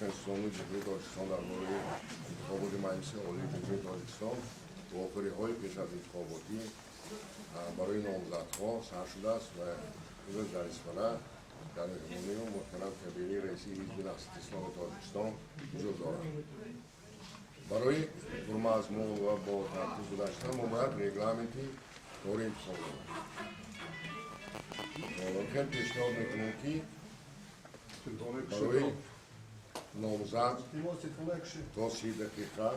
Конститутсионии Ҷумҳурии Тоҷикистон дар бораи интихоботи Маҷлиси Олии Ҷумҳурии Тоҷикистон вохӯриҳои пеш аз интихоботӣ барои номзадҳо сар шудааст ва имрӯз дар Исфара дар меҳмонии муҳтарам Кабирӣ, раиси Ҳизби Наҳзати Исломи Тоҷикистон, ҳузур дорам. Барои пурмазмун ва бо тартиб гузаштан мо бояд регламенти кори интихобот хел пешниҳод мекунем, ки барои номзад то 30 дақиқа,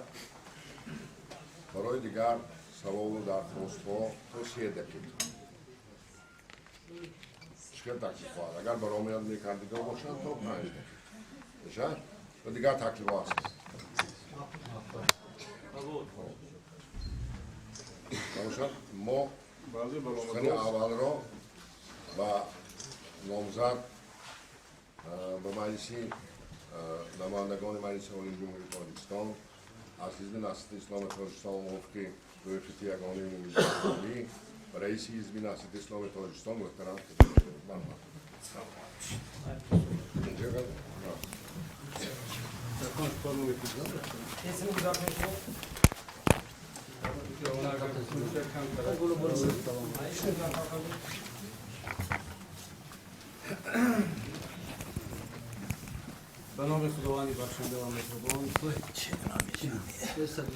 барои дигар саволу дархостҳо то 3 дақиқа. Чӣ хел таклиф хоҳад? Агар баромад мекардиго бошад, то 5 дақиқа бошад ва дигар таклифҳо ҳаст. Бошад, мо сухани аввалро ба номзад ба Маҷлиси намояндагони Маҷлиси Олии Ҷумҳурии Тоҷикистон аз Ҳизби Наҳзати Исломи Тоҷикистон мувофиқи рӯйхати ягонаи умумиҷумҳурӣ, раиси Ҳизби Наҳзати Исломи Тоҷикистон муҳтарам. Марҳамат. Инҷо. Ба номи Худованди бахшанда ва меҳрубон,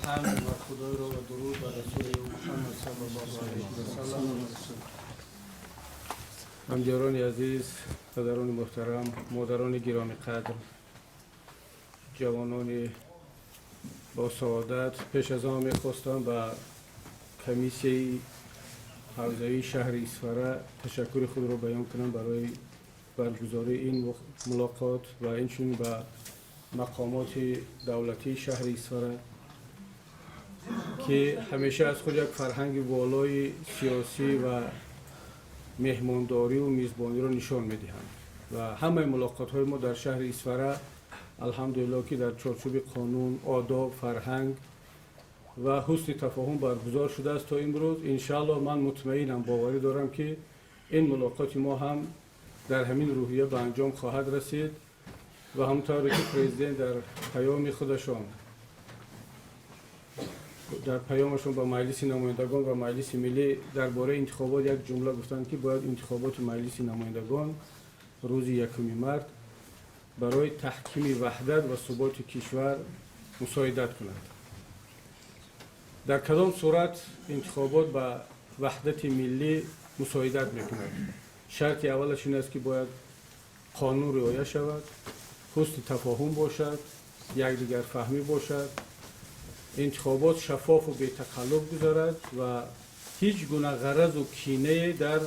ҳамд ва Худойро ва дуруд ба расули Муҳаммад саллаллоҳу алайҳи васаллам. Ҳамдиёрони азиз, падарони муҳтарам, модарони гиромиқадр, ҷавонони босаодат, пеш аз он мехостам ба комиссияи ҳавзавии шаҳри Исфара ташаккури худро баён кунам барои баргузории ин мулоқот ва инчунин ба мақомоти давлатии шаҳри Исфара, ки ҳамеша аз худ як фарҳанги волои сиёсӣ ва меҳмондориву мизбониро нишон медиҳанд. Ва ҳамаи мулоқотҳои мо дар шаҳри Исфара, алҳамдулилло, ки дар чорчӯби қонун, одоб, фарҳанг ва ҳусни тафоҳум баргузор шудааст то имрӯз. Иншааллоҳ, ман мутмаинам, боварӣ дорам, ки ин мулоқоти мо ҳам дар ҳамин рӯҳия ба анҷом хоҳад расид. Ва ҳамонтавре ки президент дар паёми худашон, дар паёмашон ба Маҷлиси намояндагон ва Маҷлиси миллӣ дар бораи интихобот як ҷумла гуфтанд, ки бояд интихоботи Маҷлиси намояндагон рӯзи 1 март барои таҳкими ваҳдат ва суботи кишвар мусоидат кунад. Дар кадом сурат интихобот ба ваҳдати миллӣ мусоидат мекунад? Шарти аввалаш ин аст, ки бояд қонун риоя шавад, ҳусни тафоҳум бошад, якдигарфаҳмӣ бошад, интихобот шаффофу бетақаллуб гузарад ва ҳеҷ гуна ғаразу кинае дар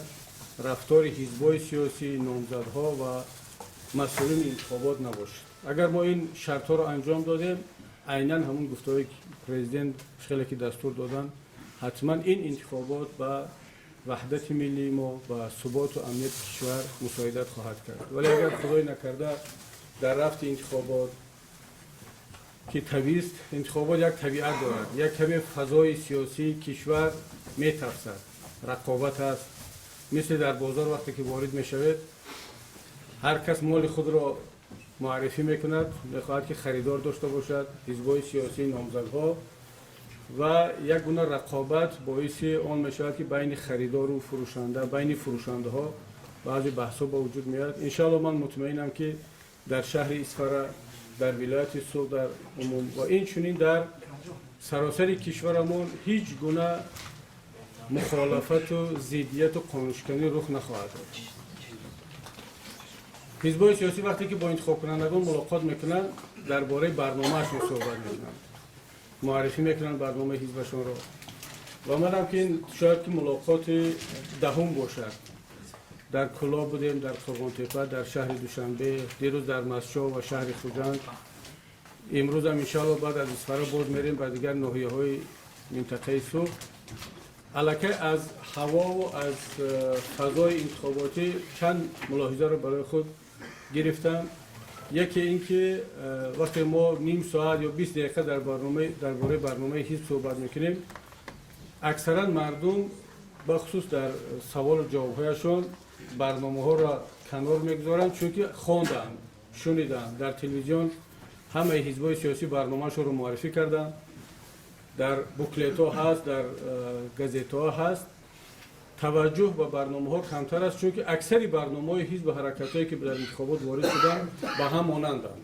рафтори ҳизбҳои сиёсӣ, номзадҳо ва масъулини интихобот набошад. Агар мо ин шартҳоро анҷом додем, айнан ҳамун гуфтаҳои президент, хеле ки дастур доданд, ҳатман ин интихобот ба ваҳдати миллии мо, ба суботу амнияти кишвар мусоидат хоҳад кард. Вале агар, худой накарда, дар рафти интихобот, ки табиист, интихобот як табиат дорад, як каме фазои сиёсии кишвар метафсад, рақобат аст, мисли дар бозор вақте ки ворид мешавед, ҳар кас моли худро муаррифӣ мекунад, мехоҳад, ки харидор дошта бошад, ҳизбҳои сиёсӣ, номзадҳо, ва як гуна рақобат боиси он мешавад, ки байни харидору фурӯшанда, байни фурӯшандаҳо баъзе баҳсҳо ба вуҷуд меояд. Иншоалло, ман мутмаинам, ки дар шаҳри Исфара, дар вилояти Суғд дар умум ва инчунин дар саросари кишварамон ҳеҷ гуна мухолафату зиддияту қонуншиканӣ рух нахоҳад дод. Ҳизбҳои сиёсӣ вақте ки бо интихобкунандагон мулоқот мекунанд, дар бораи барномаашон суҳбат мекунанд, муаррифӣ мекунанд барномаи ҳизбашонро. Ва манам ки ин шояд ки мулоқоти 10-ум бошад, дар Кӯлоб будем, дар Қурғонтепа, дар шаҳри Душанбе, дирӯз дар Мастчоҳ ва шаҳри Хуҷанд, имрӯзам, иншоалло, баъд аз Исфара боз мерем ба дигар ноҳияҳои минтақаи Суғд. Аллакай аз ҳавову аз фазои интихоботӣ чанд мулоҳизаро барои худ гирифтам. Яке ин ки вақте мо ним соат ё 20 дақиқа дар бораи барномаи ҳизб суҳбат мекунем, аксаран мардум, бахусус дар саволу ҷавобҳояшон, барномаҳоро канор мегузоранд, чунки хонданд, шуниданд дар телевизион. Ҳамаи ҳизбҳои сиёсӣ барномаашонро муаррифӣ карданд, дар буклетҳо ҳаст, дар газетаҳо ҳаст. Таваҷҷӯҳ ба барномаҳо камтар аст, чунки аксари барномаҳои ҳизбу ҳаракатҳое, ки дар интихобот ворид шуданд, ба ҳам монанданд,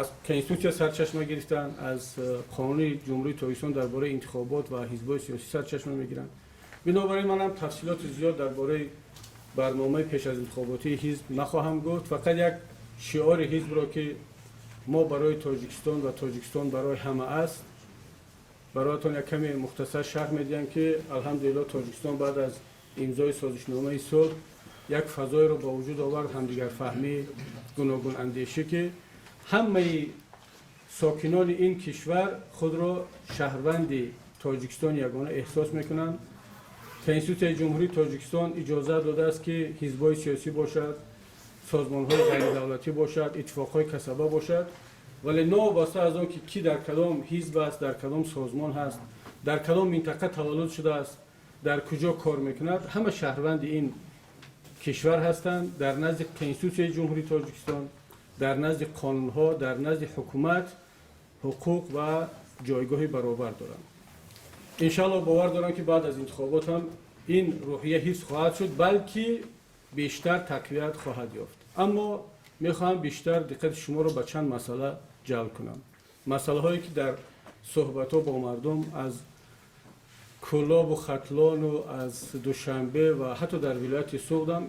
аз конститутсия сарчашма гирифтанд, аз қонуни Ҷумҳурии Тоҷикистон дар бораи интихобот ва ҳизбҳои сиёсӣ сарчашма мегиранд. Бинобар ин манам тафсилоти зиёд дар бораи барномаи пеш аз интихоботии ҳизб нахоҳам гуфт. Фақат як шиори ҳизбро, ки мо барои Тоҷикистон ва Тоҷикистон барои ҳама аст, бароятон як каме мухтасар шарҳ медиҳам, ки алҳамдулилло, Тоҷикистон баъд аз имзои созишномаи сулҳ як фазоеро ба вуҷуд овард, ҳамдигарфаҳмӣ, гуногунандешӣ, ки ҳамаи сокинони ин кишвар худро шаҳрванди Тоҷикистони ягона эҳсос мекунанд. Конститутсияи Ҷумҳурии Тоҷикистон иҷозат додааст, ки ҳизбҳои сиёсӣ бошад, созмонҳои ғайридавлатӣ бошад, иттифоқҳои касаба бошад, вале новобаста аз он ки кӣ дар кадом ҳизб аст, дар кадом созмон ҳаст, дар кадом минтақа таваллуд шудааст, дар куҷо кор мекунад, ҳама шаҳрванди ин кишвар ҳастанд. Дар назди Конститутсияи Ҷумҳурии Тоҷикистон, дар назди қонунҳо, дар назди ҳукумат ҳуқуқ ва ҷойгоҳи баробар доранд. Иншалло, бовар дорам, ки баъд аз интихобот ҳам ин рӯҳия ҳифз хоҳад шуд, балки бештар тақвият хоҳад ёфт. Аммо мехоҳам бештар диққати шуморо ба чанд масъала ҷалб кунам, масъалаҳое ки дар суҳбатҳо бо мардум аз Кӯлобу Хатлону аз Душанбе ва ҳатто дар вилояти Суғдам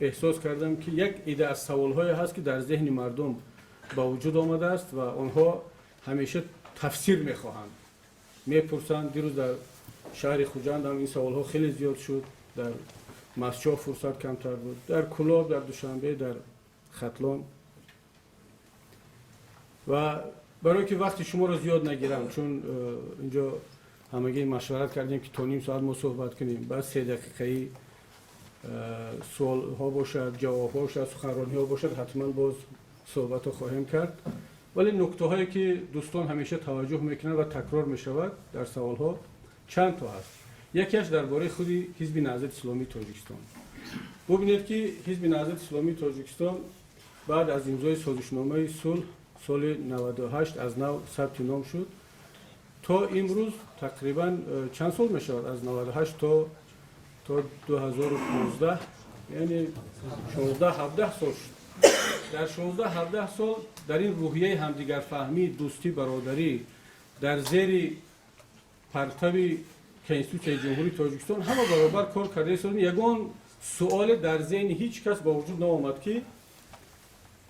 эҳсос кардам, ки як ида аз саволҳое ҳаст, ки дар зеҳни мардум ба вуҷуд омадааст ва онҳо ҳамеша тафсир мехоҳанд, мепурсанд. Дирӯз дар шаҳри Хуҷанд ҳам ин саволҳо хеле зиёд шуд, дар Мастчоҳ фурсат камтар буд, дар Кӯлоб, дар Душанбе, дар Хатлон. Ва барое ки вақти шуморо зиёд нагирам, чун инҷо ҳамагӣ машварат кардем, ки то ним соат мо суҳбат кунем, баъд 3 дақиқаи суолҳо бошад, ҷавобҳо бошад, суханрониҳо бошад, ҳатман боз суҳбатро хоҳем кард. Вале нуктаҳое ки дӯстон ҳамеша таваҷҷӯҳ мекунанд ва такрор мешавад дар саволҳо, чанд то ҳаст. Якеаш дар бораи худи Ҳизби Наҳзати Исломии Тоҷикистон. Бубинед, ки Ҳизби Наҳзати Исломии Тоҷикистон баъд аз имзои созишномаи сулҳ соли 98 аз нав сабти ном шуд. То имрӯз тақрибан чанд сол мешавад? Аз 98 то 2015, яъне 16-17 сол шуд. Дар 16-17 сол дар ин рӯҳияи ҳамдигарфаҳмӣ, дӯстӣ, бародарӣ, дар зери партави Конститутсияи Ҷумҳурии Тоҷикистон ҳама баробар кор карда истодем. Ягон суоле дар зеҳни ҳеҷ кас ба вуҷуд наомад, ки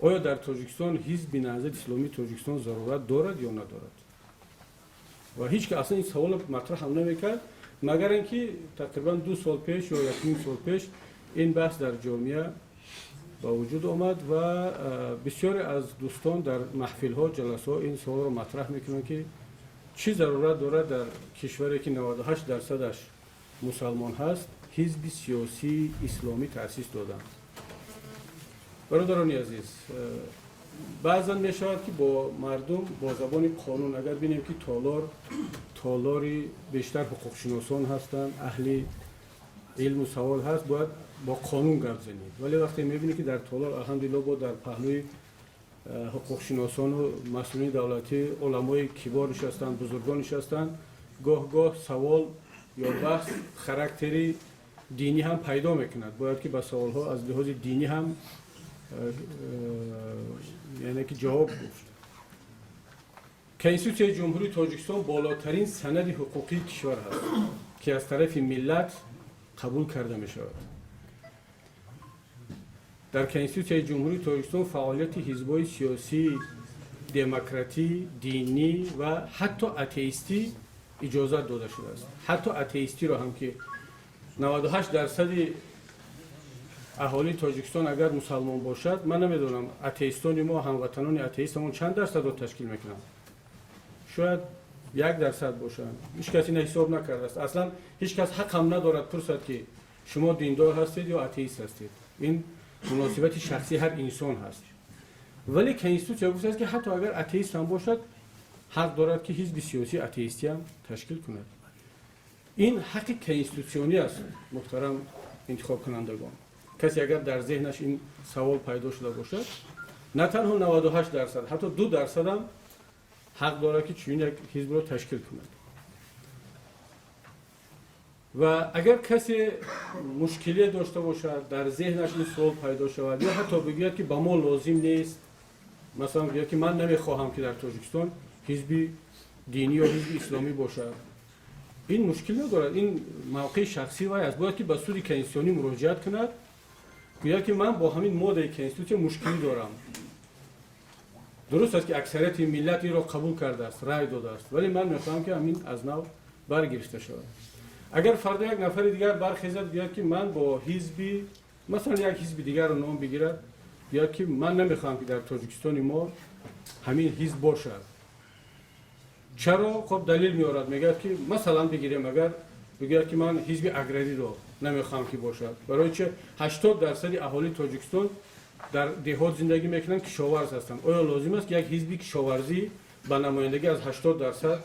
оё дар Тоҷикистон Ҳизби Наҳзати Исломии Тоҷикистон зарурат дорад ё надорад. Ва ҳеҷ ка аслан ин саволро матраҳ ҳам намекард, магар ин ки тақрибан 2 сол пеш ё 1.5 сол пеш ин баҳс дар ҷомеа ба вуҷуд омад ва бисёре аз дӯстон дар маҳфилҳо, ҷаласаҳо ин саволро матраҳ мекунанд, ки чӣ зарурат дорад дар кишваре, ки 98 дарсадаш мусалмон ҳаст, ҳизби сиёсии исломӣ таъсис доданд. Бародарони азиз, баъзан мешавад, ки бо мардум бо забони қонун, агар бинем, ки толор толори бештар ҳуқуқшиносон ҳастанд, аҳли илму савод ҳаст, бояд бо қонун гап занӣ. Вале вақте мебинӣ, ки дар толор, алҳамдулилло, бо дар паҳлӯи ҳуқуқшиносону масъулини давлатӣ, уламои кибор нишастанд, бузургон нишастанд, гоҳ-гоҳ савол ё баҳс характери динӣ ҳам пайдо мекунад. Бояд ки ба саволҳо аз лиҳози динӣ ҳам яъне ки ҷавоб гуфт. Конститутсияи Ҷумҳурии Тоҷикистон болотарин санади ҳуқуқии кишвар ҳаст, ки аз тарафи миллат қабул карда мешавад. Дар Конститутсияи Ҷумҳурии Тоҷикистон фаъолияти ҳизбҳои сиёсии демократӣ, динӣ ва ҳатто атеистӣ иҷозат дода шудааст. Ҳатто атеистиро ҳам, ки 98 дарсади аҳолии Тоҷикистон агар мусалмон бошад, ман намедонам, атеистони мо, ҳамватанони атеистамон чанд дарсадро ташкил мекунанд, шояд 1% бошанд. Ҳеҷ кас ина ҳисоб накардааст. Аслан ҳеҷ кас ҳақам надорад пурсад, ки шумо диндор ҳастед ё атеист ҳастед. Ин муносибати шахсии ҳар инсон ҳаст. Вале конститутсия гуфтааст, ки ҳатто агар атеист ҳам бошад, ҳақ дорад, ки ҳизби сиёсии атеистиам ташкил кунад. Ин ҳаққи конститутсионӣ аст. Муҳтарам интихобкунандагон, касе агар дар зеҳнаш ин савол пайдо шуда бошад. На танҳо 98%, ҳатто 2%ам ҳақ дорад, ки чунин як ҳизбро ташкил кунад. Ва агар касе мушкиле дошта бошад, дар зеҳнаш ин суол пайдо шавад ё ҳатто бигӯяд, ки ба мо лозим нест, масалан, гӯяд, ки ман намехоҳам, ки дар Тоҷикистон ҳизби динӣ ё ҳизби исломӣ бошад, ин мушкил надорад, ин мавқеи шахсии вай аст. Бояд ки ба суди конститутсионӣ муроҷиат кунад, гӯяд, ки ман бо ҳамин моддаи конститутсия мушкилӣ дорам. Дуруст аст, ки аксарияти миллат инро қабул кардааст, рай додааст, вале ман мехоҳам, ки ҳамин аз нав баргирифта шавад. Агар фардо як нафари дигар бархезад, гӯяд, ки ман бо ҳизби, масалан, як ҳизби дигарро ном бигирад, гӯяд, ки ман намехоҳам, ки дар Тоҷикистони мо ҳамин ҳизб бошад. Чаро? Хоб, далел меорад, мегӯяд, ки, масалан, бигирем, агар бигӯяд, ки ман ҳизби аграриро намехоҳам, ки бошад, барои чи 80%-и аҳолии Тоҷикистон дар деҳот зиндагӣ мекунанд, кишоварз ҳастанд. Оё лозим аст, ки як ҳизби кишоварзӣ ба намояндагӣ аз 80%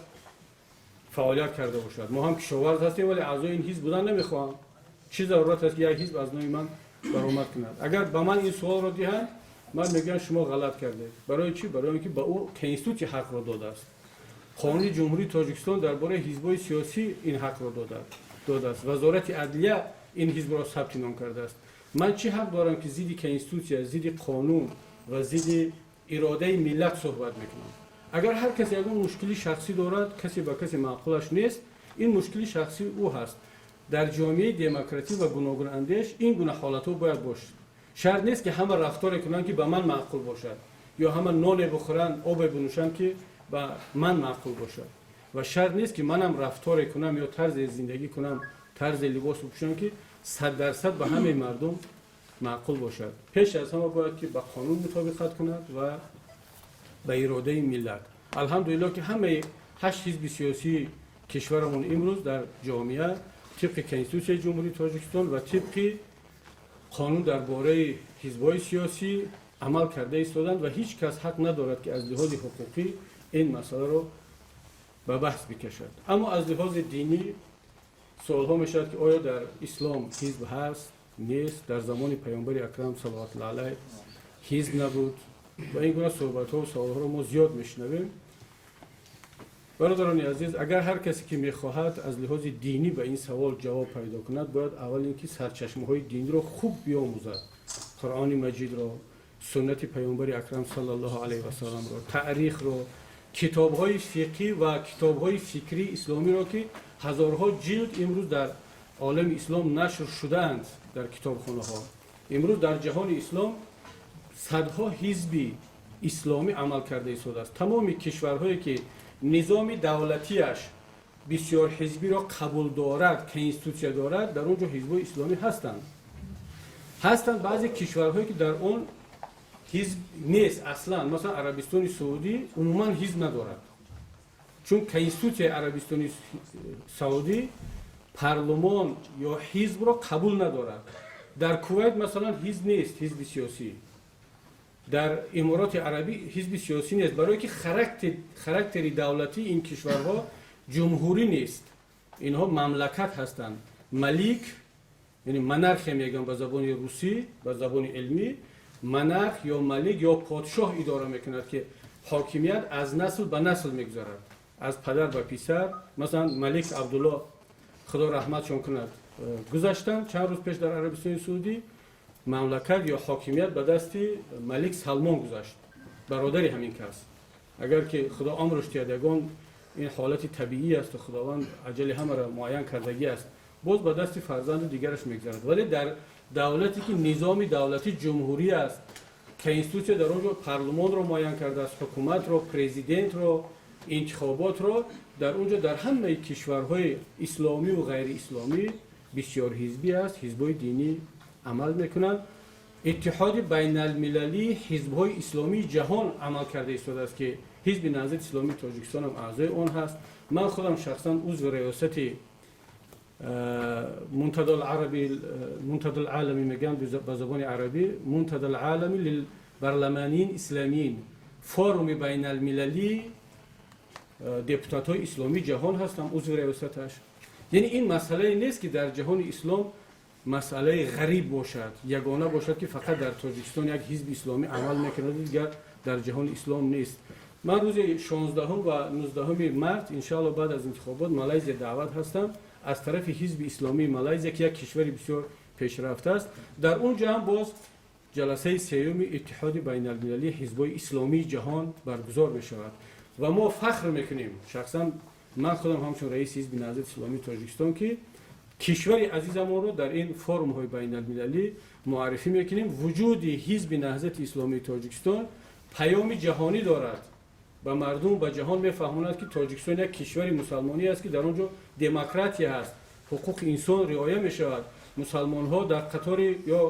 фаъолият карда бошад? Мо ҳам кишоварз ҳастем, вале аъзои ин ҳизб будан намехоҳам. Чӣ зарурат аст, ки як ҳизб аз номи ман баромад кунад? Агар ба ман ин суолро диҳанд, ман мегӯям, шумо ғалат кардед. Барои чӣ? Барои он ки ба ӯ конститутсия ҳақро додааст. Қонуни Ҷумҳурии Тоҷикистон дар бораи ҳизбҳои сиёсӣ ин ҳақро додааст. Вазорати адлия ин ҳизбро сабти ном кардааст. Ман чӣ ҳақ дорам, ки зидди конститутсия, зидди қонун ва зидди иродаи миллат суҳбат мекунам? Агар ҳар касе ягон мушкили шахсӣ дорад, касе ба касе маъқулаш нест, ин мушкили шахсии ӯ ҳаст. Дар ҷомеаи демократӣ ва гуногунандеш ин гуна ҳолатҳо бояд бошад. Шарт нест, ки ҳама рафторе кунанд, ки ба ман маъқул бошад, ё ҳама ноне бихӯранд, обе бинӯшанд, ки ба ман маъқул бошад. Ва шарт нест, ки манам рафторе кунам ё тарзе зиндагӣ кунам, тарзе либос бипӯшам, ки 100% ба ҳамаи мардум маъқул бошад. Пеш аз ҳама бояд, ки ба қонун мутобиқат кунад ва ба иродаи миллат. Алҳамдулилло, ки ҳамаи ҳашт ҳизби сиёсии кишварамон имрӯз дар ҷомеа тибқи Конститутсияи Ҷумҳурии Тоҷикистон ва тибқи қонун дар бораи ҳизбҳои сиёсӣ амал карда истоданд ва ҳеҷ кас ҳақ надорад, ки аз лиҳози ҳуқуқӣ ин масъаларо ба баҳс бикашад. Аммо аз лиҳози динӣ суолҳо мешавад, ки оё дар ислом ҳизб ҳаст, нест, дар замони Паёмбари акрам салаватуллоҳи алайҳ ҳизб набуд ва ин гуна суҳбатҳо суолҳоро мо зиёд мешунавем. Бародарони азиз, агар ҳар касе ки мехоҳад аз лиҳози динӣ ба ин савол ҷавоб пайдо кунад, бояд аввал ин ки сарчашмаҳои диниро хуб биомӯзад: Қуръони Маҷидро, суннати Паёмбари акрам саллаллоҳу алайҳи васалламро, таърихро, китобҳои фиқҳӣ ва китобҳои фикрии исломиро, ки ҳазорҳо ҷилд имрӯз дар олами ислом нашр шудаанд дар китобхонаҳо. Имрӯз дар ҷаҳони ислом садҳо ҳизби исломӣ амал карда истодааст. Тамоми кишварҳое, ки низоми давлатиаш бисёр ҳизбиро қабул дорад, конститутсия дорад, дар он ҷо ҳизбҳои исломӣ ҳастанд. Ҳастанд баъзе кишварҳое, ки дар он ҳизб нест аслан. Масалан, Арабистони Саудӣ умуман ҳизб надорад, чун конститутсияи Арабистони Саудӣ парлумон ё ҳизбро қабул надорад. Дар Кувайт, масалан, ҳизб нест, ҳизби сиёсӣ. Дар Имороти Арабӣ ҳизби сиёсӣ нест, барое ки характери давлатии ин кишварҳо ҷумҳурӣ нест, инҳо мамлакат ҳастанд. Малик, яъне монархия мегӯям ба забони русӣ, ба забони илмӣ, монарх ё малик ё подшоҳ идора мекунад, ки ҳокимият аз насл ба насл мегузарад, аз падар ба писар. Масалан, малик Абдулло, Худо раҳматшон кунад, гузаштанд чанд рӯз пеш дар Арабистони Саудӣ. Мамлакат ё ҳокимият ба дасти малик Салмон гузашт, бародари ҳамин кас. Агар ки Худо амруш диҳад, ягон ин ҳолати табиӣ асту Худованд аҷали ҳамаро муайян кардагӣ аст, боз ба дасти фарзанду дигараш мегузарад. Вале дар давлате, ки низоми давлатӣ ҷумҳурӣ аст, конститутсия дар он ҷо парлумонро муайян кардааст, ҳукуматро, президентро, интихоботро, дар он ҷо дар ҳамаи кишварҳои исломиву ғайриисломӣ бисёрҳизбӣ аст, ҳизбҳои динӣ амал мекунанд. Иттиҳоди байналмилалии ҳизбҳои исломии ҷаҳон амал карда истодааст, ки Ҳизби Наҳзати Исломии Тоҷикистон ҳам аъзои он ҳаст. Ман худам шахсан узви риёсати Мунтадал Араби, Мунтадал Алами мегӯянд ба забони арабӣ, Мунтадал Алами лилбарламанин исламиин, форуми байналмилалии депутатҳои исломии ҷаҳон ҳастам, узви риёсаташ. Яъне ин масъалае нест, ки дар ҷаҳони ислом Масъалаи ғариб бошад, ягона бошад, ки фақат дар Тоҷикистон як ҳизби исломӣ амал мекунад, дигар дар ҷаҳони ислом нест. Ман рӯзи 16 ва 19 март, иншоалло, баъд аз интихобот Малайзия даъват ҳастам аз тарафи ҳизби исломии Малайзия, ки як кишвари бисёр пешрафта аст. Дар он ҷо ҳам боз ҷаласаи сеюми Иттиҳоди байналмилалии ҳизбҳои исломии ҷаҳон баргузор мешавад ва мо фахр мекунем, шахсан ман худам ҳамчун раиси ҳизби Наҳзати исломии Тоҷикистон, ки кишвари азизамонро дар ин форумҳои байналмилалӣ муаррифӣ мекунем. Вуҷуди ҳизби Наҳзати исломии Тоҷикистон паёми ҷаҳонӣ дорад, ба мардум, ба ҷаҳон мефаҳмонад, ки Тоҷикистон як кишвари мусалмонӣ аст, ки дар он ҷо демократия ҳаст, ҳуқуқи инсон риоя мешавад, мусалмонҳо дар қатори ё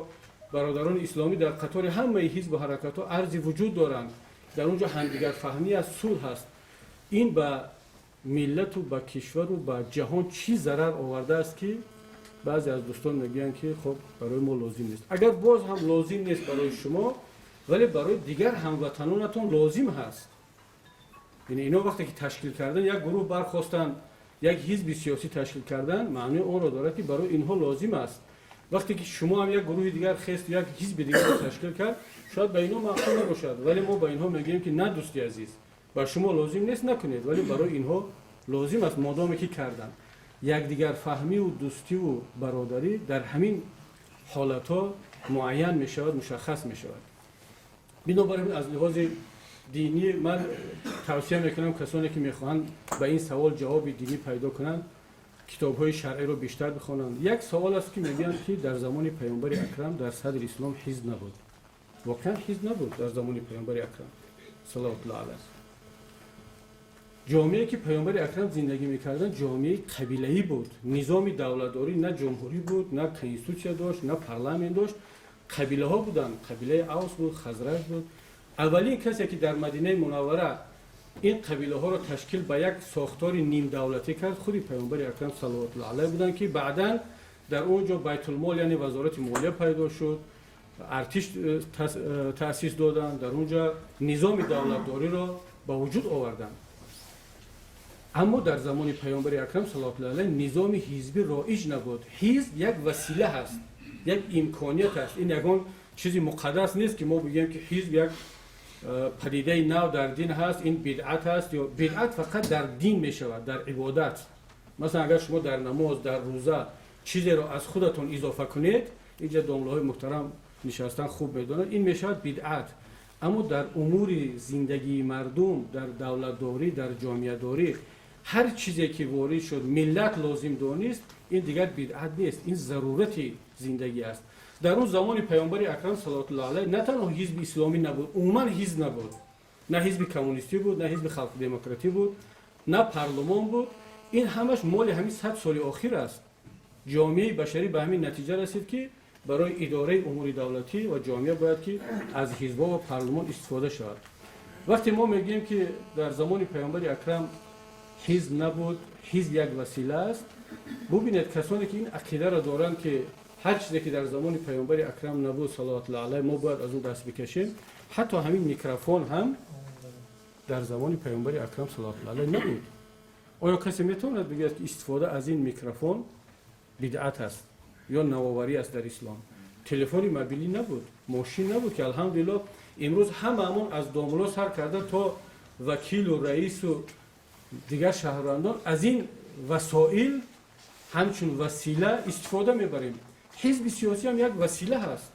бародарони исломӣ дар қатори ҳамаи ҳизбу ҳаракатҳо арзи вуҷуд доранд, дар он ҷо ҳамдигарфаҳмӣ аст, сулҳ ҳаст. Ин ба миллату ба кишвару ба ҷаҳон чӣ зарар овардааст, ки баъзе аз дӯстон мегӯянд, ки хоб, барои мо лозим нест? Агар боз ҳам лозим нест барои шумо, вале барои дигар ҳамватанонатон лозим ҳаст. Яъне ино вақте ки ташкил кардан, як гурӯҳ бархостанд, як ҳизби сиёсӣ ташкил кардан, маънои онро дорад, ки барои инҳо лозим аст. Вақте ки шумо ҳам як гурӯҳи дигар хест, як ҳизби дигарро ташкил кард, шояд ба инҳо маъқул набошад, вале мо ба инҳо мегӯем, ки на, дӯсти азиз, ба шумо лозим нест, накунед, вале барои инҳо лозим аст. Модоме ки карданд, якдигарфаҳмиву дӯстиву бародарӣ дар ҳамин ҳолатҳо муайян мешавад, мушаххас мешавад. Бинобар ин, аз лиҳози динӣ ман тавсия мекунам, касоне ки мехоҳанд ба ин савол ҷавоби динӣ пайдо кунанд, китобҳои шаръиро бештар бихонанд. Як савол аст, ки мегӯянд, ки дар замони Паёмбари Акрам, дар садри ислом ҳизб набуд. Воқеан ҳизб набуд дар замони Паёмбари Акрам салавотуллоҳ алайҳ. Ҷомеае, ки Паёмбари Акрам зиндагӣ мекарданд, ҷомеаи қабилаӣ буд. Низоми давлатдорӣ на ҷумҳурӣ буд, на конститутсия дошт, на парламент дошт. Қабилаҳо буданд: қабилаи Авс буд, Хазраҷ буд. Аввалин касе, ки дар Мадинаи Мунаввара ин қабилаҳоро ташкил ба як сохтори нимдавлатӣ кард, худи Паёмбари Акрам салавотуллоҳ алайҳ буданд, ки баъдан дар он ҷо байтулмол, яъне вазорати молия пайдо шуд, артиш таъсис доданд, дар он ҷо низоми давлатдориро ба вуҷуд оварданд. Аммо дар замони Паёмбари Акрам салавотуллоҳ алайҳ низоми ҳизбӣ роиҷ набуд. Ҳизб як васила ҳаст, як имконият аст. Ин ягон чизи муқаддас нест, ки мо бигӯем, ки ҳизб як падидаи нав дар дин ҳаст, ин бидъат ҳаст. Ё бидъат фақат дар дин мешавад, дар ибодат. Масалан, агар шумо дар намоз, дар рӯза чизеро аз худатон изофа кунед, инҷа домлаҳои муҳтарам нишастан, хуб медонанд, ин мешавад бидъат. Аммо дар умури зиндагии мардум, дар давлатдорӣ, дар ҷомеадорӣ ҳар чизе ки ворид шуд, миллат лозим донист, ин дигар бидъат нест, ин зарурати зиндагӣ аст. Дар он замони Паёмбари Акрам салавотуллоҳ алайҳ на танҳо ҳизби исломӣ набуд, умуман ҳизб набуд: на ҳизби коммунистӣ буд, на ҳизби халқи демократӣ буд, на парлумон буд. Ин ҳамаш моли ҳамин 100 соли охир аст. Ҷомеаи башарӣ ба ҳамин натиҷа расид, ки барои идораи умури давлатӣ ва ҷомеа бояд ки аз ҳизбҳо ва парлумон истифода шавад. Вақте мо мегӯем, ки дар замони Паёмбари Акрам ҳизб набуд, ҳизб як васила аст, бубинед, касоне ки ин ақидаро доранд, ки ҳар чизе ки дар замони Паёмбари Акрам набуд салавотуллоҳ алайҳ, мо бояд аз он даст бикашем, ҳатто ҳамин микрофон ҳам дар замони Паёмбари Акрам салавотуллоҳ алайҳ набуд. Оё касе метавонад бигӯяд, ки истифода аз ин микрофон бидъат аст ё навоварӣ аст дар ислом? Телефони мобилӣ набуд, мошин набуд, ки алҳамдулилло имрӯз ҳамаамон, аз домуло сар карда то вакилу раису дигар шаҳрвандон, аз ин васоил ҳамчун васила истифода мебарем. Ҳизби сиёсӣ ҳам як васила ҳаст.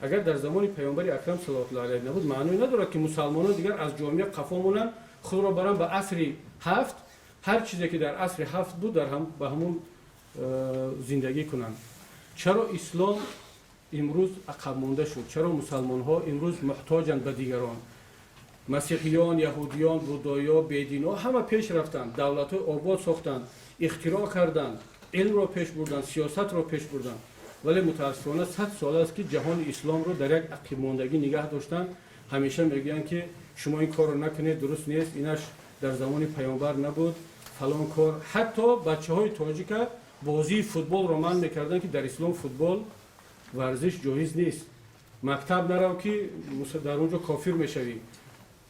Агар дар замони Паёмбари Акрам салавотуллоҳ алайҳ набуд, маъное надорад, ки мусалмонон дигар аз ҷомеа қафо монанд, худро баранд ба асри ҳафт, ҳар чизе ки дар асри ҳафт буд, ба ҳамун зиндагӣ кунанд. Чаро ислом имрӯз ақабмонда шуд? Чаро мусалмонҳо имрӯз муҳтоҷанд ба дигарон? Масеҳиён, яҳудиён, будоиё, бедино ҳама пеш рафтанд, давлатҳои обод сохтанд, ихтироъ карданд, илмро пеш бурданд, сиёсатро пеш бурданд, вале мутаассифона 100 сол аст, ки ҷаҳони исломро дар як ақибмондагӣ нигаҳ доштанд. Ҳамеша мегӯянд, ки шумо ин корро накунед, дуруст нест, инаш дар замони паёмбар набуд, фалон кор. Ҳатто бачаҳои тоҷика бозии футболро манъ мекарданд, ки дар ислом футбол варзиш ҷоиз нест. Мактаб нарав, ки дар он ҷо кофир мешавӣ.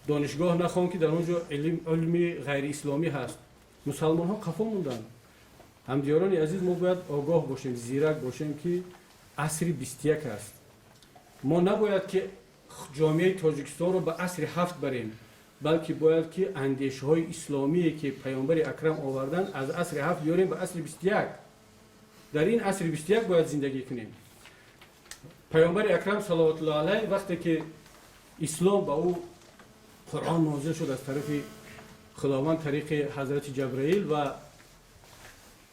Донишгоҳ нахон, ки дар он ҷо илми ғайриисломӣ ҳаст. Мусалмонҳо қафо монданд. Ҳамдиёрони азиз, мо бояд огоҳ бошем, зирак бошем, ки Асри 21 аст. Мо набояд ки ҷомеаи Тоҷикистонро ба асри ҳафт барем, балки бояд ки андешаҳои исломие, ки Паёмбари Акрам оварданд, аз асри ҳафт биёрем ба асри 21. Дар ин асри 21 бояд зиндагӣ кунем. Паёмбари Акрам салавотуллоҳ алайҳ, вақте ки ислом ба ӯ Қуръон нозил шуд аз тарафи Худованд тариқи ҳазрати Ҷабраил ва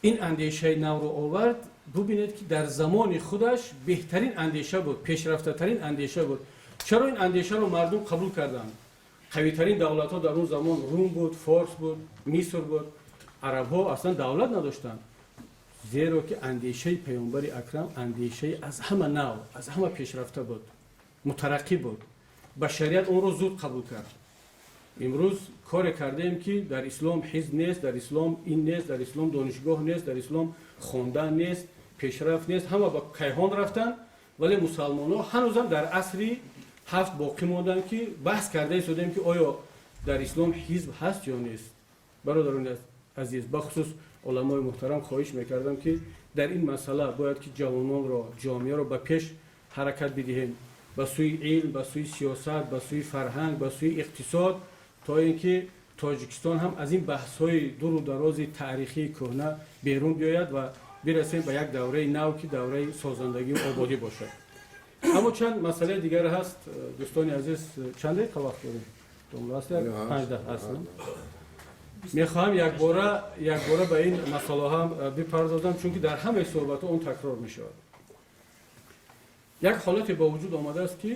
ин андешаи навро овард, бубинед, ки дар замони худаш беҳтарин андеша буд, пешрафтатарин андеша буд. Чаро ин андешаро мардум қабул карданд? Қавитарин давлатҳо дар он замон Рум буд, Форс буд, Миср буд. Арабҳо аслан давлат надоштанд. Зеро ки андешаи Паёмбари Акрам андешаи аз ҳама нав, аз ҳама пешрафта буд, мутараққӣ буд. Башарият онро зуд қабул кард. Имрӯз коре кардаем, ки дар ислом ҳизб нест, дар ислом ин нест, дар ислом донишгоҳ нест, дар ислом хондан нест, пешрафт нест. Ҳама ба кайҳон рафтанд, вале мусалмонҳо ҳанӯзам дар асри ҳафт боқӣ монданд, ки баҳс карда истодем, ки оё дар ислом ҳизб ҳаст ё нест. Бародарони азиз, бахусус уламои муҳтарам, хоҳиш мекардам, ки дар ин масъала бояд ки ҷавононро, ҷомеаро ба пеш ҳаракат бидиҳем, ба сӯи илм, ба сӯи сиёсат, ба сӯи фарҳанг, ба сӯи иқтисод, то ин ки Тоҷикистон ҳам аз ин баҳсҳои дуру дарози таърихии кӯҳна берун биёяд ва бирасем ба як давраи нав, ки давраи созандагию ободӣ бошад. Аммо чанд масъалаи дигар ҳаст, дӯстони азиз. Чанд дақиқа вақт дорем? 5 аст. Мехоҳам якбора ба ин масъалаҳо ҳам бипардозам, чунки дар ҳамаи суҳбатҳо он такрор мешавад. Як ҳолате ба вуҷуд омадааст, ки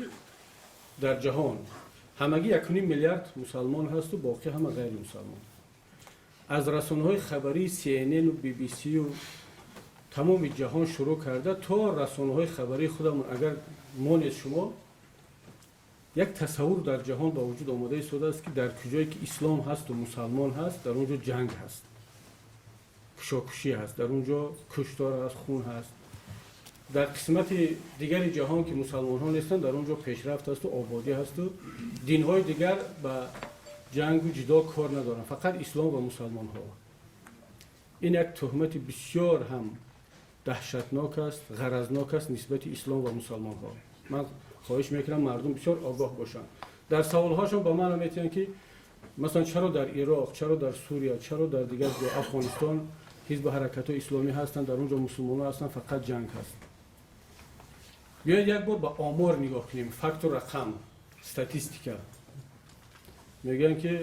дар ҷаҳон ҳамагӣ 1,5 миллиард мусалмон ҳасту боқӣ ҳама ғайримусалмон. Аз расонаҳои хабарии CNN-у BBC-ю тамоми ҷаҳон шурӯъ карда то расонаҳои хабарии худамон, агар монед шумо, як тасаввур дар ҷаҳон ба вуҷуд омода истодааст, ки дар куҷое ки ислом ҳасту мусалмон ҳаст, дар он ҷо ҷанг ҳаст, кушокушӣ ҳаст, дар он ҷо куштор ҳаст, хун ҳаст. Дар қисмати дигари ҷаҳон, ки мусалмонҳо нестанд, дар он ҷо пешрафт ҳасту ободӣ ҳасту динҳои дигар ба ҷангу ҷидол кор надоранд, фақат ислом ва мусалмонҳо. Ин як туҳмати бисёр ҳам даҳшатнок аст, ғаразнок аст нисбати ислом ва мусалмонҳо. Ман хоҳиш мекунам, мардум бисёр огоҳ бошанд. Дар саволҳошон ба ман метиҳанд, ки масалан, чаро дар Ироқ, чаро дар Сурия, чаро дар дигар ҷо, Афғонистон, ҳизбу ҳаракатҳои исломӣ ҳастанд, дар он ҷо мусулмонҳо ҳастанд, фақат ҷанг ҳаст? Биёед, як бор ба омор нигоҳ кунем, факту рақам, статистика. Мегӯянд, ки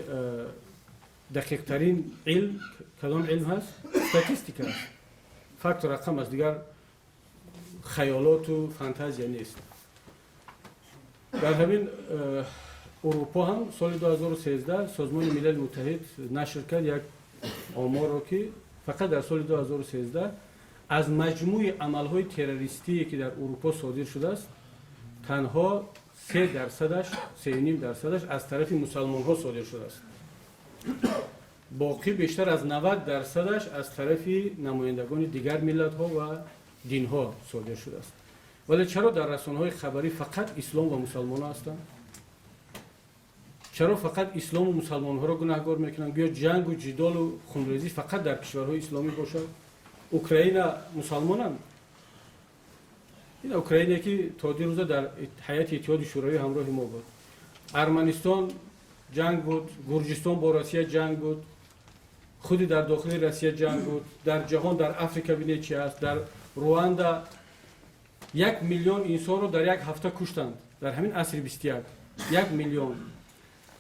дақиқтарин илм кадом илм ҳаст? Статистика аст, факту рақам аст, дигар хаёлоту фантазия нест. Дар ҳамин Урупо ҳам соли 2013 Созмони Милали Муттаҳид нашр кард як оморро, ки фақат дар соли 2013 аз маҷмӯи амалҳои террористие, ки дар Урупо содир шудааст, танҳо 3%-аш, 3,5%-аш аз тарафи мусалмонҳо содир шудааст. Боқӣ бештар аз 90%-аш аз тарафи намояндагони дигар миллатҳо ва динҳо содир шудааст. Вале чаро дар расонаҳои хабарӣ фақат ислом ва мусалмонҳо ҳастанд? Чаро фақат ислому мусалмонҳоро гунаҳгор мекунанд? Гӯё ҷангу ҷидолу хунрезӣ фақат дар кишварҳои исломӣ бошад. Украина мусалмонанд? Ин Украине, ки то дирӯза дар ҳайати Иттиҳоди Шӯравӣ ҳамроҳи мо буд. Арманистон ҷанг буд, Гурҷистон бо Россия ҷанг буд, худи дар дохили Россия ҷанг буд. Дар ҷаҳон, дар Африка бинед, чи ҳаст. Дар Руанда 1 миллион инсонро дар як ҳафта куштанд, дар ҳамин асри 21 1 миллион.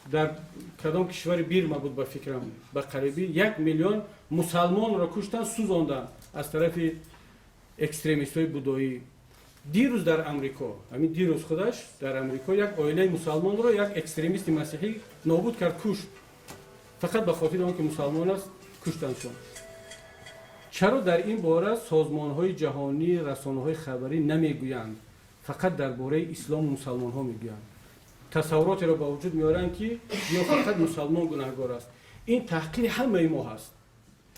Дар кадом кишвари, Бирма буд, ба фикрам, ба қарибӣ 1 миллион мусалмонро куштанд, сӯзонданд аз тарафи экстремистҳои будоӣ. Дирӯз дар Амрико, ҳамин дирӯз худаш дар Амрико як оилаи мусалмонро як экстремисти масеҳӣ нобуд кард, кушт. Фақат ба хотири он ки мусалмон аст, куштандшон. Чаро дар ин бора созмонҳои ҷаҳонӣ, расонаҳои хабарӣ намегӯянд? Фақат дар бораи ислому мусалмонҳо мегӯянд, тасаввуротеро ба вуҷуд меоранд, ки ё фақат мусалмон гунаҳгор аст. Ин таҳқири ҳамаи мо ҳаст,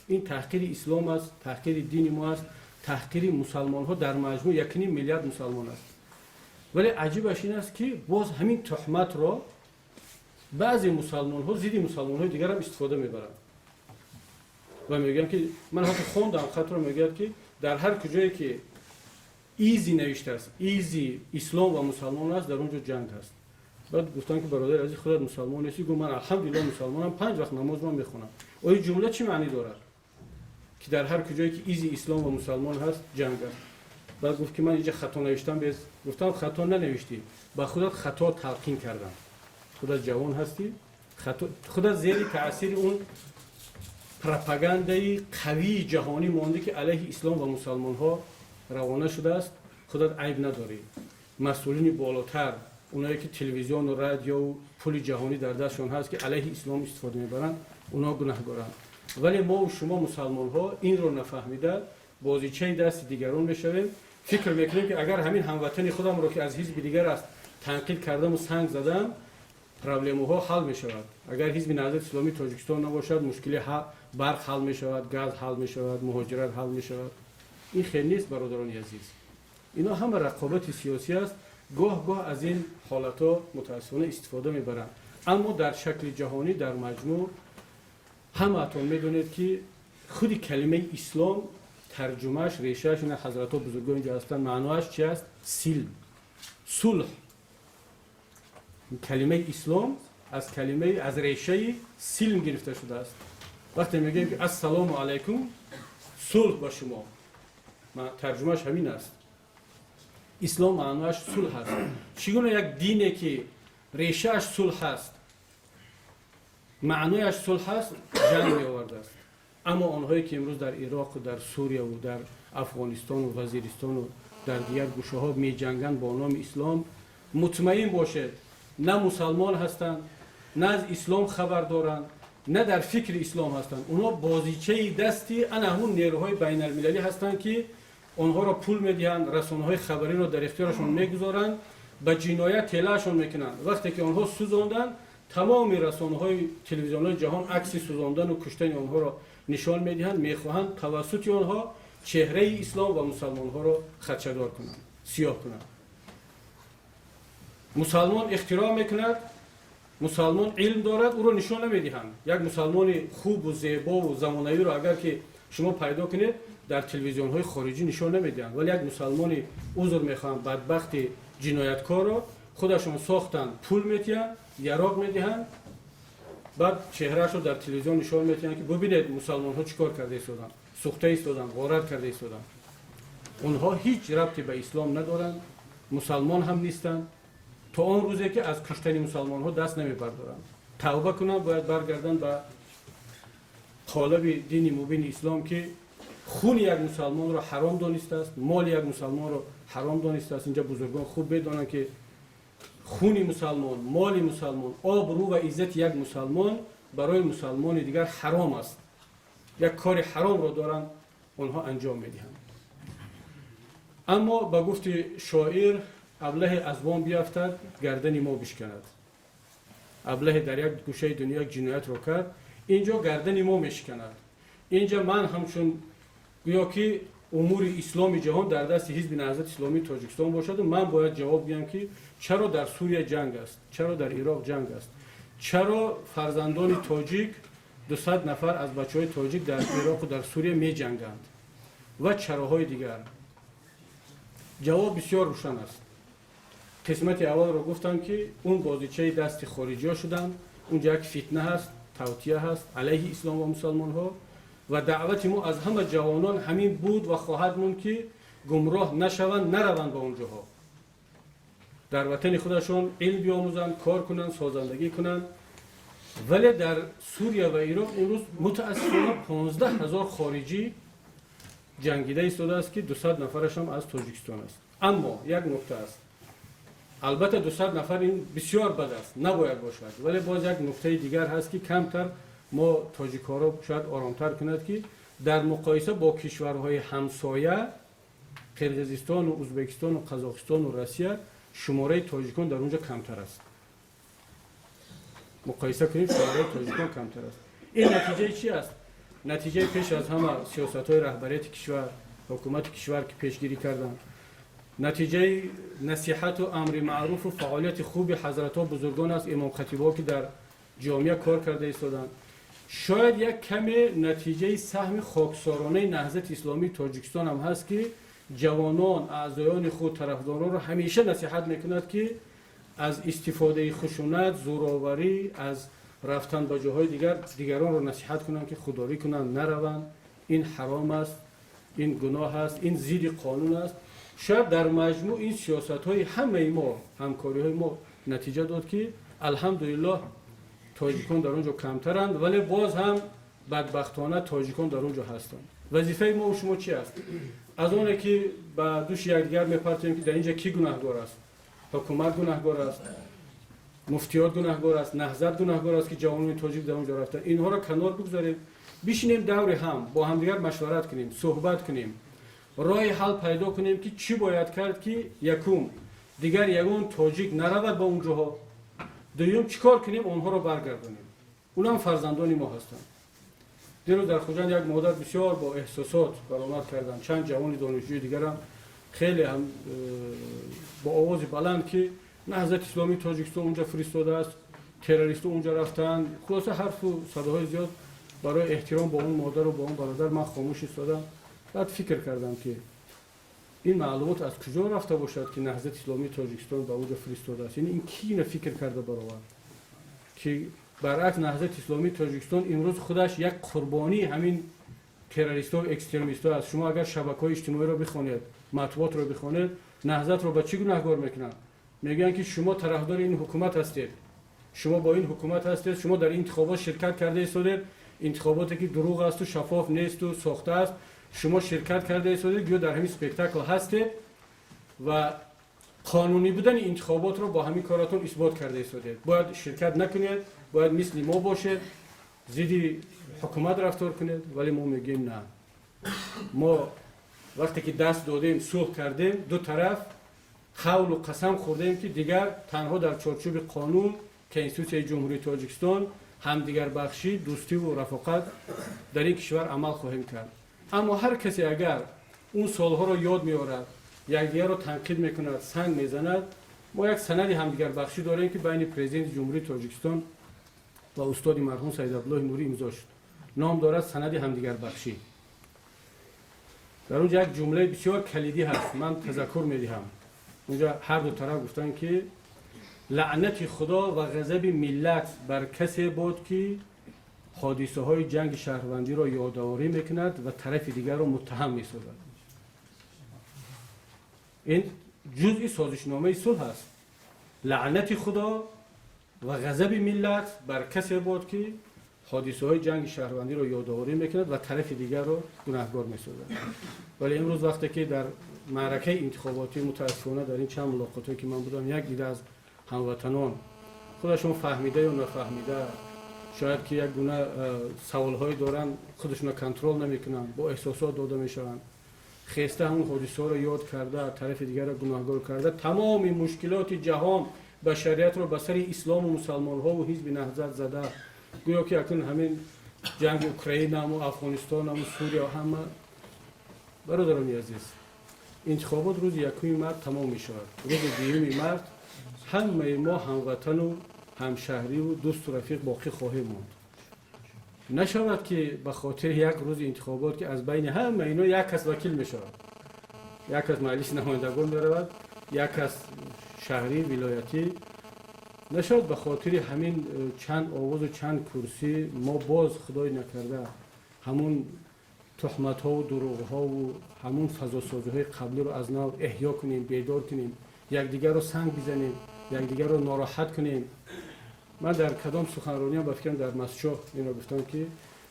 ин таҳқири ислом аст, таҳқири дини мо аст, таҳқири мусалмонҳо дар маҷмӯъ, 1,5 миллиард мусалмон аст. Вале аҷибаш ин аст, ки боз ҳамин туҳматро баъзе мусалмонҳо зидди мусалмонҳои дигарам истифода мебаранд ва мегӯянд, ки ман ҳатто хондам хатро, мегӯяд, ки дар ҳар куҷое ки Изи навиштааст, изи ислом ва мусалмон аст, дар он ҷо ҷанг ҳаст. Баъд гуфтанд, ки бародари азиз, худат мусалмон нестӣ? Гуфт: ман, алҳамдулиллоҳ, мусалмонам, панҷ вақт намозро мехонам. Оё ҷумла чӣ маънӣ дорад, ки дар ҳар куҷое ки изи ислом ва мусалмон ҳаст, ҷанг аст? Баъд гуфт, ки ман инҷа хато навиштам. Без гуфтам: хато нанавиштӣ, ба худат хато талқин кардам, худат ҷавон ҳастӣ, худат зери таъсири он пропагандаи қавии ҷаҳонӣ мондӣ, ки алайҳи ислом ва мусалмонҳо равона шудааст. Худат айб надорӣ, масъулини болотар, оное ки телевизиону радиову пули ҷаҳонӣ дар дастшон ҳаст, ки алайҳи ислом истифода мебаранд, онҳо гунаҳгоранд. Вале мову шумо, мусалмонҳо, инро нафаҳмида бозичаи дасти дигарон мешавем. Фикр мекунем, ки агар ҳамин ҳамватани худамро, ки аз ҳизби дигар аст, танқид кардаму санг задам, проблемаҳо ҳал мешавад. Агар Ҳизби Наҳзати Исломии Тоҷикистон набошад, мушкили барқ ҳал мешавад, газ ҳал мешавад, муҳоҷират ҳал мешавад. Ин хел нест, бародарони азиз. Ино ҳама рақобати сиёсӣ аст. Гоҳ гоҳ аз ин ҳолатҳо, мутаассифона, истифода мебаранд. Аммо дар шакли ҷаҳонӣ, дар маҷмӯъ, ҳамаатон медонед, ки худи калимаи ислом тарҷумааш, решааш, ина ҳазратҳо, бузургон инҷо ҳастанд, маъноаш чи аст? Силм, сулҳ. Калимаи ислом аз калимаи, аз решаи силм гирифта шудааст. Вақте мегӯем, ки ассалому алайкум, сулҳ ба шумо, тарҷумааш ҳамин аст. Ислом маъноаш сулҳ аст. Чӣ гуна як дине, ки решааш сулҳ аст, маънояш сулҳ аст, ҷанг меовардааст? Аммо онҳое ки имрӯз дар Ироқу дар Сурияву дар Афғонистону Вазиристону дар дигар гӯшаҳо меҷанганд бо номи ислом, мутмаин бошед, на мусалмон ҳастанд, на аз ислом хабар доранд, на дар фикри ислом ҳастанд. Онҳо бозичаи дасти ана ҳамун нерӯҳои байналмилалӣ ҳастанд, ки онҳоро пул медиҳанд, расонаҳои хабариро дар ихтиёрашон мегузоранд, ба ҷиноят телаашон мекунанд. Вақте ки онҳо сӯзонданд, тамоми расонаҳои телевизионҳои ҷаҳон акси сӯзондану куштани онҳоро нишон медиҳанд. Мехоҳанд тавассути онҳо чеҳраи ислом ва мусалмонҳоро хадшадор кунанд, сиёҳ кунанд. Мусалмон ихтироъ мекунад, мусалмон илм дорад, ӯро нишон намедиҳанд. Як мусалмони хубу зебову замонавиро агар ки шумо пайдо кунед, дар телевизионҳои хориҷӣ нишон намедиҳанд. Вале як мусалмони, узр мехоҳам, бадбахти ҷинояткорро худашон сохтанд, пул метиҳанд, яроқ медиҳанд, баъд чеҳраашро дар телевизион нишон медиҳанд, ки бубинед, мусалмонҳо чӣ кор карда истоданд, сӯхта истоданд, ғорат карда истоданд. Онҳо ҳеҷ рабте ба ислом надоранд, мусалмон ҳам нестанд. То он рӯзе ки аз куштани мусалмонҳо даст намебардоранд, тавба кунанд, бояд баргарданд ба қолаби дини мубини ислом, ки хуни як мусалмонро ҳаром донистааст, моли як мусалмонро ҳаром донистааст. Инҷа бузургон хуб медонанд, ки хуни мусалмон, моли мусалмон, обрӯ ва иззати як мусалмон барои мусалмони дигар ҳаром аст. Як кори ҳаромро доранд онҳо анҷом медиҳанд. Аммо ба гуфти шоир, аблаҳе аз бом биафтад, гардани мо бишканад. Аблаҳе дар як гӯшаи дунё як ҷиноятро кард, инҷо гардани мо мешиканад. Инҷа ман ҳамчун гӯё ки умури исломи ҷаҳон дар дасти Ҳизби Наҳзати Исломии Тоҷикистон бошаду ман бояд ҷавоб диҳам, ки чаро дар Сурия ҷанг аст, чаро дар Ироқ ҷанг аст, чаро фарзандони тоҷик, 200 нафар аз бачаҳои тоҷик дар Ироқу дар Сурия меҷанганд ва чароҳои дигар. Ҷавоб бисёр рӯшан аст. Қисмати аввалро гуфтам, ки он бозичаи дасти хориҷиҳо шуданд. Унҷа як фитна ҳаст, тавтия ҳаст алайҳи ислом ва мусалмонҳо. Ва даъвати мо аз ҳама ҷавонон ҳамин буд ва хоҳад монд, ки гумроҳ нашаванд, нараванд ба он ҷоҳо, дар ватани худашон илм биомӯзанд, кор кунанд, созандагӣ кунанд. Вале дар Сурия ва Ироқ имрӯз, мутаассифона, 15 ҳазор хориҷӣ ҷангида истодааст, ки 200 нафарашам аз Тоҷикистон аст. Аммо як нукта аст. Албатта, 200 нафар ин бисёр бад аст, набояд бошад. Вале боз як нуктаи дигар ҳаст, ки камтар мо тоҷикҳоро шояд оромтар кунад, ки дар муқоиса бо кишварҳои ҳамсоя, Қирғизистону Ӯзбекистону Қазоқистону Россия, шумораи тоҷикон дар онҷо камтар аст. Муқоиса кунем, шумораи тоҷикон камтар аст. Ин натиҷаи чи аст? Натиҷаи пеш аз ҳама сиёсатҳои раҳбарияти кишвар, ҳукумати кишвар, ки пешгирӣ карданд, натиҷаи насиҳату амри маъруфу фаъолияти хуби ҳазратҳо, бузургон аст, имомхатибҳо, ки дар ҷомеа кор карда истоданд. Шояд як каме натиҷаи саҳми хоксоронаи Наҳзати Исломии Тоҷикистон ҳам ҳаст, ки Ҷавонон, аъзоёни худ, тарафдоронро ҳамеша насиҳат мекунад, ки аз истифодаи хушунат, зӯроварӣ, аз рафтан ба ҷоҳои дигар дигаронро насиҳат кунанд, ки худдорӣ кунанд, нараванд. Ин ҳаром аст, ин гуноҳ аст, ин зидди қонун аст. Шояд дар маҷмӯъ ин сиёсатҳои ҳамаи мо, ҳамкориҳои мо натиҷа дод, ки алҳамдулиллоҳ тоҷикон дар он ҷо камтаранд, вале боз ҳам бадбахтона тоҷикон дар он ҷо ҳастанд. Вазифаи мо шумо чи аст? Аз оне ки ба дӯши якдигар мепартоем, ки дар ин ҷо кӣ гунаҳгор аст, ҳукумат гунаҳгор аст, муфтиёт гунаҳгор аст, Наҳзат гунаҳгор аст, ки ҷавонони тоҷик дар он ҷо рафтанд, инҳоро канор бигузорем, бишинем даври ҳам, бо ҳамдигар машварат кунем, суҳбат кунем, роҳи ҳал пайдо кунем, ки чӣ бояд кард, ки якум, дигар ягон тоҷик наравад ба он ҷоҳо, дуюм, чӣ кор кунем, онҳоро баргардонем. Унам фарзандони мо ҳастанд. Дирӯз дар Хуҷанд як модар бисёр бо эҳсосот баромад карданд, чанд ҷавони донишҷӯи дигарам хеле ҳам бо овози баланд, ки Наҳзати Исломии Тоҷикистон унҷа фиристодааст, террористо унҷа рафтанд. Хулоса, ҳарфу садоҳои зиёд. Барои эҳтиром бо он модару бо он бародар ман хомӯш истодам. Баъд фикр кардам, ки ин маълумот аз куҷо рафта бошад, ки Наҳзати Исломии Тоҷикистон ба онҷо фиристодааст. Яъне ин ки ина фикр карда баровард, ки баръакс Наҳзати Исломии Тоҷикистон имрӯз худаш як қурбонии ҳамин террористо, экстремистҳо аст. Шумо агар шабакаҳои иҷтимоиро бихонед, матбуотро бихонед, Наҳзатро ба чӣ гунаҳгор мекунанд? Мегӯянд, ки шумо тарафдори ин ҳукумат ҳастед, шумо бо ин ҳукумат ҳастед, шумо дар интихобот ширкат карда истодед, интихоботе ки дурӯғ асту шаффоф несту сохта аст, шумо ширкат карда истодед, гӯё дар ҳамин спектакл ҳастед ва қонунӣ будани интихоботро бо ҳамин коратон исбот карда истодед, бояд ширкат накунед, бояд мисли мо бошед, зидди ҳукумат рафтор кунед. Вале мо мегӯем: на, мо вақте ки даст додем, сулҳ кардем, ду тараф қавлу қасам хӯрдем, ки дигар танҳо дар чорчӯби қонун, Конститутсияи Ҷумҳурии Тоҷикистон, ҳамдигарбахшӣ, дӯстиву рафоқат дар ин кишвар амал хоҳем кард. Аммо ҳар касе агар он солҳоро ёд меорад, якдигарро танқид мекунад, санг мезанад, мо як санади ҳамдигарбахшӣ дорем, ки байни Президенти Ҷумҳурии Тоҷикистон ва устоди марҳум Саид Абдуллоҳи Нурӣ имзо шуд, ном дорад санади ҳамдигарбахшӣ. Дар он ҷо як ҷумлаи бисёр калидӣ ҳаст, ман тазаккур медиҳам. Унҷа ҳар ду тараф гуфтанд, ки лаънати Худо ва ғазаби миллат бар касе буд, ки ҳодисаҳои ҷанги шаҳрвандиро ёдоворӣ мекунад ва тарафи дигарро муттаҳам месозад. Ин ҷузъи созишномаи сулҳ аст. Лаънати Худо ва ғазаби миллат бар касе буд, ки ҳодисаҳои ҷанги шаҳрвандиро ёдоворӣ мекунад ва тарафи дигарро гунаҳгор месозад. Вале имрӯз, вақте ки дар маъракаи интихоботӣ, мутаассифона, дар ин чанд мулоқотҳое ки ман будам, як дида аз ҳамватанон худашон фаҳмида ё нафаҳмида, шояд ки як гуна саволҳое доранд, худашонро контрол намекунанд, бо эҳсосот дода мешаванд, хеста ҳамун ҳодисаҳоро ёд карда, тарафи дигарро гунаҳгор карда, тамоми мушкилоти ҷаҳон, башариятро ба сари ислому мусалмонҳову ҳизби Наҳзат зада, гӯё ки акнун ҳамин ҷанги Украинаму Афғонистонаму Сурия ҳама. Бародарони азиз, интихобот рӯзи 1 март тамом мешавад. Рӯзи 2 март ҳамаи мо ҳамватану ҳамшаҳриву дӯсту рафиқ боқӣ хоҳем монд. Нашавад, ки ба хотири як рӯзи интихобот, ки аз байни ҳама ино як кас вакил мешавад, як кас Маҷлиси намояндагон меравад, як кас шаҳрӣ, вилоятӣ, нашавад, ба хотири ҳамин чанд овозу чанд курсӣ мо боз, худой накарда, ҳамун туҳматҳову дурӯғҳову ҳамун фазосозиҳои қаблиро аз нав эҳё кунем, бедор кунем, якдигарро санг бизанем, якдигарро нороҳат кунем. Ман дар кадом суханрониам, ба фикрам, дар Мастчоҳ инро гуфтам, ки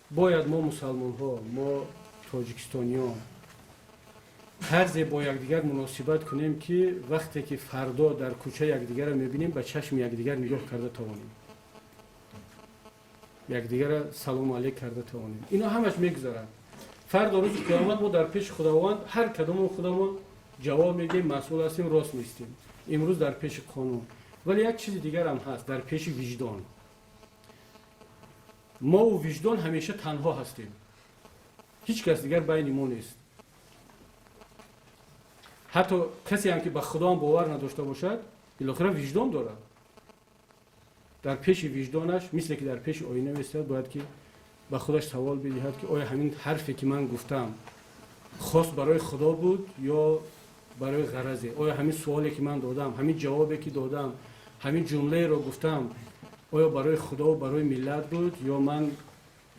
бояд мо мусалмонҳо, мо тоҷикистониён тарзе бо якдигар муносибат кунем, ки вақте ки фардо дар кӯча якдигарро мебинем, ба чашми якдигар нигоҳ карда тавонем, якдигарро салому алейк карда тавонем. Ино ҳамаш мегузарад. Фардо, рӯзи қиёмат, мо дар пеши Худованд ҳар кадомон худамон ҷавоб медиҳем, масъул ҳастем, рост меистем. Имрӯз дар пеши қонун, вале як чизи дигарам ҳаст: дар пеши виҷдон. Мову виҷдон ҳамеша танҳо ҳастем, ҳеҷ кас дигар байни мо нест. Ҳатто касе ҳам ки ба Худоам бовар надошта бошад, билохира виҷдон дорад. Дар пеши виҷдонаш, мисле ки дар пеши оина местояд, бояд ки ба худаш савол бидиҳад, ки оё ҳамин ҳарфе ки ман гуфтам Хост барои Худо буд ё барои ғаразе? Оё ҳамин суоле, ки ман додам, ҳамин ҷавобе, ки додам, ҳамин ҷумлаеро гуфтам, оё барои Худову барои миллат буд ё ман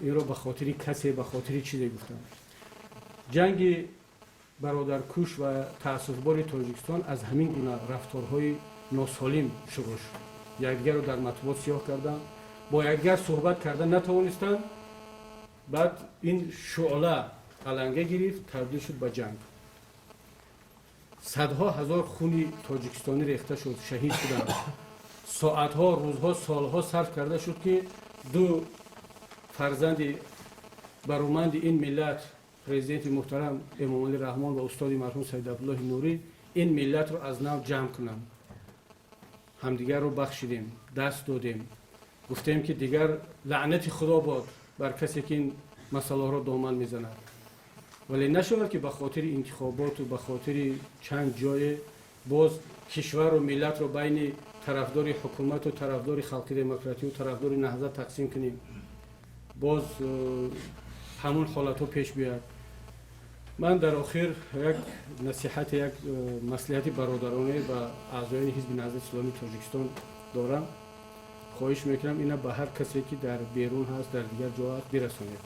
инро ба хотири касе, ба хотири чизе гуфтам? Ҷанги бародаркуш ва таассуфбори Тоҷикистон аз ҳамин гуна рафторҳои носолим шурӯъ шуд. Якдигарро дар матбуот сиёҳ карданд, бо якдигар суҳбат карда натавонистанд. Баъд ин шӯъла аланга гирифт, табдил шуд ба ҷанг. Садҳо ҳазор хуни тоҷикистонӣ рехта шуд, шаҳид шуданд. Соатҳо, рӯзҳо, солҳо сарф карда шуд, ки ду фарзанди бароманди ин миллат, президенти муҳтарам Эмомалӣ Раҳмон ва устоди марҳум Саид Абдуллоҳи Нурӣ, ин миллатро аз нав ҷамъ кунанд. Ҳамдигарро бахшидем, даст додем, гуфтем, ки дигар лаънати Худо бод бар касе, ки ин масъалаҳоро доман мезанад. Вале нашавад, ки ба хотири интихоботу ба хотири чанд ҷое боз кишвару миллатро байни тарафдори ҳукумату тарафдори халқи демократию тарафдори Наҳзат тақсим кунем, боз ҳамун ҳолатҳо пеш биёяд. Ман дар охир як насиҳати, як маслиҳати бародаронае ба аъзоёни Ҳизби Наҳзати Исломии Тоҷикистон дорам. Хоҳиш мекунам, ина ба ҳар касе, ки дар берун ҳаст, дар дигар ҷо ҳаст, бирасонед.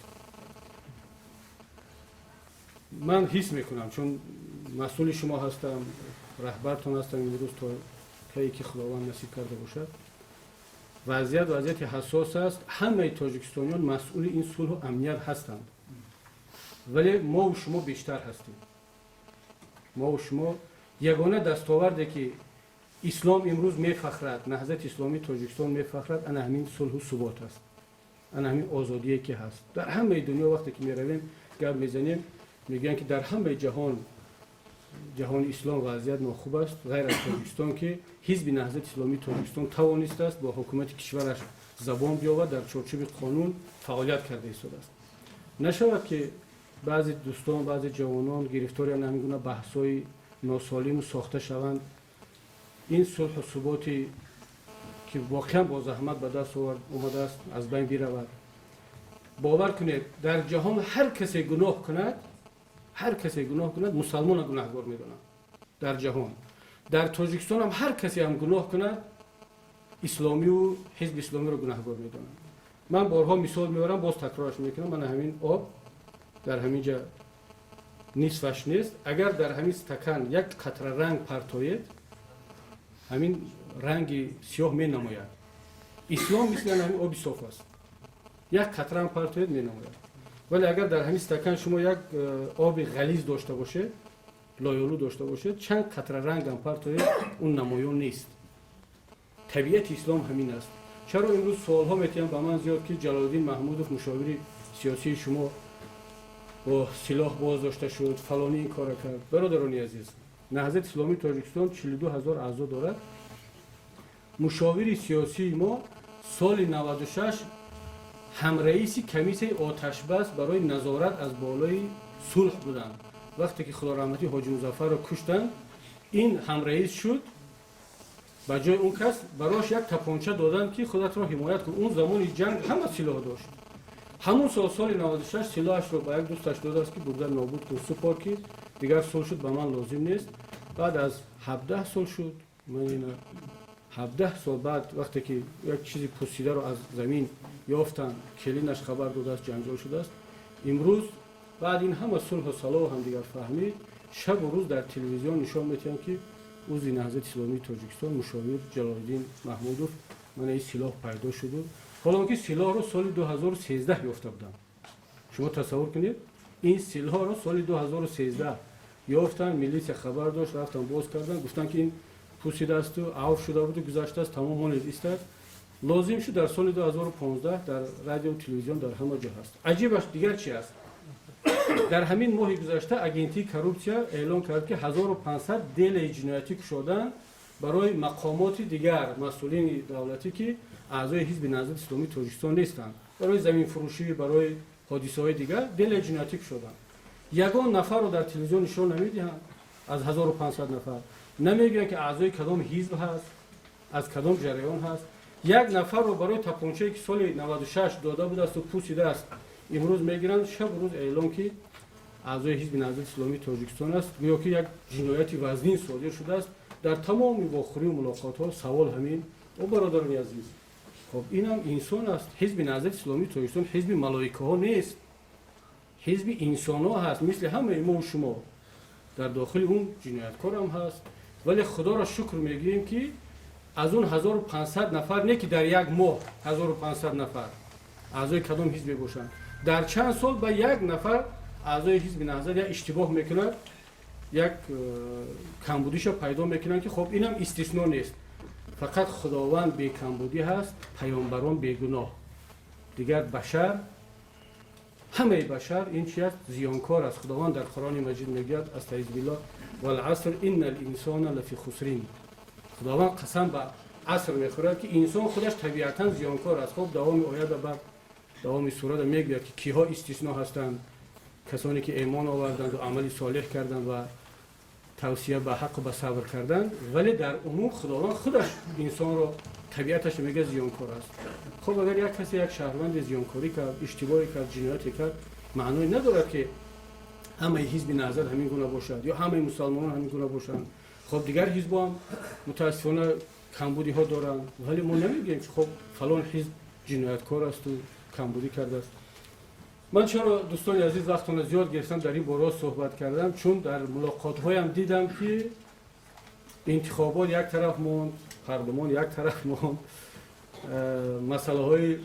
Ман ҳис мекунам, чун масъули шумо ҳастам, раҳбартон ҳастам имрӯз то кае ки Худованд насиб карда бошад. Вазъият вазъияти ҳассос аст. Ҳамаи тоҷикистониён масъули ин сулҳу амният ҳастанд, вале мову шумо бештар ҳастем. Мову шумо ягона дастоварде, ки ислом имрӯз мефахрад, Наҳзати Исломии Тоҷикистон мефахрад, ана ҳамин сулҳу субот аст, ана ҳамин озодие, ки ҳаст. Дар ҳамаи дунё вақте ки меравем, гап мезанем, мегӯянд, ки дар ҳамаи ҷаҳон, ҷаҳони ислом, вазъият нохуб аст, ғайр аз Тоҷикистон, ки Ҳизби Наҳзати Исломии Тоҷикистон тавонистааст бо ҳукумати кишвараш забон биёвад, дар чорчӯби қонун фаъолият карда истодааст. Нашавад, ки баъзе дӯстон, баъзе ҷавонон гирифтори ҳамин гуна баҳсҳои носолиму сохта шаванд. Ин сулҳу суботе, ки воқеан бо заҳмат ба даст омадааст, аз байн биравад. Бовар кунед, дар ҷаҳон ҳар касе гуноҳ кунад, ҳар касе гуноҳ кунад, мусалмона гунаҳгор медонанд дар ҷаҳон. Дар Тоҷикистон ҳам ҳар касе ҳам гуноҳ кунад, исломию ҳизби исломиро гунаҳгор медонанд. Ман борҳо мисол меорам, боз такрораш мекунам. Мана ҳамин об дар ҳамин ҷа нисфаш нест. Агар дар ҳамин стакан як қатра ранг партоед, ҳамин ранги сиёҳ менамояд. Ислом мисли ҳамин оби соф аст, як қатраам партоед, менамояд. Вале агар дар ҳамин стакан шумо як оби ғализ дошта бошед, лоёлу дошта бошед, чанд қатра рангам партоед, он намоён нест. Табиати ислом ҳамин аст. Чаро имрӯз суолҳо метиҳанд ба ман зиёд, ки Ҷалолиддин Маҳмудов, мушовири сиёсии шумо, бо силоҳ боздошта шуд, фалонӣ ин кора кард? Бародарони азиз, Наҳзати Исломии Тоҷикистон 42 000 аъзо дорад. Мушовири сиёсии мо соли 96 ҳамраиси комиссияи оташбас барои назорат аз болои сулҳ буданд. Вақте ки худораҳматӣ Ҳоҷи Музаффарро куштанд, ин ҳамраис шуд. Ба ҷои он кас барош як тапонча доданд, ки худатро ҳимоят кун. Он замони ҷанг ҳама силоҳ дошт. Ҳамун сол, соли 96, силоҳашро ба як дӯсташ додааст, ки бурда нобуд кун, супор, ки дигар сулҳ шуд, ба ман лозим нест. Баъд аз 17 сол шуд, ман ина 17 сол баъд, вақте ки як чизи пусидаро аз замин ёфтанд, келинаш хабар додааст, ҷанҷол шудааст. Имрӯз баъд ин ҳама сулҳу салоҳу ҳамдигарфаҳмӣ, шабу рӯз дар телевизион нишон медиҳанд, ки узви Наҳзати Исломии Тоҷикистон, мушовир Ҷалолиддин Маҳмудов, мана ин силоҳ пайдо шуду. Ҳоло ки силоҳро соли 2013 ёфта буданд. Шумо тасаввур кунед, ин силоҳро соли 2013 ёфтанд. Милитсия хабар дошт, рафтан, боз карданд, гуфтанд, ки ин пусидаасту авф шуда буду гузаштааст, тамом, монед, истад. Лозим шуд, дар соли 2015 дар радио, телевизион, дар ҳама ҷо ҳаст. Аҷибаш дигар чи аст? Дар ҳамин моҳи гузашта агентии коррупсия эълон кард, ки 1500 делаи ҷиноятӣ кушоданд барои мақомоти дигар, масъулини давлатӣ, ки аъзои Ҳизби Наҳзати Исломии Тоҷикистон нестанд, барои заминфурӯшӣ, барои ҳодисаҳои дигар делаи ҷиноятӣ кушоданд. Ягон нафарро дар телевизион нишон намедиҳанд аз 1500 нафар. Намегӯянд, ки аъзои кадом ҳизб ҳаст, аз кадом ҷараён ҳаст. Як нафарро барои тапончае, ки соли 96 дода будасту пусидааст, имрӯз мегиранд, шабу рӯз эълон, ки Аъзои Ҳизби Наҳзати Исломии Тоҷикистон аст, гӯё ки як ҷинояти вазнин содир шудааст. Дар тамоми вохӯрию мулоқотҳо савол ҳамин. О бародарони азиз, хоб, инам инсон аст. Ҳизби Наҳзати Исломии Тоҷикистон ҳизби малоикаҳо нест, ҳизби инсонҳо ҳаст, мисли ҳамаи мову шумо. Дар дохили он ҷинояткорам ҳаст, вале худоро шукр мегӯем, ки аз он 1500 нафар, не ки дар як моҳ 1500 нафар аъзои кадом ҳизбе бошанд, дар чанд сол ба як нафар аъзои Ҳизби Наҳзат як иштибоҳ мекунад, як камбудиша пайдо мекунанд, ки хоб, инам истисно нест. Фақат Худованд бекамбудӣ ҳаст, паёмбарон бегуноҳ, дигар башар, ҳамаи башар ин чи аст? Зиёнкор аст. Худованд дар Қуръони Маҷид мегӯяд: أستعيذ بالله، والعصر إن الإنسان لفي خسر. Худованд қасам ба аср мехӯрад, ки инсон худаш табиатан зиёнкор аст. Хоб, давоми оята, баъд давоми сурада мегӯяд, ки киҳо истисно ҳастанд: касоне ки эмон оварданду амали солеҳ карданд ва тавсия ба ҳаққу ба сабр карданд. Вале дар умум Худованд худаш инсонро, табиаташ мегӯяд, зиёнкор аст. Хоб, агар як касе, як шаҳрванде зиёнкорӣ кард, иштибоҳе кард, ҷинояте кард, маъное надорад, ки ҳамаи Ҳизби Наҳзат ҳамин гуна бошад ё ҳамаи мусалмонон ҳамин гуна бошанд. Хоб, дигар ҳизбо ҳам мутаассифона камбудиҳо доранд, вале мо намегӯем, ки хоб, фалон ҳизб ҷинояткор асту камбудӣ кардааст. Ман чаро, дӯстони азиз, вақтона зиёд гирифтам, дар ин бора суҳбат кардам? Чун дар мулоқотҳоям дидам, ки интихобот як тараф монд, парлумон як тараф монд, масъалаҳои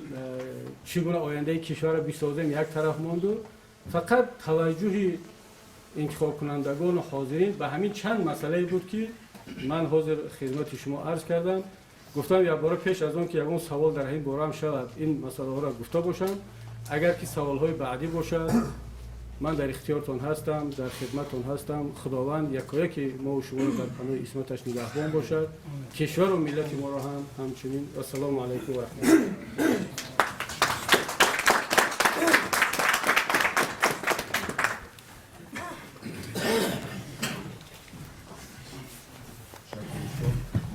чӣ гуна ояндаи кишварро бисозем як тараф монду, фақат таваҷҷӯҳи интихобкунандагону ҳозирин ба ҳамин чанд масъалае буд, ки ман ҳозир хизмати шумо арз кардам. Гуфтам, якбора пеш аз он ки ягон савол дар ҳамин бора ҳам шавад, ин масъалаҳоро гуфта бошам. Агар ки саволҳои баъдӣ бошад, ман дар ихтиёртон ҳастам, дар хидматтон ҳастам. Худованд якояки мову шуморо дар паноҳи исматаш нигаҳбон бошад, кишвару миллати моро ҳам ҳамчунин. Вассалому алайкум ва раҳматуллоҳ.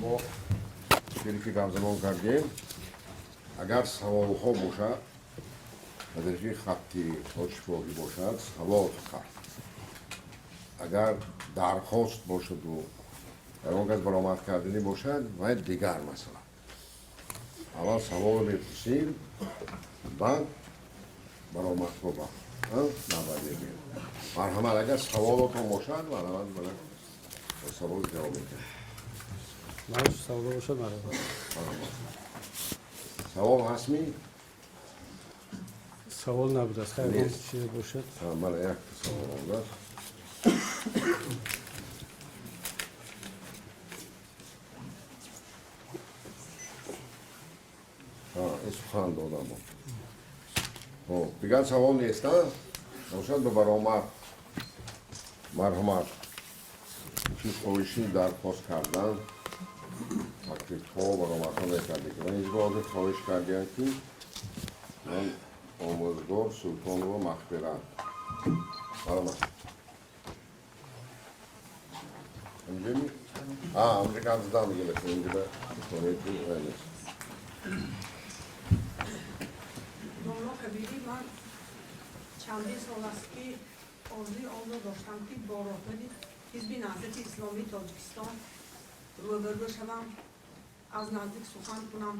Мо шерифи гамзамон кардем. Агар саволҳо бошад, ба тариқи хатти шифоҳӣ бошад, савол фақат. Агар дархост бошаду ягон кас баромад карданӣ бошад, вай дигар масъала. Аввал саволро мепурсем, баъд баромадҳо ба навбат мегирем. Марҳамат, агар саволотон бошад, марҳамат, бана савол ҷавоб медиҳем. Саволо бошад, марҳамат. Савол ҳастми? Савол набудааст, хайр, чизе бошад. Мана, якта савол омадааст. Сухан додам. Хоб, дигар савол нест, бошад, ба баромад марҳамат. Чӣ хоҳиши дархост кардан, таклифҳо, баромадҳо мекардем. Ман ҳизби ҳозир хоҳиш кардиам, ки ман омӯзгор Султонова Махфира, марҳамат. Инҷами онҷа гап задан мегирад, инҷа нест. Домло Кабирӣ, ман чандин сол аст, ки орзуи онро доштам, ки бо роҳбари Ҳизби Наҳзати Исломии Тоҷикистон рӯбарӯ шавам, аз наздик сухан кунам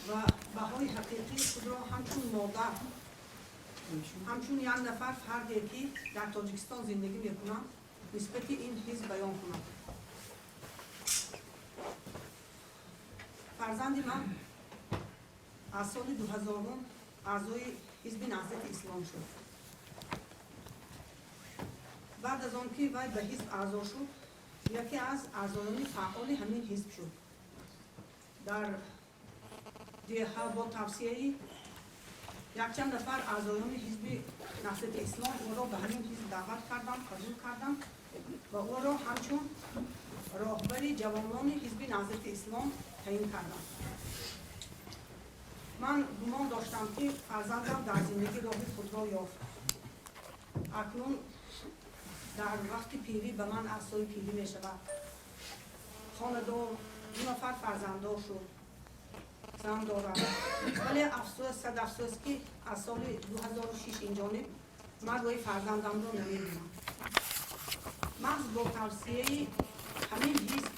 ва баҳои ҳақиқии худро ҳамчун модар, ҳамчун як нафар фарде, ки дар Тоҷикистон зиндагӣ мекунам, нисбати ин ҳизб баён кунам. Фарзанди ман аз соли 2000-ум аъзои Ҳизби Наҳзати Ислом шуд. Баъд аз он ки вай ба ҳизб аъзо шуд, яке аз аъзоёни фаъоли ҳамин ҳизб шуд. Дар деҳа бо тавсияи якчанд нафар аъзоёни Ҳизби Наҳзати Ислом ӯро ба ҳамин ҳизб даъват кардам, қабул кардам ва ӯро ҳамчун роҳбари ҷавонони Ҳизби Наҳзати Ислом таъин кардам. Ман гумон доштам, ки фарзандам дар зиндагӣ роҳи худро ёфт, акнун дар вақти пирӣ ба ман асои пирӣ мешавад. Хонадор, ду нафар фарзанддор шуд, зан дорад, вале афсӯс, сад афсӯс, ки аз соли 2006 инҷониб Ман рӯи фарзандамро намебинам. Маҳз бо тавсияи ҳамин ҳизб,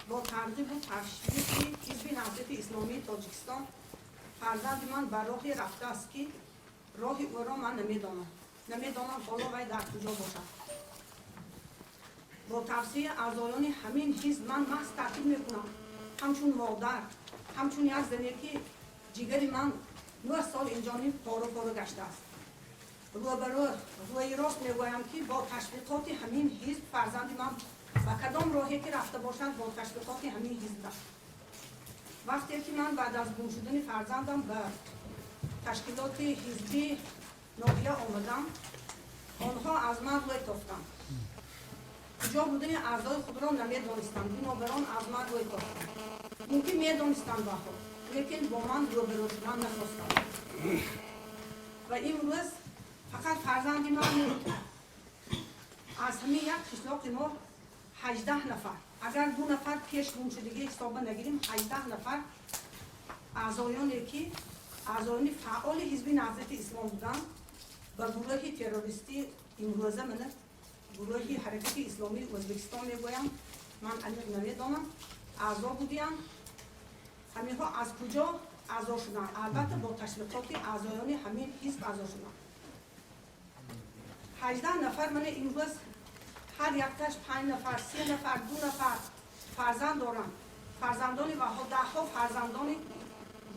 бо тарғибу ташвиқи Ҳизби Наҳзати Исломии Тоҷикистон фарзанди ман ба роҳе рафтааст, ки роҳи ӯро ман намедонам. Намедонам, ҳоло вай дар куҷо бошад. Бо тавсияи аъзоёни ҳамин ҳизб ман маҳз таъкид мекунам, ҳамчун модар, ҳамчун як зане, ки ҷигари ман 9 сол инҷониб пора пора гаштааст, рӯбарӯ рӯи рост мегӯям, ки бо ташвиқоти ҳамин ҳизб фарзанди ман ба кадом роҳе ки рафта бошад, бо ташвиқоти ҳамин ҳизб рафт. Вақте ки ман баъд аз гум шудани фарзандам ба ташкилоти ҳизбии ноҳия омадам, онҳо аз ман рӯй тофтанд. Куҷо будани аъзои худро намедонистанд, бинобар он аз ман рӯй тофтанд. Мумкин, медонистанд баҳо, лекин бо ман рӯбарӯ шудан нахостанд. Ва имрӯз фақат фарзанди ман не, аз ҳамин як қишлоқи мо 18 нафар, агар ду нафар пеш гумшудагӣ ҳисоба нагирим, 18 нафар аъзоёне, ки аъзоёни фаъоли Ҳизби Наҳзати Ислом буданд, ба гурӯҳи террористӣ, имрӯза мана гурӯҳи Ҳаракати Исломии Ӯзбекистон мегӯям, ман аниқ намедонам, аъзо будиянд. Ҳаминҳо аз куҷо аъзо шуданд? Албатта, бо ташвиқоти аъзоёни ҳамин ҳизб аъзо шуданд. 18 нафар мана имрӯз ҳар якташ панҷ нафар, се нафар, ду нафар фарзанд доранд. Фарзандони ваҳо, даҳҳо фарзандони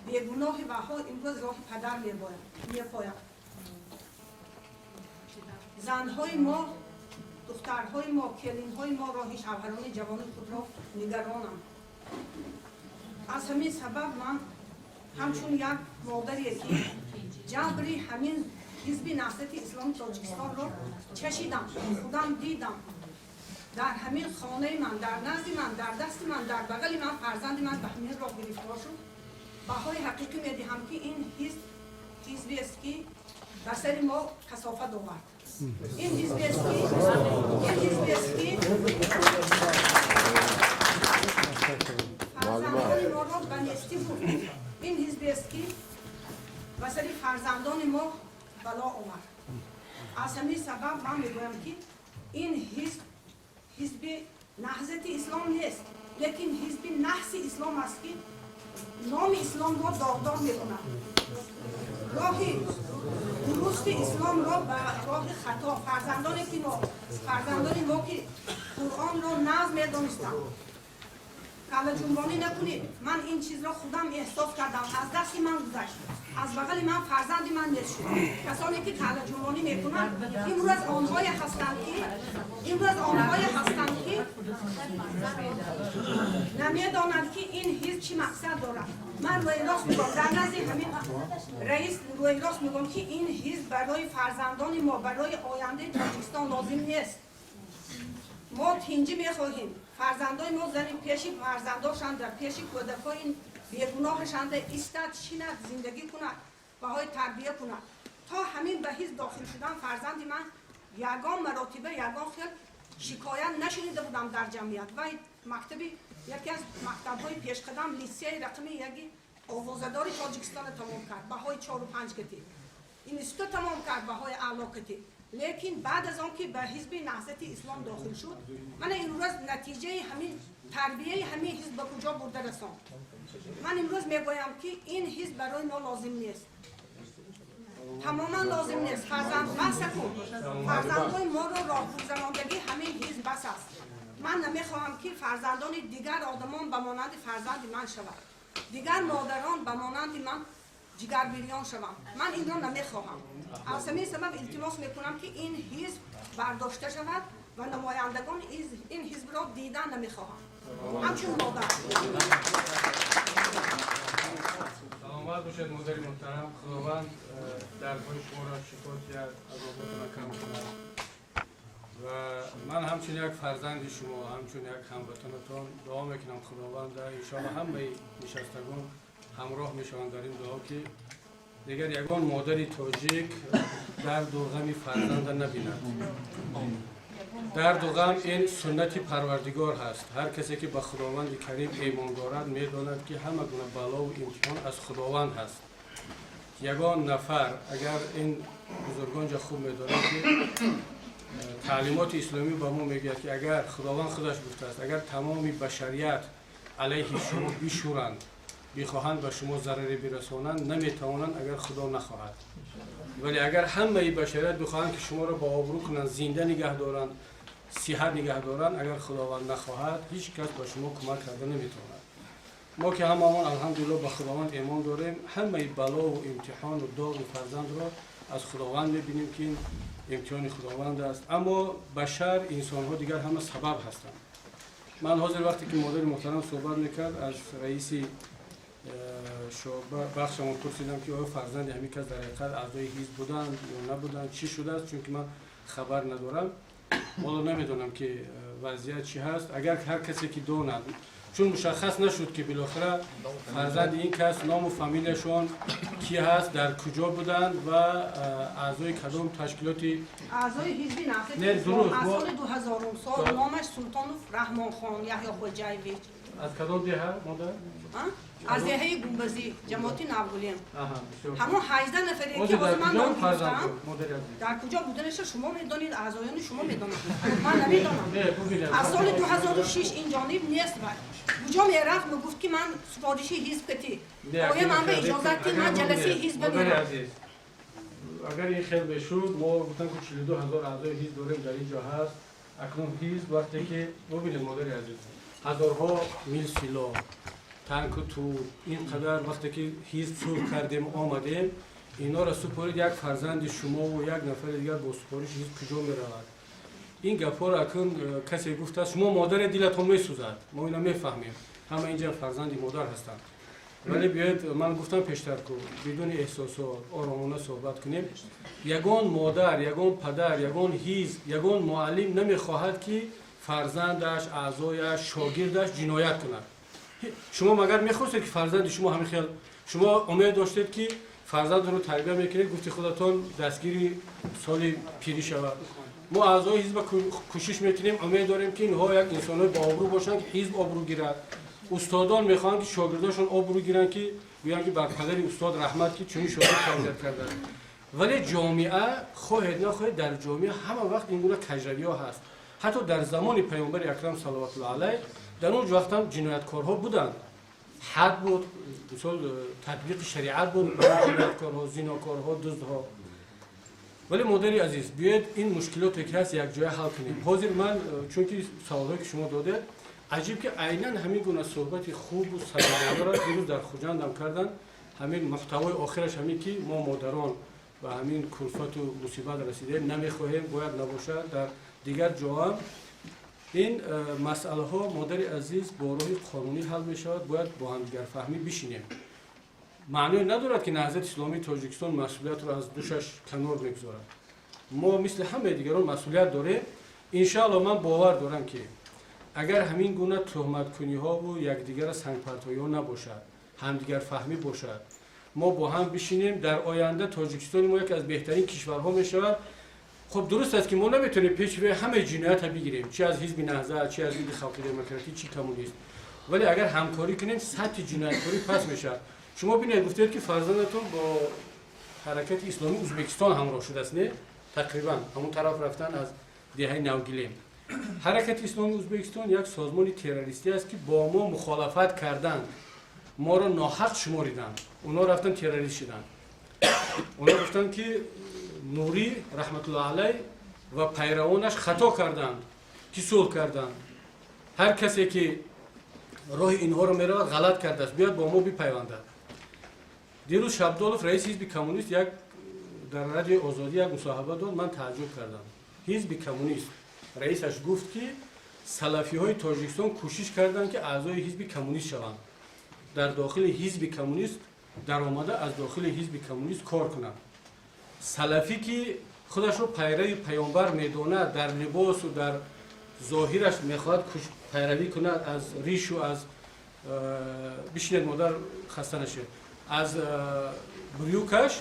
бегуноҳи ваҳо имрӯз роҳи падар мепоянд. Занҳои мо, духтарҳои мо, келинҳои мо роҳи шавҳарони ҷавони худро нигаронанд. Аз ҳамин сабаб ман ҳамчун як модаре, ки ҷабри ҳамин Ҳизби Наҳзати Исломи Тоҷикистонро чашидам, худам дидам, дар ҳамин хонаи ман, дар назди ман, дар дасти ман, дар бағали ман фарзанди ман ба ҳамин роҳ гирифтор шуд, баҳои ҳақиқӣ медиҳам, ки ин ҳизб ҳизбест, ки ба сари мо касофат овард. Ин ҳизбест, ки фарзандони моро ба нестӣ бурд. Ин ҳизбест, ки ба сари фарзандони мо бало овард. Аз ҳамин сабаб ман мегӯям, ки ин ҳизб Ҳизби Наҳзати Ислом нест, лекин ҳизби наҳси ислом аст, ки номи исломро доғдор мекунад, роҳи дурусти исломро ба роҳи хато. Фарзандони мо, ки Қуръонро нағз медонистанд, каллаҷунбонӣ накунед, ман ин чизро худам эҳсос кардам, аз дасти ман гузашт, аз бағали ман фарзанди ман нест шуд. Касоне ки каллаҷунбонӣ мекунанд, имрӯз онҳое ҳастанд, ки намедонанд, ки ин ҳизб чӣ мақсад дорад. Ман рӯи рост мегӯям, дар назди ҳамин раис рӯи рост мегӯям, ки ин ҳизб барои фарзандони мо, барои ояндаи Тоҷикистон лозим нест. Мо тинҷӣ мехоҳем. Фарзандои мо зани пеши фарзандошанда, пеши кӯдакҳои бегуноҳашанда истад, шинад, зиндагӣ кунад, баҳои тарбия кунад. То ҳамин ба ҳизб дохил шудан фарзанди ман ягон маротиба ягон хел шикоят нашунида будам дар ҷамъият. Вай мактаби, яке аз мактабҳои пешқадам, литсеи рақами яки овозадори Тоҷикистонро тамом кард, баҳои чору панҷ катӣ, институт тамом кард, баҳои аъло катӣ. Лекин баъд аз он ки ба Ҳизби Наҳзати Ислом дохил шуд, мана имрӯз натиҷаи ҳамин тарбияи ҳамин ҳизб ба куҷо бурда расонд. Ман имрӯз мегӯям, ки ин ҳизб барои мо лозим нест, тамоман лозим нест. Фарзанд баса кун, фарзандои моро роҳгузарондагӣ ҳамин ҳизб бас аст. Ман намехоҳам, ки фарзандони дигар одамон ба монанди фарзанди ман шавад, дигар модарон ба монанди ман ҷигарбириён шаванд. Ман инро намехоҳам. Аз ҳамин сабаб илтимос мекунам, ки ин ҳизб бардошта шавад ва намояндагони ин ҳизбро дидан намехоҳам ҳамчун модар. Саломат бошед, модари муҳтарам. Худованд дардҳои шуморо шифо диҳад, азоботона кам кунад. Ва ман ҳамчун як фарзанди шумо, ҳамчун як ҳамватанатон дуо мекунам Худованда, иншоалло ҳамаи нишастагон ҳамроҳ мешаванд дар ин дуо, ки дигар ягон модари тоҷик дарду ғами фарзанда набинад. Дарду ғам ин суннати Парвардигор ҳаст. Ҳар касе ки ба Худованди Карим имон дорад, медонад, ки ҳама гуна балову имтиҳон аз Худованд ҳаст. Ягон нафар, агар ин бузургон ҷа хуб медонанд, ки таълимоти исломӣ ба мо мегӯяд, ки агар Худованд худаш гуфтааст, агар тамоми башарият алайҳи шумо бишӯранд, бихоҳанд ба шумо зараре бирасонанд, наметавонанд, агар Худо нахоҳад. Вале агар ҳамаи башарият бихоҳанд, ки шуморо ба обрӯ кунанд, зинда нигаҳ доранд, сиҳат нигаҳ доранд, агар Худованд нахоҳад, ҳеҷ кас ба шумо кӯмак карда наметавонад. Мо ки ҳамаамон, алҳамдулилло, ба Худованд эмон дорем, ҳамаи балову имтиҳону доғи фарзандро аз Худованд мебинем, ки ин имтиҳони Худованд аст. Аммо башар, инсонҳо дигар ҳама сабаб ҳастанд. Ман ҳозир, вақте ки модари муҳтарам суҳбат мекард, аз раиси бахшамон пурсидам, ки оё фарзанди ҳамин кас дар ҳақиқат аъзои ҳизб буданд ё набуданд, чӣ шудааст, чунки ман хабар надорам. Ҳоло намедонам, ки вазъият чӣ ҳаст. Агар ҳар касе ки донад, чун мушаххас нашуд, ки билохира фарзанди ин кас ному фамилияшон ки ҳаст, дар куҷо буданд ва аъзои кадом ташкилоти Аъзои ҳизби Не, дуруст, аз соли 2000 сол. Номаш Султонов Раҳмонхон Яҳёхоҷаевич. Аз кадом деҳа, модар? Аз деҳаи Гумбазӣ, ҷамоати Навгулем. Аҳа, бисёр. Ҳамон 18 нафаре ки Ҳозир дар ҳозир ман куҷо ном фарзанд, гирифтам, модари азиз? Дар куҷо буданаша шумо медонед, аъзоёни шумо медонанд, ман намедонам. Не, бубинед. Аз соли 2006 ин ҷониб нест. Вай куҷо мерафт, мегуфт, ки ман супориши ҳизб катӣ. Не, Оя ман ба иҷозат ки ман агар ҷаласаи бубинед, ҳизба модари мерам. азиз, агар ин хел мешуд, мо гуфтам, ки 42 000 аъзои ҳизб дорем, дар ин ҷо ҳаст. Акнун ҳизб вақте ки, бубинед, модари азиз, ҳазорҳо мил силоҳ, танку туп, ин қадар вақте ки ҳизб сулҳ кардем, омадем, инҳоро супорид як фарзанди шумову як нафари дигар бо супориши ҳизб куҷо меравад? Ин гапҳоро акнун касе гуфтааст. Шумо модаре, дилатон месӯзад, мо ина мефаҳмем, ҳама инҷа фарзанди модар ҳастанд. Вале биёед, ман гуфтам пештар, ку бидуни эҳсосот оромона суҳбат кунем. Ягон модар, ягон падар, ягон ҳизб, ягон муаллим намехоҳад, ки фарзандаш, аъзояш, шогирдаш ҷиноят кунад. Шумо магар мехостед, ки фарзанди шумо ҳамин хел? Шумо умед доштед, ки фарзандро тарбия мекунед, гуфти худатон, дастгири соли пирӣ шавад. Мо аъзои ҳизба кӯшиш мекунем, умед дорем, ки инҳо як инсонҳои бообрӯ бошанд, ки ҳизб обрӯ гирад. Устодон мехоҳанд, ки шогирдошон обрӯ гиранд, ки гӯянд, ки бар падари устод раҳмат, ки чунин шогирд тарбият карданд. Вале ҷомеа, хоҳед нахоҳед, дар ҷомеа ҳама вақт ин гуна кажравиҳо ҳаст. Ҳатто дар замони паёмбари акрам салаватуллоҳ алайҳ, дар он вақтам ҷинояткорҳо буданд, ҳад буд, мисол, татбиқи шариат буд барои ҷинояткорҳо, зинокорҳо, дуздҳо. Вале, модари азиз, биёед, ин мушкилоте ки ҳаст, якҷоя ҳал кунем. Ҳозир ман чунки саволҳое ки шумо додед, аҷиб, ки айнан ҳамин гуна суҳбати хубу самимонара дирӯз дар Хуҷандам карданд. Ҳамин муҳтавои охираш ҳамин, ки мо модарон ба ҳамин кулфату мусибат расидаем, намехоҳем, бояд набошад. Дар дигар ҷоам ин масъалаҳо, модари азиз, бо роҳи қонунӣ ҳал мешавад. Бояд бо ҳамдигарфаҳмӣ бишинем. Маъное надорад, ки Наҳзати Исломии Тоҷикистон масъулиятро аз душаш канор мегузорад. Мо мисли ҳамаи дигарон масъулият дорем. Иншаалло, ман бовар дорам, ки агар ҳамин гуна тӯҳматкуниҳову якдигара сангпартоиҳо набошад, ҳамдигарфаҳмӣ бошад, мо бо ҳам бишинем, дар оянда Тоҷикистони мо яке аз беҳтарин кишварҳо мешавад. Хуб, дуруст аст, ки мо наметавонем пеши рӯи ҳамаи ҷиноята бигирем, чи аз ҳизби Наҳзат, чи аз ҳизби Халқи Демократӣ, чи коммунист, вале агар ҳамкорӣ кунем, сатҳи ҷинояткорӣ паст мешавад. Шумо бинед, гуфтед, ки фарзандатон бо Ҳаракати Исломии Узбекистон ҳамроҳ шудааст, не? Тақрибан ҳамон тараф рафтан аз деҳаи Навгилем. Ҳаракати Исломии Узбекистон як созмони террористӣ аст, ки бо мо мухолафат карданд, моро ноҳақ шумориданд, онҳо рафтан террорист шуданд. Онҳо гуфтанд, ки Нурӣ раҳматуллоҳ алай ва пайравонаш хато карданд, ки сулҳ карданд, ҳар касе ки роҳи инҳоро меравад, ғалат кардааст, биёд бо мо бипайвандад. Дирӯз Шабдолов, раиси ҳизби коммунист, як дар Радиои Озодӣ як мусоҳиба дод. Ман тааҷҷуб кардам. Ҳизби коммунист, раисаш гуфт, ки салафиҳои Тоҷикистон кӯшиш карданд, ки аъзои ҳизби коммунист шаванд, дар дохили ҳизби коммунист даромада, аз дохили ҳизби коммунист кор кунанд. Салафӣ, ки худашро пайрави паёмбар медонад, дар либосу дар зоҳираш мехоҳад пайравӣ кунад, аз ришу аз бишинед, модар, хаста нашед, аз брюкаш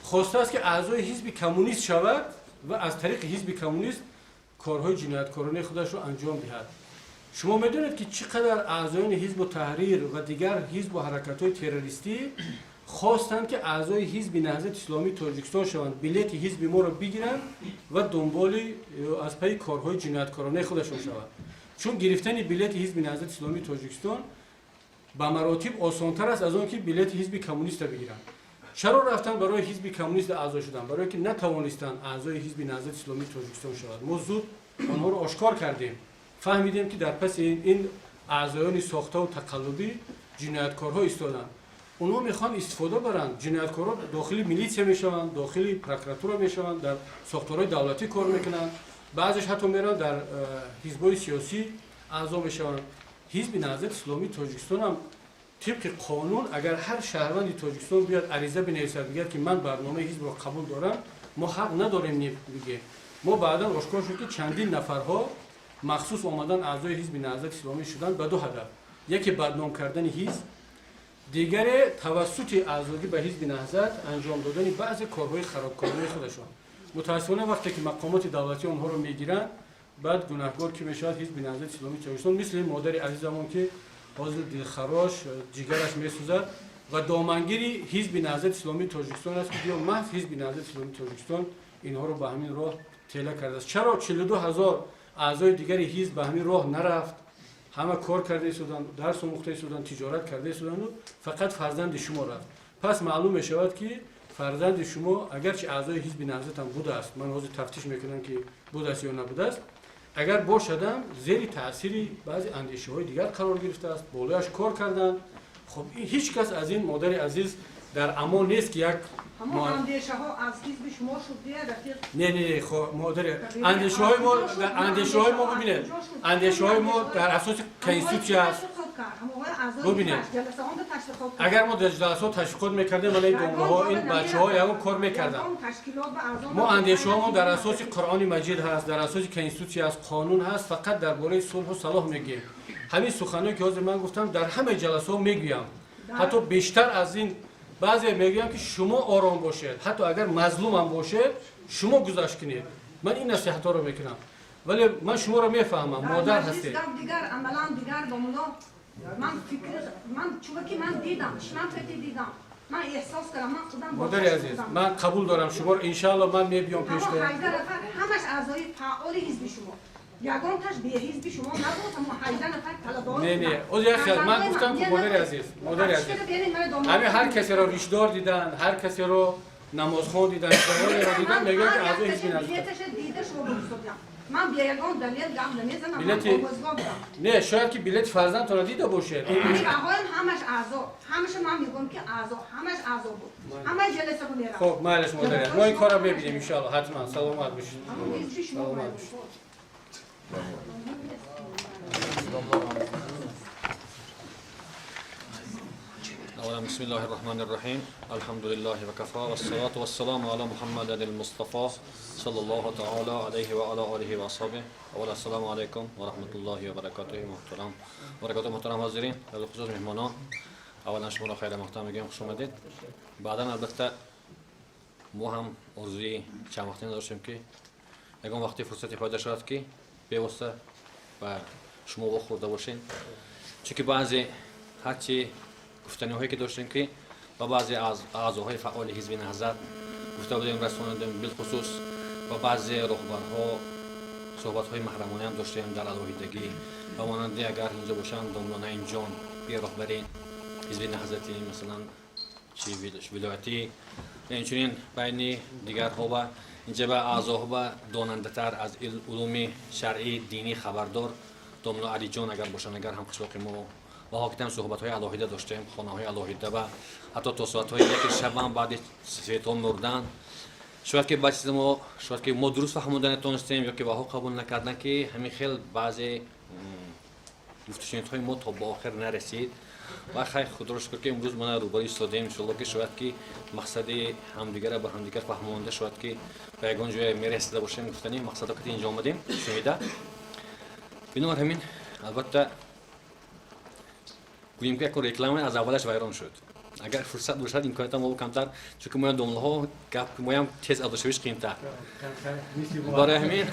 хостааст, ки аъзои ҳизби коммунист шавад ва аз тариқи ҳизби коммунист корҳои ҷинояткоронаи худашро анҷом диҳад. Шумо медонед, ки чӣ қадар аъзоёни Ҳизбу Таҳрир ва дигар ҳизбу ҳаракатҳои террористӣ Хостанд, ки аъзои Ҳизби Наҳзати Исломии Тоҷикистон шаванд, билети ҳизби моро бигиранд ва дунболи аз пайи корҳои ҷинояткоронаи худашон шаванд. Чун гирифтани билети Ҳизби Наҳзати Исломии Тоҷикистон ба маротиб осонтар аст аз он ки билети Ҳизби Коммуниста бигиранд. Чаро рафтанд, барои Ҳизби Коммуниста аъзо шуданд? Барое ки натавонистанд аъзои Ҳизби Наҳзати Исломии Тоҷикистон шавад. Мо зуд онҳоро ошкор кардем, фаҳмидем, ки дар паси ин аъзоёни сохтаву тақаллубӣ ҷинояткорҳо истоданд. Онҳо мехоҳанд истифода баранд. Ҷинояткорҳо дохили милитсия мешаванд, дохили прокуратура мешаванд, дар сохторҳои давлатӣ кор мекунанд, баъзеш ҳатто мераванд, дар ҳизбҳои сиёсӣ аъзо мешаванд. Ҳизби Наҳзати Исломии Тоҷикистон ҳам тибқи қонун, агар ҳар шаҳрванди Тоҷикистон биёд, ариза бинависад, бигӯяд, ки ман барномаи ҳизбро қабул дорам, мо ҳақ надорем не бигем. Мо баъдан ошкор шуд, ки чандин нафарҳо махсус омадан, аъзои Ҳизби Наҳзати Исломӣ шуданд ба ду ҳадаф: яке бадном кардани ҳизб, дигаре тавассути аъзогӣ ба Ҳизби Наҳзат анҷом додани баъзе корҳои харобкоронаи худашон. Мутаассифона, вақте ки мақомоти давлатӣ онҳоро мегиранд, баъд гунаҳгор ки мешавад? Ҳизби Наҳзати Исломии Тоҷикистон. Мисли модари азизамон, ки ҳозир дилхарош, ҷигараш месӯзад ва домангири Ҳизби Наҳзати Исломии Тоҷикистон аст, ки биё маҳз Ҳизби Наҳзати Исломии Тоҷикистон инҳоро ба ҳамин роҳ тела кардааст. Чаро 42 000 аъзои дигари ҳизб ба ҳамин роҳ нарафт? Ҳама кор карда истоданд, дарс омӯхта истоданд, тиҷорат карда истоданду фақат фарзанди шумо рафт. Пас маълум мешавад, ки фарзанди шумо агарчи аъзои Ҳизби Наҳзатам будааст, ман ҳозир тафтиш мекунам, ки будааст ё набудааст, агар бошадам, зери таъсири баъзе андешаҳои дигар қарор гирифтааст, болояш кор карданд. Хоб, ҳеҷ кас аз ин, модари азиз, дар амон нест, ки як Ҳамон андешаҳо аз ҳизби шумо шуд, дия, рафиқ. Не, не, не, модари, андешаҳои мо, бибинед, андешаҳои мо дар асоси конститутсия аст. Бубинед, агар мо дар ҷаласаҳо ташвиқот мекардем, вале ин домлаҳо, ин бачаҳо ягон кор мекарданд. Мо андешаҳомон дар асоси Қуръони Маҷид ҳаст, дар асоси конститутсия аст, қонун ҳаст. Фақат дар бораи сулҳу салоҳ мегӯем. Ҳамин суханое, ки ҳозир ман гуфтам, дар ҳамаи ҷаласаҳо мегӯям, ҳатто бештар аз ин. Баъзе мегӯям, ки шумо ором бошед, ҳатто агар мазлумам бошед, шумо гузашт кунед. Ман ин насиҳатҳоро мекунам, вале ман шуморо мефаҳмам, модар ҳастед. Дигар амалан дигар, домулло. Ман фикр, ман чунки ман дидам, чишмам дидам, ман эҳсос кардам, ман худам. Модари азиз, ман қабул дорам шуморо, иншаалло, ман мебиём пештон. 18 нафар ҳамаш аъзои фаъоли ҳизби шумо, ягонташ беҳизби шумо набуд. Ҳамо 18 нафар талабаҳо. Не, не, оз як хел ман гуфтам, ки модари азиз, модари азиз, ҳамин ҳар касеро ришдор дидан, ҳар касеро намозхон дидан, ҷавонеро дидан, мегӯянд, ки аъзои ҳизби Наҳзат. Билеташа дида шумо гуфтодям. Ман бе ягон далел гап намезанам. Не, шояд ки билети фарзандтонро дида бошед. Ҳоям ҳамаш аъзо, ҳамаша ман мегӯям, ки аъзо, ҳамаш аъзо буд, ҳамаи ҷаласа меравад. Хоб, майлаш, модари, мо ин корро мебинем, иншоалло, ҳатман. Саломат бошед, саломат бошед. أولا، بسم الله الرحمن الرحيم، الحمد لله وكفى، والصلاة والسلام على محمد المصطفى صلى الله تعالى عليه وعلى آله وأصحابه. أولا، السلام عليكم ورحمة الله وبركاته. محترم وبركاته. محترم حاضرین، بالخصوص مهمانان، اولا شما را خیر مقدم میگم، خوش اومدید. بعدا البته ما هم آرزوی چند وقتی داشتیم که یگان وقتی فرصتی پیدا شد که بیواسطه و شما خورده باشین، چون بعضی هرچی گفتنی هایی که داشتیم که با بعضی از اعضاهای فعال حزب نهضت گفته بودیم، رساندیم، بالخصوص با بعضی رهبرها صحبت های محرمانه هم داشتیم در علاهیدگی و مانند اگر اینجا باشن، داملا نعیم جان بی رهبری حزب نهضتی، مثلا چی ولایتی، اینچنین بین دیگرها و اینجا به اعضاها و داننده تر از علوم شرعی دینی خبردار، داملا علی جان اگر باشن، اگر هم قشلاق ما و حاکم، صحبت های علاهیده داشتیم، خانه های علاهیده و حتی تا ساعت های 1 شب هم بعد سویتان مردن. شاید که بعضی ما، شاید که ما درست فهموندن نتونستیم یا که واها قبول نکردن، که همین خیلی بعضی گفتشنیدهای ما تا به آخر نرسید. و خیر، خدا رو شکر که امروز ما روبرو ایستادیم. انشالله که شاید که مقصد همدیگه را به همدیگه فهمونده، شاید که به یگان جای میرسیده باشیم. گفتنی مقصد که اینجا آمدیم شنیده. بنابر همین، البته گوییم که یک реклама از اولش ویران شد. اگر فرصت باشد، имконият мо камтар, чунки моям домлаҳо гап моям тез адошавиш қиинтар. Барои ҳамин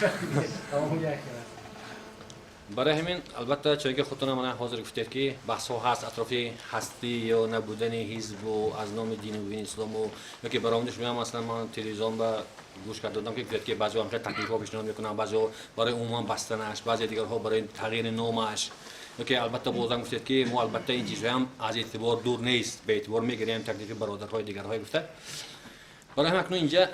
Барои ҳамин албатта чунки худтон мана ҳозир гуфтед ки баҳсҳо ҳаст атрофи ҳастӣ ё набудани ҳизбу аз номи дини мубини ислому ё ки баромадиш меам, масалан ман телевизион ба гӯш карда додам ки гуфтед ки баъзеҳо ҳамхел таклифҳо пешниҳод мекунанд, баъзеҳо барои умуман бастанаш, баъзе дигарҳо барои тағйири номаш, ё ки албатта бозам гуфтед ки мо албатта ин чизҳоям аз эътибор дур нест, ба эътибор мегирем таклифи бародарҳои дигарҳое гуфта. Барои ҳам акнун инҷа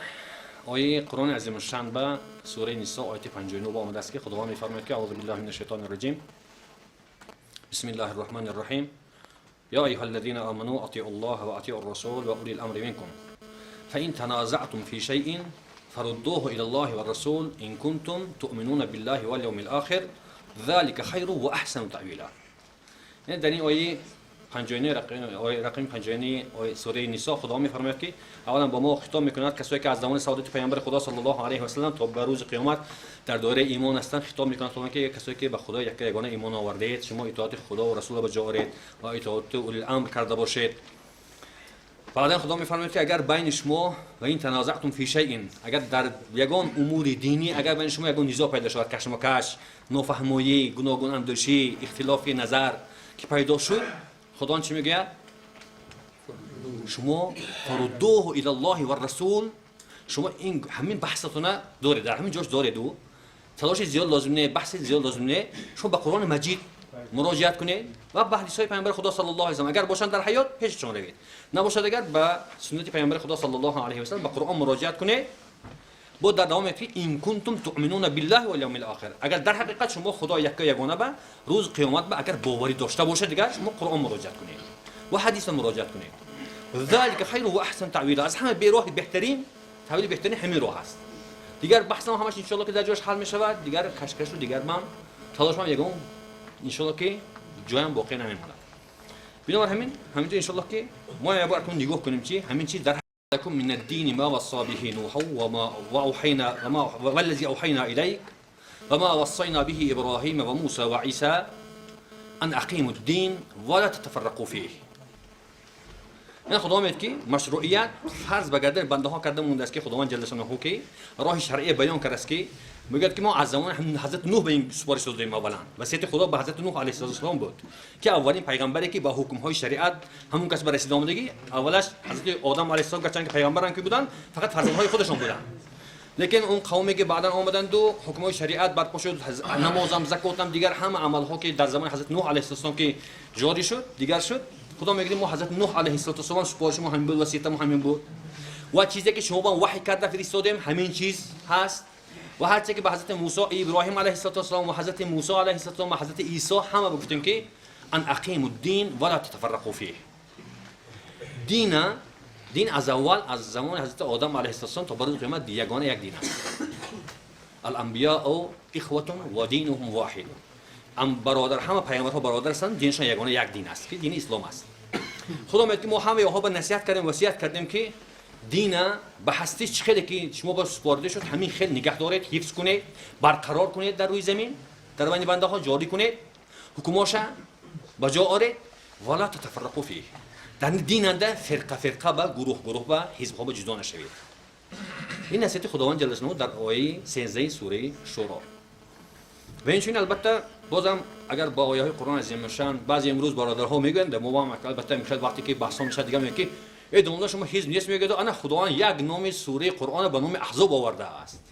ояи Қуръони азимушшан ба сураи Нисо ояти 59 омадааст ки Худованд мефармояд ки аузу биллаҳи мина шайтони раҷим, бисмиллаҳи рраҳмани рраҳим, я айюҳа аллазина аману атиу ллаҳа ва атиу ррасул ва ули ламри минкум фаин таназаътум фи шайин фаруддуҳу ила ллаҳи варрасул ин кунтум туъминуна биллаҳи валявми лохир залика хайру ва аҳсану таъвила. Яъне дар ин ояи 59 рақами 59 сураи Нисо Худованд мефармояд ки аввалан ба мо хитоб мекунад касое ки аз замони саодати паёмбари Худо саллаллоҳу алайҳи васаллам то ба рӯзи қиёмат дар доираи имон ҳастанд. Хитоб мекунад Худованд ки касое ки ба Худои якка ягона имон овардаед, шумо итоати Худо ва расулро ба ҷо оред ва итоати улил-амр карда бошед. Баъдан Худо мефармояд ки агар байни шумо ва ин таназаътум фи шайин, агар дар ягон умури динӣ агар байни шумо ягон низоъ пайдо шавад, кашмакаш, нофаҳмоӣ, гуногун андешӣ, ихтилофи назар ки пайдо шуд, Худованд чӣ мегӯяд? Шумо фаруддуҳу ила ллоҳи варрасул, шумо ин ҳамин баҳсатона доред, дар ҳамин ҷош доред, ӯ талоши зиёд лозим не, баҳси зиёд лозим не, шумо ба Қуръони Маҷид муроҷиат кунед ва ба ҳадисҳои паёмбари Худо саллаллоҳу алайҳи васаллам, агар бошанд дар ҳаёт пешашон равед, набошад агар ба суннати паёмбари Худо саллаллоҳу алайҳи васаллам, ба Қуръон муроҷиат кунед. Бо дар давом мегӯяд ки ин кунтум туъминуна биллаҳи вал явмил охир, агар дар ҳақиқат шумо Худо якка ягона ба рӯзи қиёмат ба агар боварӣ дошта бошед, дигар шумо Қуръон муроҷиат кунед ва ҳадиса муроҷиат кунед. Залика хайру ва аҳсан таъвила, аз ҳама бероҳи беҳтарин таъвили беҳтарин ҳамин роҳ аст. Дигар баҳсам ҳамаш иншоалло ки дар ҷояш ҳал мешавад, дигар кашкашу дигар ман талошмам ягон иншоалло ки ҷоям боқӣ намемонад. Бинобар ҳамин ҳаминҷо иншоалло ки мо як бор акнун нигоҳ кунем чи ҳамин чиз дар لكم من الدين ما وصى به نوح وما وأوحينا وما والذي أوحينا إليك وما وصينا به إبراهيم وموسى وعيسى أن أقيموا الدين ولا تتفرقوا فيه. یعنی خداوند میگه که مشروعیت فرض به گردن بنده ها کرده مونده است که خداوند جل شانه که راه شرعی بیان کرده است که میگه که ما از زمان حضرت نوح به این سپارش دادیم. اولا وصیت خدا به حضرت نوح علیه السلام بود که اولین پیغمبری که با حکم های شریعت همون کس به رسیده آمدگی، اولش حضرت آدم علیه السلام گرچند که پیغمبران که بودن فقط فرزندهای خودشون بودن، لیکن اون قومی که بعدا آمدند و حکم های شریعت برپا شد، نمازم، زکاتم، دیگر همه عمل ها که در زمان حضرت نوح علیه السلام که جاری شد دیگر شد. خدا میگه ما حضرت نوح علیه السلام سپارش ما همین بود، وصیت ما همین بود و چیزی که شما با وحی کرده فرستادیم همین چیز هست و هر چیزی که به حضرت موسی ابراهیم علیه السلام و حضرت موسی علیه السلام و حضرت عیسی همه گفتیم که ان اقیموا الدین ولا تتفرقوا فیه. دین از اول از زمان حضرت آدم علیه السلام تا روز قیامت یگانه یک دین است. الانبیاء اخوة و دینهم واحد. ام برادر همه پیامبرها برادر هستند، دینشان یگانه یک دین است که دین اسلام است. خدا میگه که ما همه آنها به نصیحت کردیم، وصیت کردیم که دین به هستی چه خیلی که شما با سپرده شد همین خیلی نگه دارید، حفظ کنید، برقرار کنید در روی زمین، در بین بنده ها جاری کنید، حکماش به جا آرید، ولا تتفرقوا فیه. در دین انده فرقه فرقه با گروه گروه با حزب ها با جدا نشوید. این نصیحت خداوند جل جلاله در آیه 13 سوره شورا. و اینچنین البته بازم اگر با آیه های قرآن عظیم میشن، بعضی امروز برادرها میگویند ما هم البته میخواد وقتی که بحث میشه دیگه میگه که ای دنیا شما حزب نیست، میگه انا خداوند یک نام سوره قرآن به نام احزاب آورده است.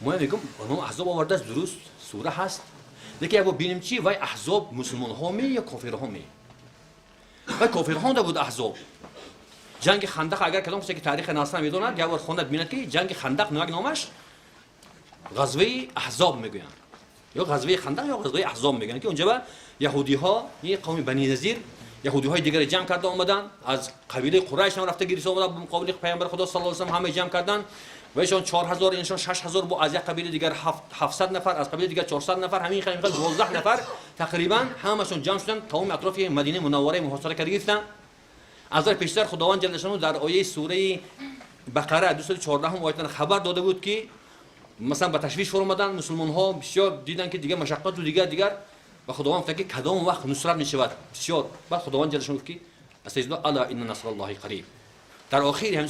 ما میگم به نام احزاب آورده است، درست سوره هست، لیکن اگه ببینیم چی وای احزاب مسلمان ها می یا کافرها می؟ وای کافرها بود احزاب. جنگ خندق اگر کدام کسی که تاریخ ناصر میدوند یک بار خواند ببیند که جنگ خندق یک نامش غزوه احزاب میگویند، یا غزوه خندق یا غزوه احزاب میگن که اونجا با یهودی ها، این قوم بنی نظیر یهودی های دیگر جمع کرده آمدن، از قبیله قریش هم رفته گریس آمدن به مقابل پیامبر خدا صلی الله علیه و سلم همه جمع کردن و ایشان 4000 اینشان 6000 با از یک قبیله دیگر 700 نفر، از قبیله دیگر 400 نفر، همین خیلی 12 نفر تقریبا همشون جمع شدن تمام اطراف مدینه منوره محاصره کرده گرفتن. از در پیشتر خداوند جل شانه در آیه سوره بقره 214 آیت خبر داده بود که مثلا به تشویش فرو آمدن مسلمان ها، بسیار دیدن که دیگه مشقت و دیگر و خداوند گفت که کدام وقت نصرت میشود بسیار. بعد خداوند جل شانه گفت که استعذ الا ان نصر الله قریب. در آخر هم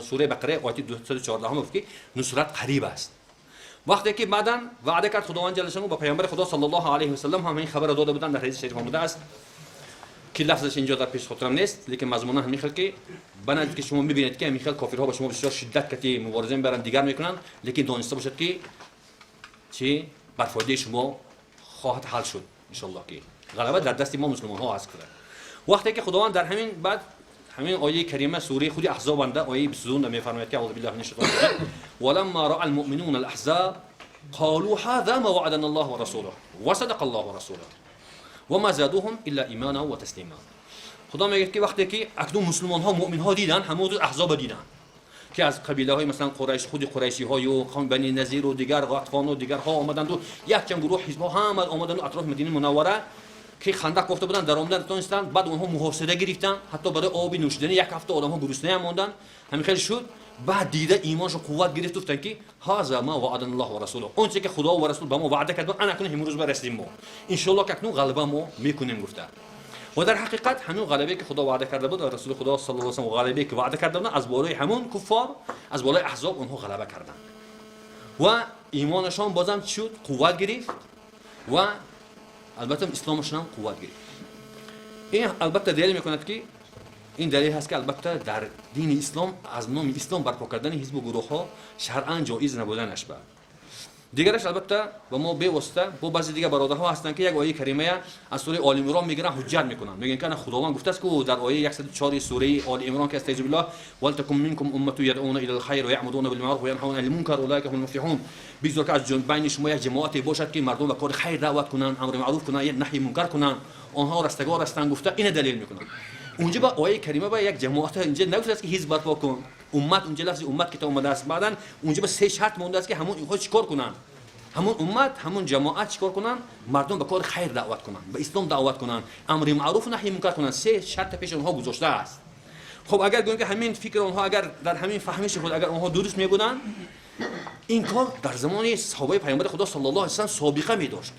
سوره بقره آیه 214 گفت که نصرت قریب است. وقتی که بعداً وعده کرد خداوند جل شانه به پیامبر خدا صلی الله علیه و سلم هم این خبر داده بودند، در حدیث شریف آمده است که لفظش اینجا در پیش خاطرم نیست، لیکن مضمون همین خیل که بناد که شما میبینید که همین خیل کافرها با شما بسیار شدت کتی مبارزه میبرند، دیگر میکنن، لیکن دانسته باشد که چی بر فایده شما خواهد حل شد ان شاء الله که غلبه در دست ما مسلمان ها است. وقتی که خداوند در همین بعد همین آیه کریمه سوره خود احزاب انده آیه 22 میفرماید که اعوذ بالله من الشیطان الرجیم ولما راى المؤمنون الاحزاب قالوا هذا ما وعدنا الله ورسوله وصدق الله ورسوله وما زادوهم الا ایمانا و تسلیما. خدا میگه که وقتی که اکنون مسلمان ها مؤمن ها دیدن، همون روز احزاب دیدن که از قبیله های مثلا قریش، خود قریشی های و قوم بنی نظیر و دیگر غطفان و دیگرها آمدند و یک چند گروه حزب ها هم آمدند اطراف مدینه منوره که خندق گفته بودن در آمدن نتونستند. بعد اونها محاصره گرفتن، حتی برای آب نوشیدنی یک هفته آدم ها گرسنه هم ماندن. همین خیلی شد. بعد دیده ایمانش قوت گرفت، گفتن که هذا ما وعدنا الله و رسوله، اون چیزی که خدا و رسول به ما وعده کرد انا اکنون امروز برسیم ما ان شاء الله که اکنون غلبه ما میکنیم گفته. و در حقیقت همون غلبه که خدا وعده کرده بود و رسول خدا صلی الله علیه و سلم غلبه که وعده کرده بودن از بالای همون کفار، از بالای احزاب اونها غلبه کردند و ایمانشان بازم چی شد؟ قوت گرفت و البته اسلامشان هم قوت گرفت. این البته دلیل میکند که این دلیل هست که البته در دین اسلام از نام اسلام برپا کردن حزب و گروه ها شرعا جایز نبودنش. بعد دیگرش البته و ما به واسطه با بعضی دیگه برادرها هستن که یک آیه کریمه از سوره آل عمران میگیرن حجت میکنن، میگن که خداوند گفته است که در آیه 104 سوره آل عمران که استعیذ بالله ولتکن منکم امه یدعون الی الخیر و یامرون بالمعروف و ینهون عن المنکر اولئک هم المفلحون. بگذار که از بین شما یک جماعتی باشد که مردم به کار خیر دعوت کنن، امر معروف کنن، نهی منکر کنن، آنها رستگار هستند گفته. این دلیل میکنن. اونجا با آیه کریمه با یک جماعت اینجا نگفته است که حزب برپا کن، امت، اونجا لفظ امت که تا اومده است. بعدن اونجا با سه شرط مونده است که همون اینها چیکار کنن، همون امت، همون جماعت چیکار کنن، مردم به کار خیر دعوت کنن، به اسلام دعوت کنن، امر معروف و نهی منکر کنن. سه شرط پیش اونها گذاشته است. خب اگر گوییم که همین فکر اونها اگر در همین فهمش خود اگر اونها درست میبودن، این کار در زمان صحابه پیامبر خدا صلی الله علیه و سلم سابقه میداشت.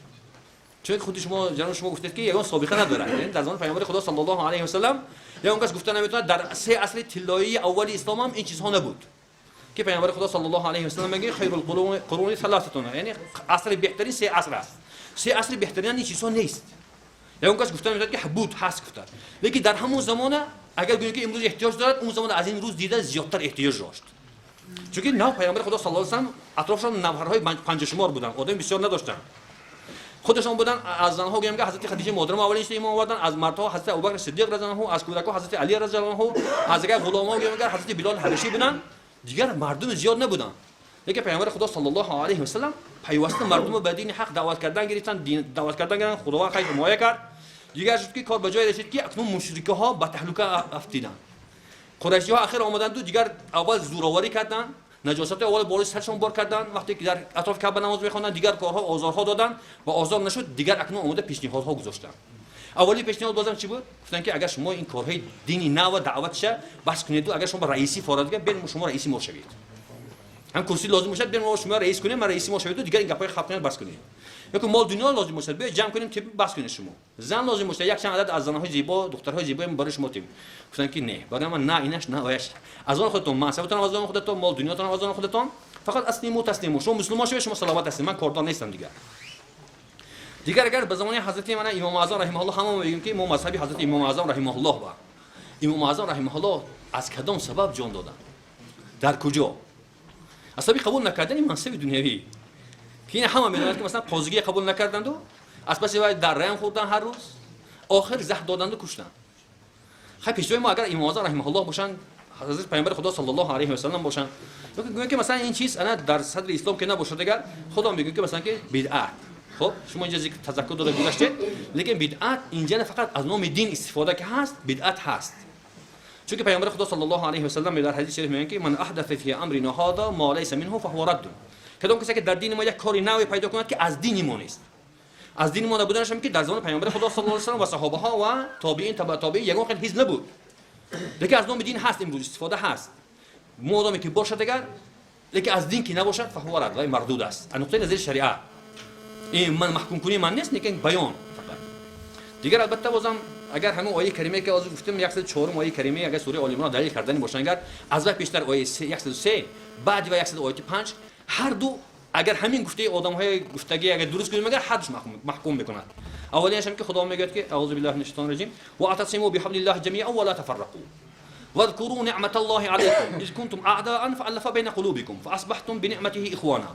چون خود شما جناب شما گفتید که یگان سابقه ندارد، یعنی در زمان پیامبر خدا صلی الله علیه و سلم یگان کس گفته نمیتونه در سه اصل طلایی اول اسلام هم این چیزها نبود که پیامبر خدا صلی الله علیه و سلم میگه خیر القرون ثلاثه، یعنی عصر بهترین سه عصر است. سه عصر بهترین این چیزها نیست. یگان کس گفته نمیتونه که بود هست گفته، لیکن در همون زمانه اگر گوییم که امروز احتیاج دارد، اون زمان از این روز دیده زیادتر احتیاج داشت. چون نه پیامبر خدا صلی الله علیه و سلم اطرافشان نفرهای پنج شمار بودن، آدم بسیار نداشتن. خودشان بودن از زنها گویم که حضرت خدیجه مادر ما اولین ایمان آوردن، از مردها حضرت ابوبکر صدیق رضی الله عنه، از کودکها حضرت علی رضی الله عنه، از دیگر غلام‌ها گویم که حضرت بلال حبشی بودن. دیگر مردم زیاد نبودن. لیکن پیامبر خدا صلی الله علیه و سلم پیوسته مردم رو به دین حق دعوت کردن گرفتن، دین دعوت کردن گرفتن، خداوند خیر حمایت کرد. دیگر شد که کار به جای رسید که اکنون مشرک‌ها به تهلکه افتیدن. قریشی‌ها اخیر آمدند و دیگر اول زورآوری کردند، نجاست اول بالای سرشون بار کردن، وقتی که در اطراف کعبه نماز می‌خواندن دیگر کارها آزارها دادن و آزار نشد، دیگر اکنون آمده پیشنهادها گذاشتن. اولی پیشنهاد بازم چی بود؟ گفتن که اگر شما این کارهای دینی نه و دعوتش بس کنید و اگر شما رئیسی فارغ بین شما رئیسی ما شوید، هم کرسی لازم باشد بین ما شما رئیس کنیم، ما رئیسی ما شوید و دیگر این گپای خفقان بس کنید. یکو مال دنیا لازم باشد بیا جمع کنیم تیم بس کنید، شما زن لازم باشد یک چند عدد از زنهای زیبا، دخترهای زیبا برای شما تیم. گفتن که نه برای من نه اینش نه آیش، از آن خودتون منصبتون از آن خودتون، مال دنیاتون از آن خودتون، فقط اسلیمو تسلیمو، شما مسلمان شوید، شما صلوات هستید، من کاردار نیستم دیگر. دیگر اگر به زمان حضرت من امام اعظم رحمه الله هم میگیم که ما مذهبی حضرت امام اعظم رحمه الله با امام اعظم رحمه الله از کدام سبب جان دادن؟ در کجا؟ اصلا قبول نکردن منصب دنیوی که این همه میدونند که مثلا قاضیگی قبول نکردند و از پس در ریم خوردن هر روز، آخر زهر دادند و کشتند. خب پیشوای ما اگر امام اعظم رحمه الله باشن، حضرت پیامبر خدا صلی الله علیه و سلم باشن، میگن که مثلا این چیز انا در صدر اسلام که نباشه، دیگر خدا میگه که مثلا که بدعت. خب شما اینجا ذکر تذکر داده گذاشتید، لیکن بدعت اینجا نه فقط از نام دین استفاده که هست، بدعت هست. چون که پیامبر خدا صلی الله علیه و سلم در حدیث شریف میگن که من احدث فی امرنا هذا ما لیس منه فهو رد. کدام کسی که در دین ما یک کاری نوی پیدا کند که از دین ما نیست، از دین ما نبودنش هم که در زمان پیامبر خدا صلی الله علیه و سلم و صحابه ها و تابعین تبع تابعین یگان خیلی هیچ نبود، دیگه از نام دین هست، امروز استفاده هست، مادامی که باشد دیگر، لیکن از دین که نباشد فهو رد و مردود است. از نقطه نظر شریعه این من محکوم کنی من نیست، لیکن بیان فقط. دیگر البته بازم اگر همون آیه کریمه که از گفتم 104 آیه کریمه اگر سوره آل عمران دلیل کردن باشن، اگر از وقت پیشتر آیه 103 بعد و 105 هر دو Агар ҳамин гуфтаи одамҳои гуфтагӣ агар дуруст кунем, агар ҳар душ маҳкум мекунад. Аввалинаш ҳам ки Худо мегӯяд ки أعوذ بالله من الشيطان الرجيم واعتصموا بحبل الله جميعا ولا تفرقوا واذكروا نعمة الله عليكم إذ كنتم أعداء فألف بين قلوبكم فأصبحتم بنعمته إخوانا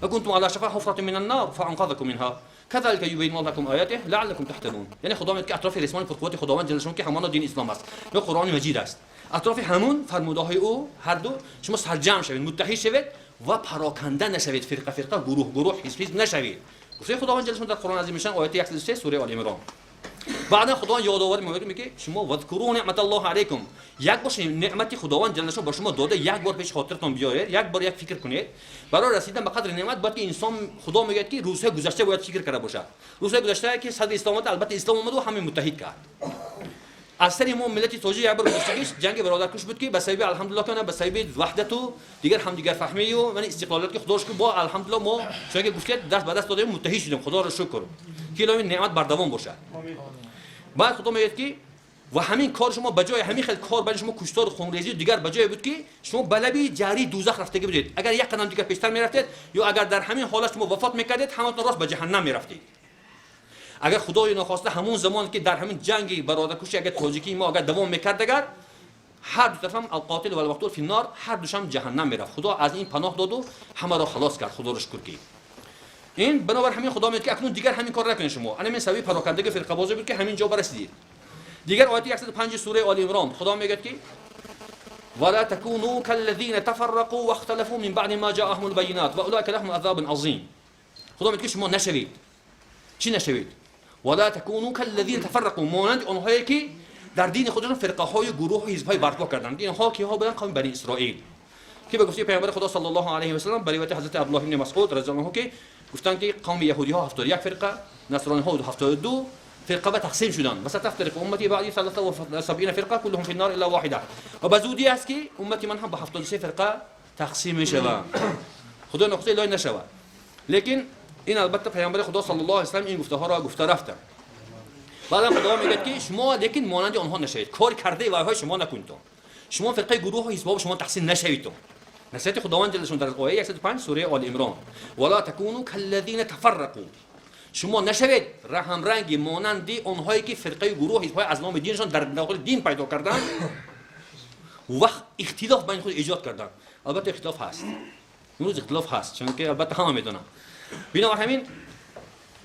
وكنتم على شفا حفرة من النار فأنقذكم منها كذلك يبين الله لكم آياته لعلكم تهتدون. یعنی خدا میگه که اطراف ریسمان پرقوت خداوند جل شانه که همانا دین اسلام است یا قرآن مجید است، اطراف همون فرموده های او هر دو شما سرجمع شوید، متحد شوید و پراکنده نشوید، فرقه فرقه، گروه گروه، حزب حزب نشوید. گفته خداوند جل شانه در قرآن عظیم شان آیه 103 سوره آل عمران. بعدا خداوند یادآوری میکنه، میگه شما واذکروا نعمت الله علیکم، یک بار نعمت خداوند جل شانه با شما داده، یک بار پیش خاطرتون بیارید، یک بار یک فکر کنید. برای رسیدن به قدر نعمت باید که انسان، خدا میگه که روزهای گذشته باید فکر کرده باشد. روزهای گذشته که صدر اسلام آمد، البته اسلام آمد و همه متحد کرد. از سر ما ملت تاجیک یک بار گذشتگیش جنگ برادرکش بود که به سبب الحمدلله کنه به سبب وحدت و دیگر همدیگر فهمی و من استقلالیت که خدا شکر با الحمدلله ما چون که گفتید دست به دست دادیم متحد شدیم، خدا را شکر که این نعمت بردوام باشد. بعد خدا میگه که و همین کار شما به جای همین خیلی کار برای شما کشتار خونریزی دیگر به جای بود که شما به لبی جاری دوزخ رفته بودید. اگر یک قدم دیگر پیشتر میرفتید یا اگر در همین حالت شما وفات میکردید، همتون راست به جهنم میرفتید. اگر خدای ناخواسته همون زمان که در همین جنگ برادرکشی اگر تاجیکی ما اگر دوام میکرد، اگر هر دو طرف هم القاتل و المقتول فی النار، هر دوشم جهنم میرفت. خدا از این پناه داد و همه را خلاص کرد، خدا را شکر که این بنابر همین خدا میگه که اکنون دیگر همین کار نکنید شما. انا من سبب پراکندگی فرقه بازی بود که همین جا برسیدید. دیگر آیه 105 سوره آل عمران خدا میگه که ولا تكونوا كالذين تفرقوا واختلفوا من بعد ما جاءهم البينات واولئك لهم عذاب عظیم. خدا میگه که شما نشوید. چی نشوید؟ ولا تكونوا كالذين تفرقوا، مانند آنهایی که در دین خودشون فرقه های گروه و حزب های برپا کردند. اینها کیها بودن؟ قوم بنی اسرائیل که به گفته پیامبر خدا صلی الله علیه و سلم، به روایت حضرت عبدالله بن مسعود رضی الله عنه که گفتند که قوم یهودی ها 71 فرقه، نصرانی ها 72 فرقه به تقسیم شدند. و ستفترق امتی بعدی 73 فرقه كلهم في النار الا واحده. و به زودی است که امتی من هم به 73 فرقه تقسیم میشود. خدا نخواسته الهی نشود. لیکن این البته پیامبر خدا صلی الله علیه و سلم این گفته ها را گفته رفته. بعدا خدا میگه که شما لیکن مانند آنها نشوید، کار کرده و های شما نکنید، شما فرقه گروه و حزب شما تقسیم نشوید. نصیحت خداوند جل شانه در آیه 105 سوره آل عمران ولا تكونوا كالذين تفرقوا، شما نشوید رحم رنگ مانند آنهایی که فرقه گروه حزب های از نام دینشان در داخل دین پیدا کردن و اختلاف بین خود ایجاد کردن. البته اختلاف هست، امروز اختلاف هست، چون که البته همه میدونن. بنابر همین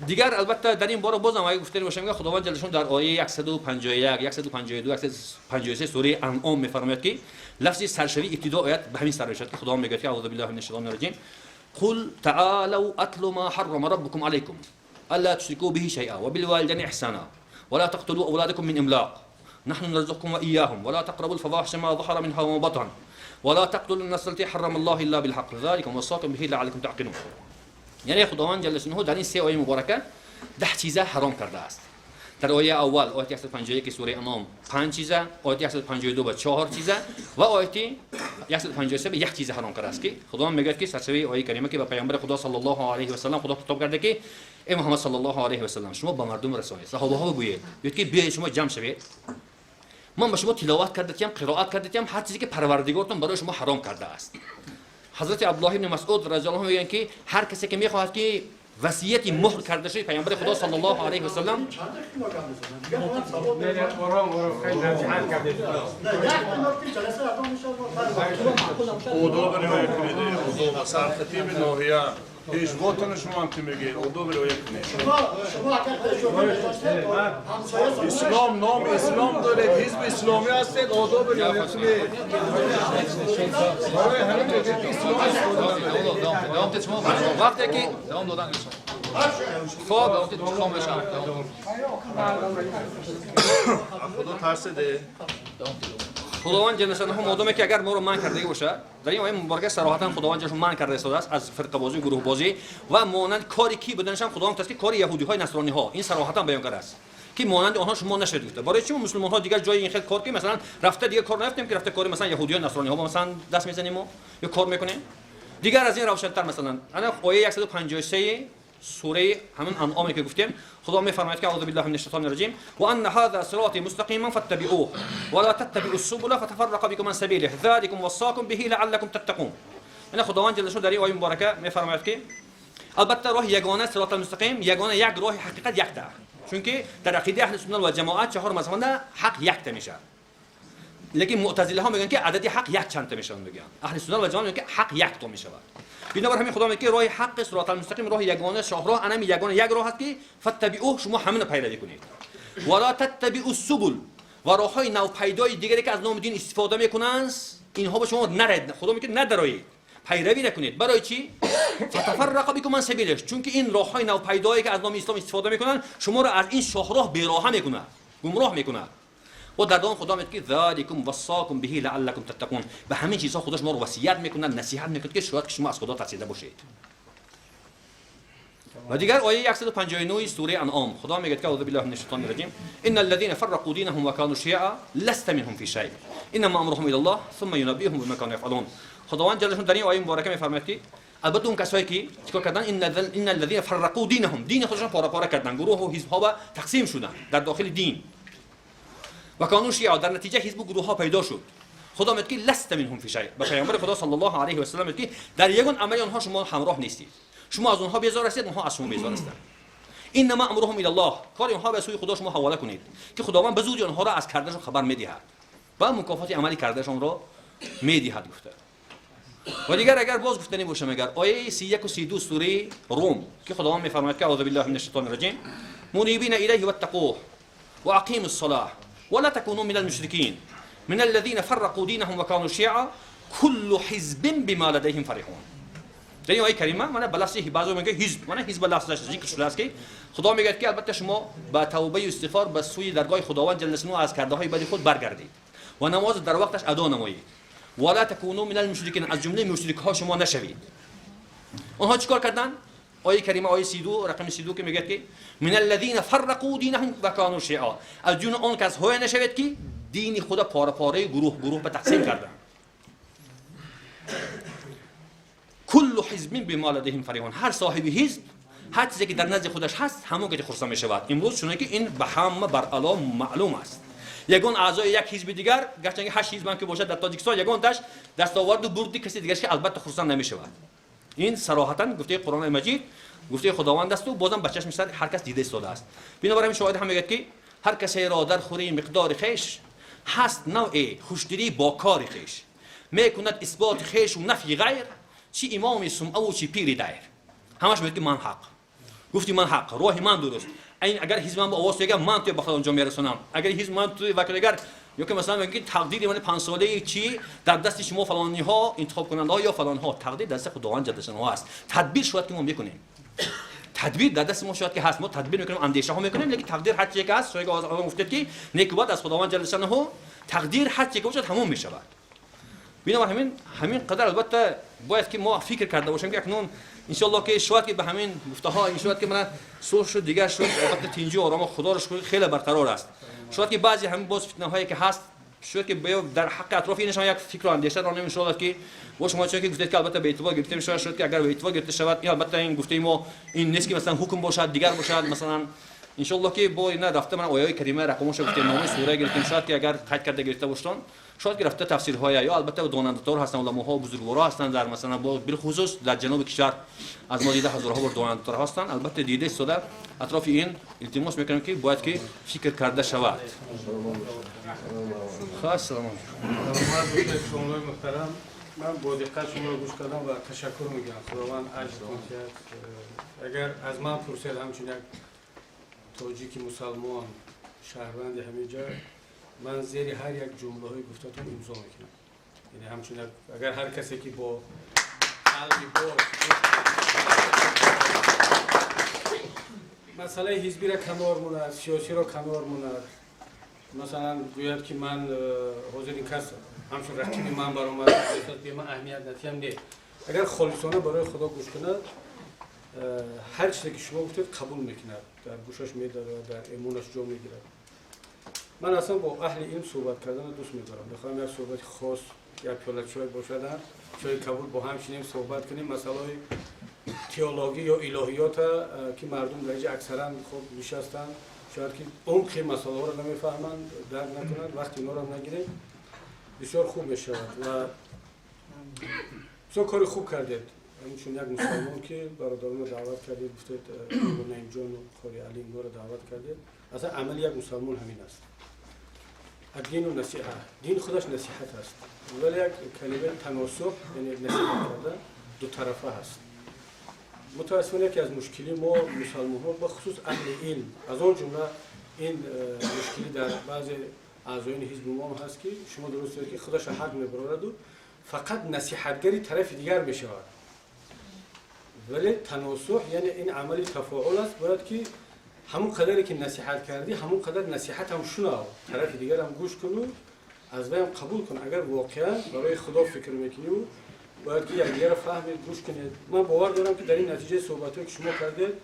دیگر البته در این باره بازم اگه گفته باشم که خداوند جل شانه در آیه 151 152 153 سوره انعام میفرماید که لفظ سرشوی ابتدا آیت به همین سر میشد که خداوند میگه که اعوذ بالله من الشیطان الرجیم قل تعالوا اتل ما حرم ربكم عليكم الا تشركوا به شيئا وبالوالدين احسانا ولا تقتلوا اولادكم من املاق نحن نرزقكم واياهم ولا تقربوا الفواحش ما ظهر منها وما بطن ولا تقتلوا النفس التي حرم الله الا بالحق ذلكم وصاكم به لعلكم تعقلون. یعنی خداوند جل شانه در این سه آیه مبارکه 10 چیزه حرام کرده است. در آیه اول آیه 151 سوره انعام 5 چیزه، آیه 152 به 4 چیزه و آیه 153 به 1 چیزه حرام کرده است که خداوند میگه که سرچشمه آیه کریمه که به پیامبر خدا صلی الله علیه و سلم خدا خطاب کرده که ای محمد صلی الله علیه و سلم شما به مردم رسانید، صحابه ها بگویید، بگویید که بیایید شما جمع شوید، من به شما تلاوت کرده ام، قرائت کرده ام، هر چیزی که پروردگارتون برای شما حرام کرده است. حضرت عبدالله بن مسعود رضی الله عنه میگن که هر کسی که میخواهد که وصیت مهر کرده شده پیامبر خدا صلی الله علیه و سلم آداب رعایت کنید، آداب سرخطیب ناحیه پیشواتون شما هم که میگید آداب رعایت کنید. اسلام نام اسلام دارید، حزب اسلامی هستید، آداب رعایت کنید. برای همین میگید اسلام وقتی که خب خدا ترسیده خداوند جل شانه مادامه که اگر ما رو منع کرده باشه، در این آیه مبارکه صراحتا خداوند جل شانه منع کرده است از فرقه بازی و گروه بازی و مانند کاری کی بودنش هم خداوند گفته که کار یهودی های نصرانی ها، این صراحتا بیان کرده است که مانند آنها شما نشید گفته. برای چی ما مسلمان ها دیگر جای این خیلی کار که مثلا رفته دیگه کار نرفتیم که رفته کاری مثلا یهودی ها نصرانی ها مثلا دست میزنیم و یا کار میکنیم. دیگر از این روشن‌تر مثلا انا آیه 153 سوره همون انعامی که گفتیم خدا میفرماید که اعوذ بالله من الشیطان الرجیم وان هذا صراطی مستقیما فاتبعوه ولا تتبعوا السبل فتفرق بكم عن سبیله ذلكم وصاكم به لعلكم تتقون. یعنی خداوند جل شانه در این آیه مبارکه میفرماید که Албатта роҳи ягона сироти мустақим, ягона як роҳи ҳақиқат якта. Чунки дар ақидаи аҳли суннат ва ҷамоат чаҳор мазҳаб ҳақ якта мешавад. Лекин муътазилаҳо мегӯянд ки адади ҳақ як чандта мешавад мегӯянд. Аҳли суннат ва ҷамоат мегӯянд ки ҳақ якто мешавад. Бинобар ҳамин Худо мегӯяд ки роҳи ҳақ сироти мустақим роҳи ягона шоҳроҳ анами ягона як роҳ аст ки фаттабиъуҳ, шумо ҳаминро пайравӣ кунед. Ва ла таттабиъу субул, ва роҳҳои навпайдои дигаре ки аз номи дин истифода мекунанд, инҳо ба шумо наред. Худо мегӯяд надароед, пайравӣ накунед. Барои чӣ? Фатафаррақа бикум ан сабилиш, чунки ин роҳҳои навпайдое ки аз номи ислом истифода мекунанд, шуморо аз ин шоҳроҳ бероҳа мекунад, гумроҳ мекунад. Ва дар давом Худо мегӯяд ки заликум вассакум биҳи лааллакум таттақун. Ба ҳамин чизҳо Худо шуморо васият мекунад, насиҳат мекунад ки шояд ки шумо аз Худо тарсида бошед. Ва дигар ояи 159 сураи Анъом Худо мегӯяд ки аузу биллаҳи минаш шайтони раҷим, инна аллазина фаррақу динахум ва кану шиа ласта минҳум фи шай иннама амруҳум илаллоҳ сумма юнаббиҳум бима кану яфъалун. Худованд ҷалла шаънуҳу дар ин ояи муборака мефармояд ки албатта он касое ки чикор карданд, инна аллазина фаррақу динахум, дини худашон пора пора карданд, гурӯҳу ҳизбҳо ба тақсим шуданд дар дохили дин, ва кану шиа, дар натиҷа ҳизбу гурӯҳҳо пайдо шуд. Худо мегӯяд ки ласта минҳум фи шай, ба паёмбари Худо саллаллоҳу алайҳи васаллам мегӯяд ки дар ягон амали онҳо шумо ҳамроҳ нестед, шумо аз онҳо безор ҳастед, онҳо аз шумо безор ҳастанд. иннама амруҳум илаллоҳ, кори онҳо ба сӯи Худо шумо ҳавола кунед ки Худованд ба зуди онҳоро аз кардашон хабар медиҳад ва мукофоти амали кардашонро медиҳад гуфта. Ва дигар агар боз гуфтанӣ бошам, агар ояи 31 ва 32 сураи Рум ки Худованд мефармояд ки аузу биллаҳи минаш шайтони раҷим, мунибина илайҳи ваттақуҳ ва ақиму ссалаҳ ва ла такуну минал мушрикин мин аллазина фаррақу динахум ва кану шиа куллу ҳизбин бима ладайҳим фарихун. Дар ин ояи карима мана ба лафзи баъзеҳо мегӯянд ҳизб, мана ҳизб ба лафзаш зикр шудааст ки Худо мегӯяд ки албатта шумо ба тавбаю истиғфор ба сӯи даргоҳи Худованд ҷалла шаънуҳу аз кардаҳои бади худ баргардед ва намоз дар вақташ адо намоед. ва ла такуну минал мушрикин, аз ҷумлаи мушрикҳо шумо нашавед. Онҳо чӣ кор карданд? Ояи карима ояи 32 рақами 32 ки мегӯяд ки мин аллазина фаррақу динахум ва кану шиа, аз ҷумлаи он касҳое нашавед ки дини худо пора пораи гурӯҳ гурӯҳ ба тақсим карданд. Куллу ҳизбин бима ладайҳим фарихун, ҳар соҳиби ҳизб ҳар чизе ки дар назди худаш ҳаст ҳамон ки хурсанд мешавад. Имрӯз чуне ки ин ба ҳама баръало маълум аст. Ягон аъзои як ҳизби дигар, гарчанде ҳашт ҳизб ҳам ки бошад дар Тоҷикистон, ягонташ дастоварду бурди каси дигараш ки албатта хурсанд намешавад. Ин сароҳатан гуфтаи Қуръони Маҷид, гуфтаи Худованд асту бозам ба чашми сар ҳар кас дида истодааст. Бинобар ҳамин шоҳид ҳам мегӯяд ки ҳар касеро дар хӯрии миқдори хеш ҳаст навъе хушдилӣ бо кори хеш, мекунад исботи хешу нафйи ғайр, чи имоми сумъаву чи пири дайр. Ҳамаш мегӯяд ки ман ҳақ, гуфти ман ҳақ, роҳи ман дуруст. Ин агар ҳизби ман ба овоз туяга, ман туя ба фалон ҷо мерасонам. Агар ҳизби ман туя вакилагар, ё ки масалан мегӯяд ки тақдири ман панҷсолаи чи дар дасти шумо фалониҳо, интихобкунандаҳо ё фалонҳо, тақдир дар дасти Худованд ҷалла шаънуҳу аст. Тадбир шояд ки мо мекунем, тадбир дар дасти мо шояд ки ҳаст, мо тадбир мекунем, андешаҳо мекунем, лекин тақдир ҳар чизе ки ҳаст, шояд ки одам гуфтед ки неку бад аз Худованд ҷалла шаънуҳу, тақдир ҳар чизе ки бошад ҳамон мешавад. Бинобар ҳамин қадар албатта бояд ки мо фикр карда бошем ки акнун иншоаллоҳ ки шояд ки ба ҳамин гуфтаҳо ин шояд ки мана сулҳ шуд, дигар шуд, албатта тинҷу оромо Худоро шукр хеле барқарор аст. Шояд ки баъзе ҳамин боз фитнаҳое ки ҳаст, шояд ки дар ҳаққи атрофи инашон як фикру андеша ронем иншоаллоҳ ки бо шумо чун ки гуфтед ки албатта ба эътибор гирифта мешавад, шояд ки агар ба эътибор гирифта шавад, ин албатта ин гуфтаи мо ин нест ки масалан ҳукм бошад, дигар бошад, масалан иншоаллоҳ ки бо ина рафта ман ояҳои карима рақамошо гуфтем, номи сура гирифтем, шояд ки агар қайд карда гирифта бошанд, шояд ки рафта тафсирҳоя ё албатта донандатор ҳастанд, уламоҳо бузургворо ҳастанд дар масалан бо билхусус дар ҷануби кишвар аз мо дида ҳазорҳо бор донандатор ҳастанд. Албатта дида истода атрофи ин илтимос мекунем ки бояд ки фикр карда шавад. Ассалому алайкум. Муҳтарам, ман бо диққат шуморо гӯш кардам ва ташаккур мегӯям. Худованд аҷртон диҳад. Агар аз ман пурсед, ҳамчун як тоҷики мусалмон, шаҳрванди ҳамин ҷо, ман зери ҳар як ҷумлаҳои гуфтатон имзо мекунам. Яъне ҳамчун агар ҳар касе ки бо қалби боз масъалаи ҳизбиро канор монад, сиёсиро канор монад, масалан гӯяд ки ман ҳозир ин кас ҳамчун рақиби ман баромад, бе ман аҳамият натиҳам, не. Агар холисона барои Худо гӯш кунад, ҳар чизе ки шумо гуфтед қабул мекунад, дар гӯшаш медарад, дар эмонаш ҷо мегирад. Ман аслан бо аҳли илм суҳбат карданро дӯст медорам. Мехоҳам як суҳбати хос, як пиёла чой бошад, чойи кабуд бо ҳам шинем, суҳбат кунем масъалаҳои теологӣ ё илоҳиёта ки мардум дар инҷа аксаран хуб нишастанд, шояд ки умқи масъалаҳоро намефаҳманд, дарк накунанд. Вақти инҳоро нагирем бисёр хуб мешавад ва бисёр кори хуб кардед. Ҳамчун як мусалмон, ки бародаронро даъват кардед, гуфтед, Наимҷону Қори Али, инҳоро даъват кардед. Аслан амали як мусалмон ҳамин аст. Аддину насиҳа, дин худаш насиҳат аст, вале як калимаи таносуҳ, яъне насиҳат кардан дутарафа ҳаст. Мутаассифона, яке аз мушкили мо мусалмонҳо, бахусус аҳли илм, аз он ҷумла ин мушкилӣ дар баъзе аъзоёни ҳизби мо ҳам ҳаст, ки шумо дуруст, ки худаша ҳақ мебарораду фақат насиҳатгари тарафи дигар мешавад. Вале таносуҳ, яъне ин амали тафоул аст. Бояд ки ҳамон қадаре ки насиҳат кардӣ, ҳамон қадар насиҳатам шунав, тарафи дигарам гӯш куну аз вайам қабул кун. Агар воқеан барои Худо фикр мекунию, бояд ки якдигарро фаҳмед, гӯш кунед. Ман бовар дорам, ки дар ин натиҷаи суҳбатҳое, ки шумо кардед,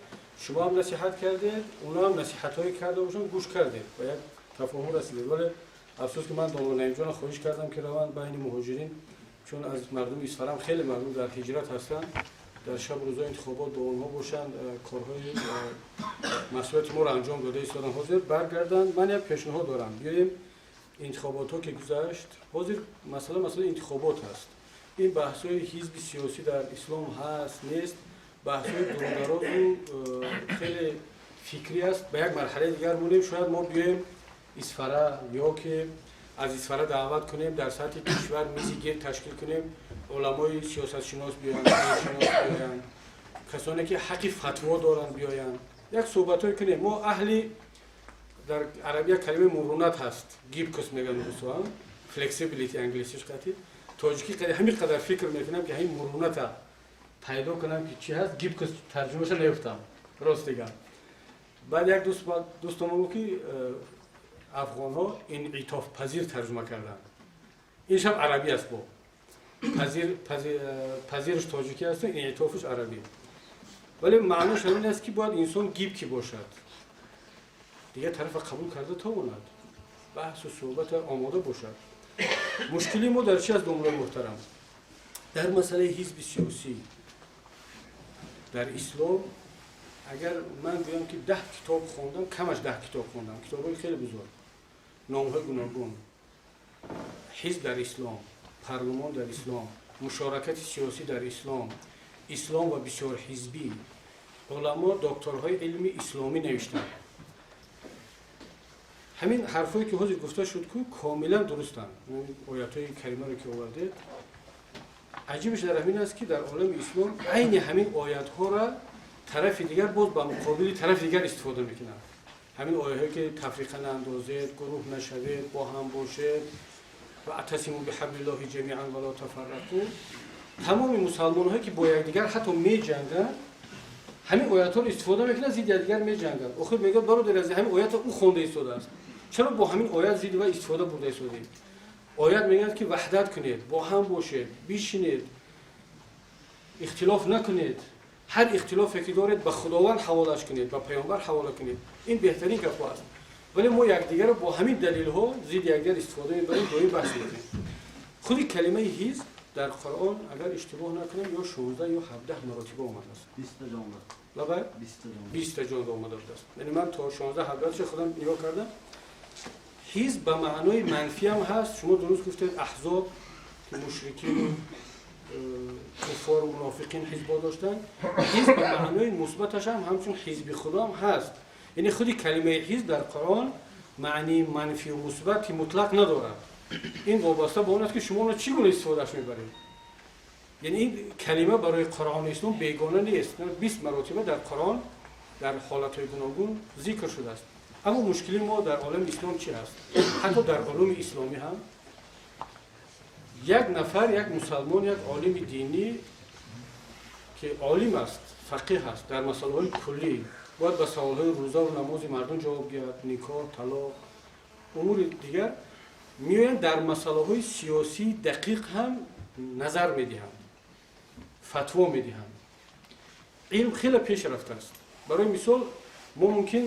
шумо ҳам насиҳат кардед, оно ҳам насиҳатҳое карда бошанд, гӯш кардед, ба як тафоҳум расидед. Вале афсӯс, ки ман домла Наимҷонро хоҳиш кардам, ки раванд байни муҳоҷирин, чун аз мардуми Исфарам хеле мардум дар ҳиҷрат ҳастанд, дар шаб рӯзои интихобот бо онҳо бошанд, корҳои масъулияти моро анҷом дода истоданд, ҳозир баргарданд. Ман як пешниҳод дорам. Биёем, интихоботҳо ки гузашт, ҳозир масъала масъалаи интихобот ҳаст. Ин баҳсҳои ҳизби сиёсӣ дар ислом ҳаст, нест, баҳсҳои дурударозу хеле фикрӣ аст. Ба як марҳалаи дигар монем. Шояд мо биёем Исфара ё ки аз Исфара даъват кунем, дар сатҳи кишвар мизи гирд ташкил кунем, уламои сиёсатшинос биёянд, шинос биёянд, касоне ки ҳаққи фатво доранд биёянд, як суҳбатҳое кунем. Мо аҳли, дар арабия калимаи мурунат ҳаст, гибкость мегӯянд русо, flexibility англисиш қатӣ. Тоҷикӣ ҳамин қадар фикр мекунам, ки ҳамин муруната пайдо кунам, ки чӣ ҳаст. Гибкость тарҷумаша наёфтам, рости гап. Баъд як дӯстомо гуфт, ки афғонҳо инъитофпазир тарҷума карданд. Ин шаб арабӣ аст, бо пазирш тоҷикӣ аст, инъитофш арабӣ. Вале маънош ҳамин аст, ки бояд инсон гибкий бошад, дигар тарафа қабул карда тавонад, баҳсу суҳбата омода бошад. Мушкили мо дар чи аст, домлои муҳтарам? Дар масъалаи ҳизби сиёсӣ дар ислом, агар ман гӯям, ки 10 китоб хондам, камаш 10 китоб хондам, китобҳои хеле бузург, номҳои гуногун: ҳизб дар ислом, парлумон дар ислом, мушоракати сиёсӣ дар ислом, ислом ва бисёрҳизбӣ. Уламо, докторҳои илми исломӣ навиштанд. Ҳамин ҳарфое, ки ҳозир гуфта шуд, ку комилан дурустанд. Оятҳои каримаро ки овардед, аҷибаш дар ҳамин аст, ки дар олами ислом айни ҳамин оятҳоро тарафи дигар боз ба муқобили тарафи дигар истифода мекунанд. Ҳамин оятҳое, ки тафриқа наандозед, гурӯҳ нашавед, бо ҳам бошед, واعتصموا بحبل الله جميعا ولا تفرقوا. Тамоми мусалмонҳое, ки бо якдигар ҳатто меҷанганд, ҳамин оятҳоро истифода мекунанд, зидди якдигар меҷанганд. Охир мегӯяд: бародар, аз ҳамин оята ӯ хонда истодааст, чаро бо ҳамин оят зидди вай истифода бурда истодем? Оят мегӯяд, ки ваҳдат кунед, бо ҳам бошед, бишинед, ихтилоф накунед, ҳар ихтилофе ки доред, ба Худованд ҳаволаш кунед, ба паёмбар ҳавола кунед. Ин беҳтарин гапҳо аст. Вале мо якдигарро бо ҳамин далелҳо зидди якдигар истифода мебарем, доим баҳс мекунем. Худи калимаи ҳизб дар Қуръон, агар иштибоҳ накунем, ё 16 ё 17 маротиба омадааст. Лабай, 20-та ҷонда омада будааст. Яъне ман то 16 17 худам нигоҳ кардам. Ҳизб ба маънои манфиам ҳаст. Шумо дуруст гуфтед, аҳзоб, ки мушрикину куффору мунофиқин ҳизбо доштанд. Ҳизб ба маънои мусбаташ ҳам ҳамчун ҳизби Худоам ҳаст. Яъне худи калимаи ҳизб дар Қуръон маънии манфию мусбати мутлақ надорад. Ин вобаста ба он аст, ки шумо онро чӣ гуна истифодааш мебаред. Яъне ин калима барои Қуръону ислом бегона нест. 20 маротиба дар Қуръон дар ҳолатҳои гуногун зикр шудааст. Аммо мушкили мо дар олами ислом чи ҳаст? Ҳатто дар улуми исломӣ ҳам як нафар, як мусалмон, як олими динӣ, ки олим аст, фақиҳ аст, дар масъалаҳои куллӣ бояд ба саволҳои рӯзаву намози мардум ҷавоб диҳад, никоҳ, талоқ, умури дигар, меоянд, дар масъалаҳои сиёсии дақиқ ҳам назар медиҳанд, фатво медиҳанд. Илм хеле пеш рафтааст. Барои мисол, мо мумкин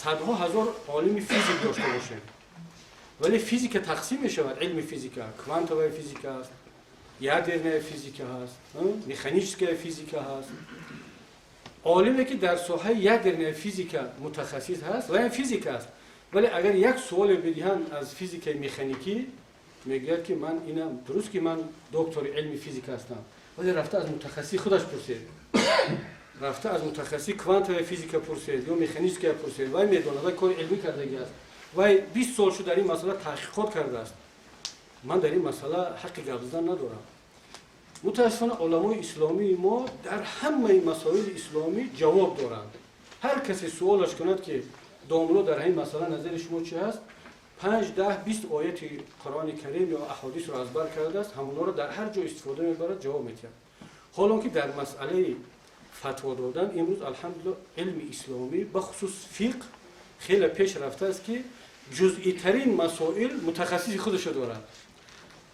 садҳо ҳазор олими физик дошта бошем, вале физика тақсим мешавад. Илми физика квантовая физика аст, ядерная физика ҳаст, механическая физика ҳаст. Олиме, ки дар соҳаи ядерная физика мутахассис ҳаст, ваям физика аст, вале агар як суоле бидиҳанд аз физикаи механикӣ, мегӯяд, ки ман ина дуруст, ки ман доктори илми физика ҳастам. Вале рафта аз мутахассиси худаш пурсед, рафта аз мутахассиси квантовая физика пурсед ё механическая пурсед, вай медонад, вай кори илмӣ кардагӣ аст, вай 20 сол шуд дар ин масъала таҳқиқот кардааст. Ман дар ин масъала ҳаққи гап задан надорам. Мутаассифона, уламои исломии мо дар ҳамаи масоили исломӣ ҷавоб доранд. Ҳар касе суолаш кунад, ки домло, дар ҳамин масъала назари шумо чи ҳаст, 5, 10, 20 ояти Қуръони Карим ё аҳодисро аз бар кардааст, ҳамонҳоро дар ҳар ҷо истифода мебарад, ҷавоб медиҳад. Ҳолон ки дар масъалаи фатво додан имрӯз, алҳамдулилло, илми исломӣ, бахусус фиқҳ, хеле пеш рафтааст, ки ҷузъитарин масоил мутахассиси худашо дорад.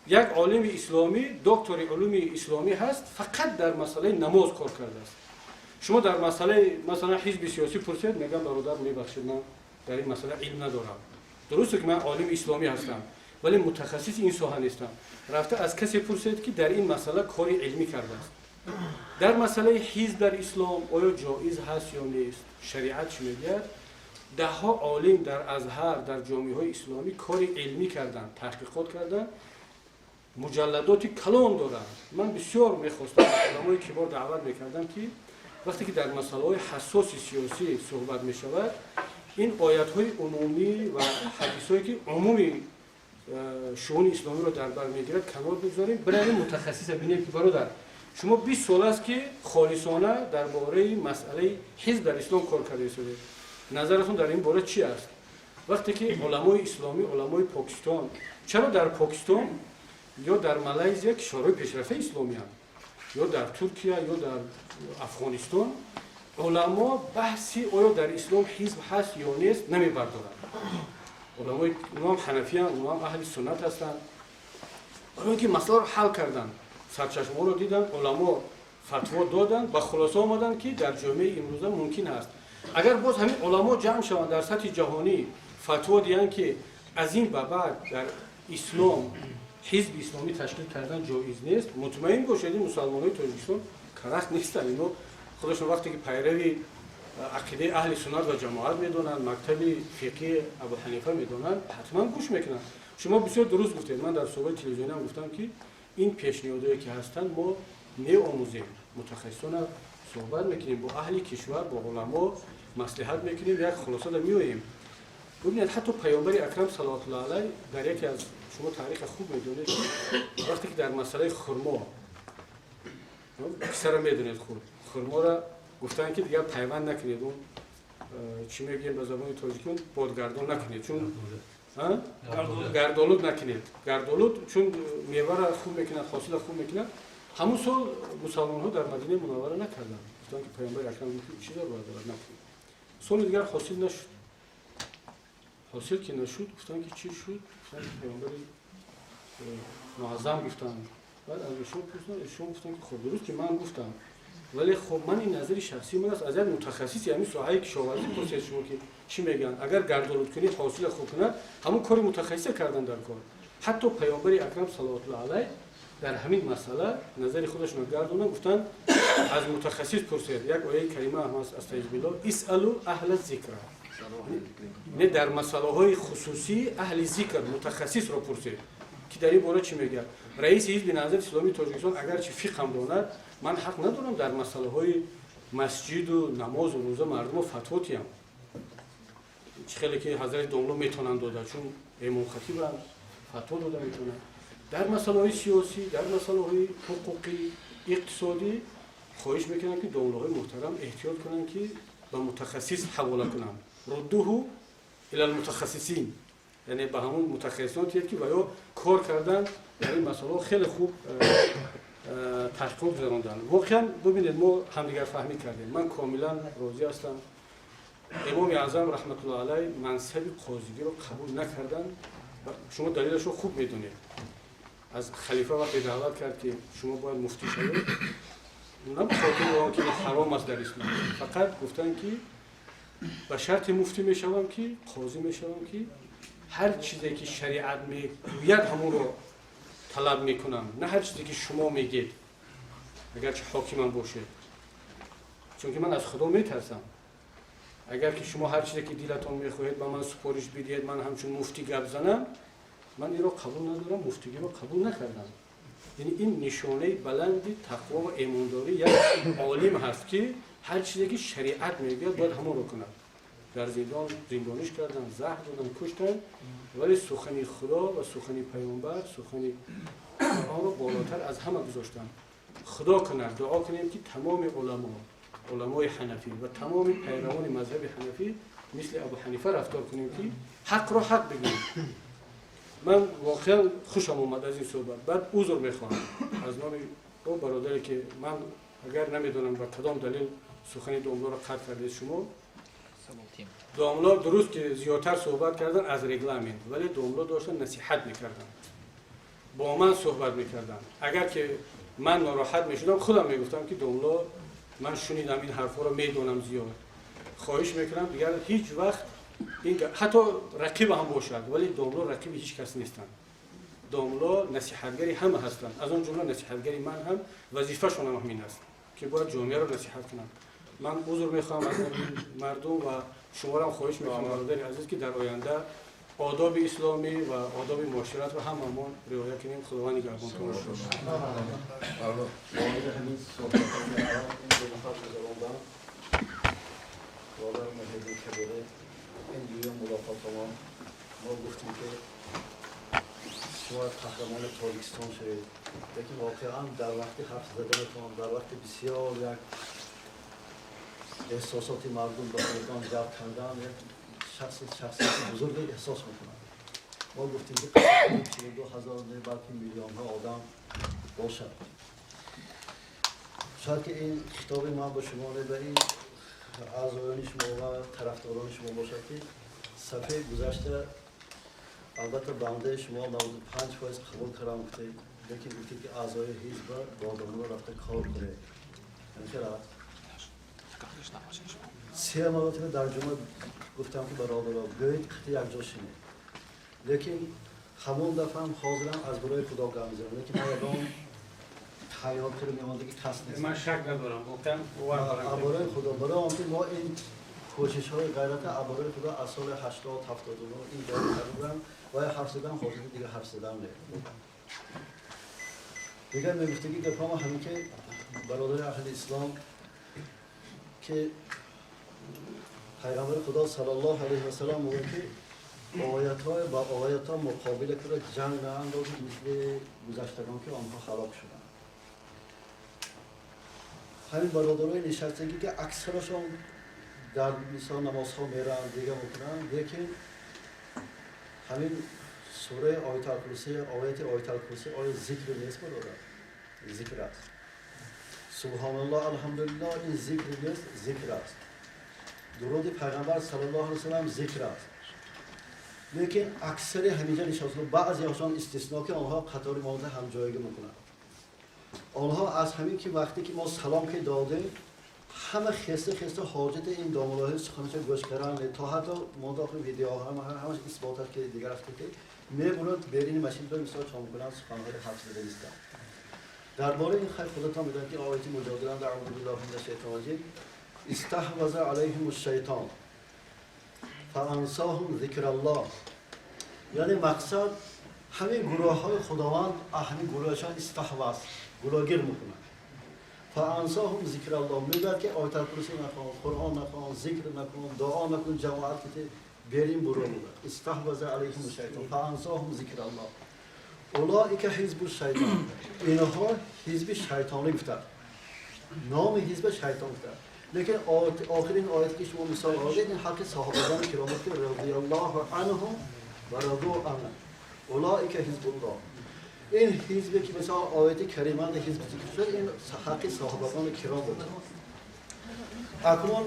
Як олими исломӣ, доктори улуми исломӣ ҳаст, фақат дар масъалаи намоз кор кардааст. Шумо дар масъалаи, масалан, ҳизби сиёсӣ пурсед, мегӯям: «Бародар, мебахшед, ман дар ин масъала илм надорам. Дурусте ки ман олими исломӣ ҳастам, вале мутахассиси ин соҳа нестам». Рафта аз касе пурсед, ки дар ин масъала кори илмӣ кардааст. Дар масъалаи ҳизб дар ислом оё ҷоиз ҳаст ё нест, шариат чӣ мегӯяд, даҳҳо олим дар Азҳар, дар ҷомеаҳои исломӣ кори илмӣ карданд, таҳқиқот карданд, муҷалладоти калон доранд. Ман бисёр мехостам, уламои кибор даъват мекардам, ки вақте ки дар масъалаҳои ҳассоси сиёсӣ суҳбат мешавад, ин оятҳои умумӣ ва ҳадисҳое, ки умуми шуъуни исломиро дар бар мегирад, канор бигзорем, биравем мутахассиса бинем, ки бародар, шумо 20 сол аст, ки холисона дар бораи масъалаи ҳизб дар ислом кор карда истодед, назаратон дар ин бора чӣ аст? Вақте ки уламои исломӣ, уламои Покистон, чаро дар Покистон ё дар Малайзия, кишварҳои пешрафтаи исломианд, ё дар Туркия, ё дар Афғонистон уламо баҳси оё дар ислом ҳизб ҳаст ё нест намебардоранд? Уламои уноам ҳанафиянд, уноам аҳли суннат ҳастанд. Оё ки масъаларо ҳал карданд, сарчашмаҳоро диданд, уламо фатво доданд, ба хулоса омаданд, ки дар ҷомеаи имрӯза мумкин аст. Агар боз ҳамин уламо ҷамъ шаванд, дар сатҳи ҷаҳонӣ фатво диҳанд, ки аз ин ба баъд дар ислом ҳизби исломӣ ташкил кардан ҷоиз нест, мутмаин бошед, ин мусалмонҳои Тоҷикистон карахт нестанд. Ино худашон вақте ки пайрави ақидаи аҳли суннат ва ҷамоат медонанд, мактаби фиқҳии Абу Ҳанифа медонанд, ҳатман гӯш мекунанд. Шумо бисёр дуруст гуфтед. Ман дар суҳбати телевизиониам гуфтам, ки ин пешниҳодое ки ҳастанд, мо меомӯзем, мутахассисона суҳбат мекунем, бо аҳли кишвар, бо уламо маслиҳат мекунем, як хулосада меоем. Бубинед, ҳатто Паёмбари Акрам салаватуллоҳ алайҳ дар яке аз, шумо таъриха хуб медонед, ки вақте ки дар масъалаи хурмо, қиссаро медонед хуб, хурморо гуфтанд, ки дигар пайванд накунед, он чӣ мегӯем ба забони тоҷикӣ, он бодгардон накунед, чун гардолуд накунед, гардолуд, чун мевара хуб мекунад, ҳосила хуб мекунад. Ҳамун сол мусалмонҳо дар Мадинаи Мунаввара накарданд. Гуфтанд, ки Паёмбари Акрам чӣ зарурат дорад, накунед. Соли дигар ҳосил нашуд. Ҳосил ки нашуд, гуфтанд, ки чӣ шуд? Гуфтанд, ки Паёмбари муаззам гуфтанд. Баъд аз эшон пурсиданд, эшон гуфтанд, ки хуб, дуруст ки ман гуфтам, вале хуб, ман ин назари шахсии ман аст, аз як мутахассиси ҳамин соҳаи кишоварзӣ пурсед шумо, ки чӣ мегӯянд. Агар гардолудкунӣ ҳосила хуб кунад, ҳамон кори мутахассиса кардан дар кор. Ҳатто Паёмбари Акрам салаватуллоҳ алайҳ дар ҳамин масъала назари худашонро гардонанд, гуфтанд: «Аз мутахассис пурсед». Як ояи карима ҳам аст: أستعيذ بالله، اسألوا أهل الذكر. Не, дар масъалаҳои хусусӣ аҳли зикр, мутахассисро пурсед, ки дар ин бора чӣ мегӯяд. Раиси Ҳизби Наҳзати Исломии Тоҷикистон агарчи фиқҳам донад, ман ҳақ надорам дар масъалаҳои масҷиду намозу рӯза мардумо фатво тиям, чӣ хеле ки ҳазрати домло метавонанд дода, чун имомхатибанд, фатво дода метавонанд. Дар масъалаҳои сиёсӣ, дар масъалаҳои ҳуқуқӣ, иқтисодӣ хоҳиш мекунам, ки домлоҳои муҳтарам эҳтиёт кунанд, ки ба мутахассис ҳавола кунанд. ردوه إلى المتخصصين, яъне ба ҳамун мутахассисон тиҳед, ки ва ё кор кардан дар ин масъалаҳо, хеле хуб таҳқиқот гузаронданд. Воқеан, бубинед, мо ҳамдигарфаҳмӣ кардем, ман комилан розӣ ҳастам. Имоми Аъзам раҳматуллоҳ алайҳ мансаби қозигиро қабул накарданд. Шумо далелашро хуб медонед. Аз халифа вақте даъват кард, ки шумо бояд муфтӣ шавед, на ба хотири он ки ҳаром аст дар ислом, фақат гуфтанд, ки ба шарте муфтӣ мешавам, ки қозӣ мешавам, ки ҳар чизе ки шариат мегӯяд, ҳамонро талаб мекунам, на ҳар чизе ки шумо мегед, агарчи ҳокимам бошед, чунки ман аз Худо метарсам. Агар ки шумо ҳар чизе ки дилатон мехоҳед ба ман супориш бидиҳед, ман ҳамчун муфтӣ гап занам, ман инро қабул надорам, муфтигиро қабул накардам. Яъне ин нишонаи баланди тақво ва эмондорӣ як олим ҳаст, ки ҳар чизе ки шариат мегӯяд, бояд ҳамонро кунад. Дар зиндон зиндониш карданд, заҳр доданд, куштанд, вале сухани Худо ва сухани Паёмбар, сухани Қуръонро болотар аз ҳама гузоштанд. Худо кунад, дуо кунем, ки тамоми уламо, уламои ҳанафӣ ва тамоми пайравони мазҳаби ҳанафӣ мисли Абу Ҳанифа рафтор кунем, ки ҳақро ҳақ бигӯем. Ман воқеан хушам омад аз ин суҳбат. Баъд узр мехоҳам аз номи о бародаре, ки ман агар намедонам, ба кадом далел сухани домлоро қатъ кардед шумо. Домло дуруст ки зиёдтар суҳбат кардан аз регламент, вале домло доштан насиҳат мекарданд, бо ман суҳбат мекарданд. Агар ки ман нороҳат мешудам, худам мегуфтам, ки домло, ман шунидам, ин ҳарфҳоро медонам зиёд. Хоҳиш мекунам, дигар ҳеҷ вақт ин, ҳатто рақиба ҳам бошад, вале домло рақиби ҳеҷ кас нестанд. Домло насиҳатгари ҳама ҳастанд, аз он ҷумла насиҳатгари ман ҳам. Вазифашонам ҳамин аст, ки бояд ҷомеаро насиҳат кунам. Ман узр мехоҳам аз мардум ва шуморо хоҳиш мекунам, бародари азиз, ки дар оянда одоби исломӣ ва одоби муоширатро ҳамамон риоя кунем. Худованд нигаҳбонтон бошад. Ҳамин суҳбатҳо ин ду нафар гузаронданд. Бародар Муҳиддин Кабирӣ, ин дуюм мулоқотамон. Мо гуфтем, ки шумо қаҳрамони Тоҷикистон шавед, лекин воқеан дар вақти ҳарф заданатон, дар вақти бисёр як эҳсосоти мардум ба худатон ҷалб кардан, як шахси шахсияти бузурге эҳсос мекунад. Мо гуфтем, ки 42 000 не, балки миллионҳо одам бошад. Шояд ки ин хитоби ман ба шумо не, ба ин аъзоёни шумо ва тарафдорони шумо бошад, ки сафҳаи гузашта албатта бандаи шумо 95% қабул кардам, гуфтед, лекин гуфтед, ки аъзои ҳизба бо одамоно рафта кор кунед. Ҳамин аст. Се маротиба дар ҷумъа гуфтам, ки бародаро, биёед, қити якҷо шинед, лекин ҳамон дафъаам, ҳозирам аз барои Худо гап мезанам, лекин ман ягон тайёр кара меомадаги кас нест. Ман шак надорам, воқеан бовар дорам. Барои Худо, барои он ки мо ин кӯшишҳои ғайрата барои Худо аз соли 80, 79 ин ҷо карда будам ва ҳарф задан ҳозир дига ҳарф задан не. Дигар мегуфтаги гапҳома ҳамин, ки бародари аҳли ислом, ки пайғамбари Худо саллаллоҳу алайҳи васалам мегӯяд, ки оятҳои ба оятҳо муқобила кара ҷанг наандозед, мисли гузаштагон, ки онҳо ҳалок шуданд. Ҳамин бародарои нишастагӣ, ки аксарашон дар мисол намозҳо мераванд, дига мекунанд, лекин ҳамин сураи Ояталкурсӣ, ояти Ояталкурсӣ оя зикр нест, бародар? Зикр аст. Субҳоналлоҳ, алҳамдулиллоҳ, ин зикр нест? Зикр аст. Дуруди Пайғамбар саллаллоҳу алайҳи васаллам зикр аст. Лекин аксари ҳаминҷа нишаста, баъзеҳошон истисно, ки онҳо қатори мо ҳамҷоягӣ мекунанд, онҳо аз ҳамин ки вақте ки мо салом ки додем, ҳама хеста хеста ҳоҷати ин домулоҳи суханаша гӯш кардан, то ҳатто мо дохили видеоҳо ҳамаш исбот аст, ки дигар аст, ки мебурад берини машин мисол чо мекунанд, суханҳои ҳарф зада нистанд дар бораи ин. Хайр, худатон медонед, ки ояти муҷодила, أعوذ بالله من الشيطان الرجيم، استحوذ عليهم الشيطان فأنساهم ذكر الله. Яъне мақсад ҳамин гурӯҳҳои Худованд, ҳамин гурӯҳашон استحوذ, гурӯҳгир мекунад. فأنساهم ذكر الله мегӯяд, ки Ояталкурсӣ нахон, Қуръон нахон, зикр накун, дуо накун, ҷамоат ки берин буро мегӯяд. استحوذ عليهم الشيطان فأنساهم ذكر الله أولئك حزب الشيطان. Инҳо ҳизби шайтонӣ гуфтанд, номи ҳизба шайтон гуфтанд. Лекин охирин ояте ки шумо мисол овардед, ин ҳаққи саҳобагони киром, ки رضي الله عنهم ورضوا عنه أولئك حزب الله. Ин ҳизбе ки мисол ояти кариманда ҳизб зикр шуд, ин ҳаққи саҳобагони киром буд. Акнун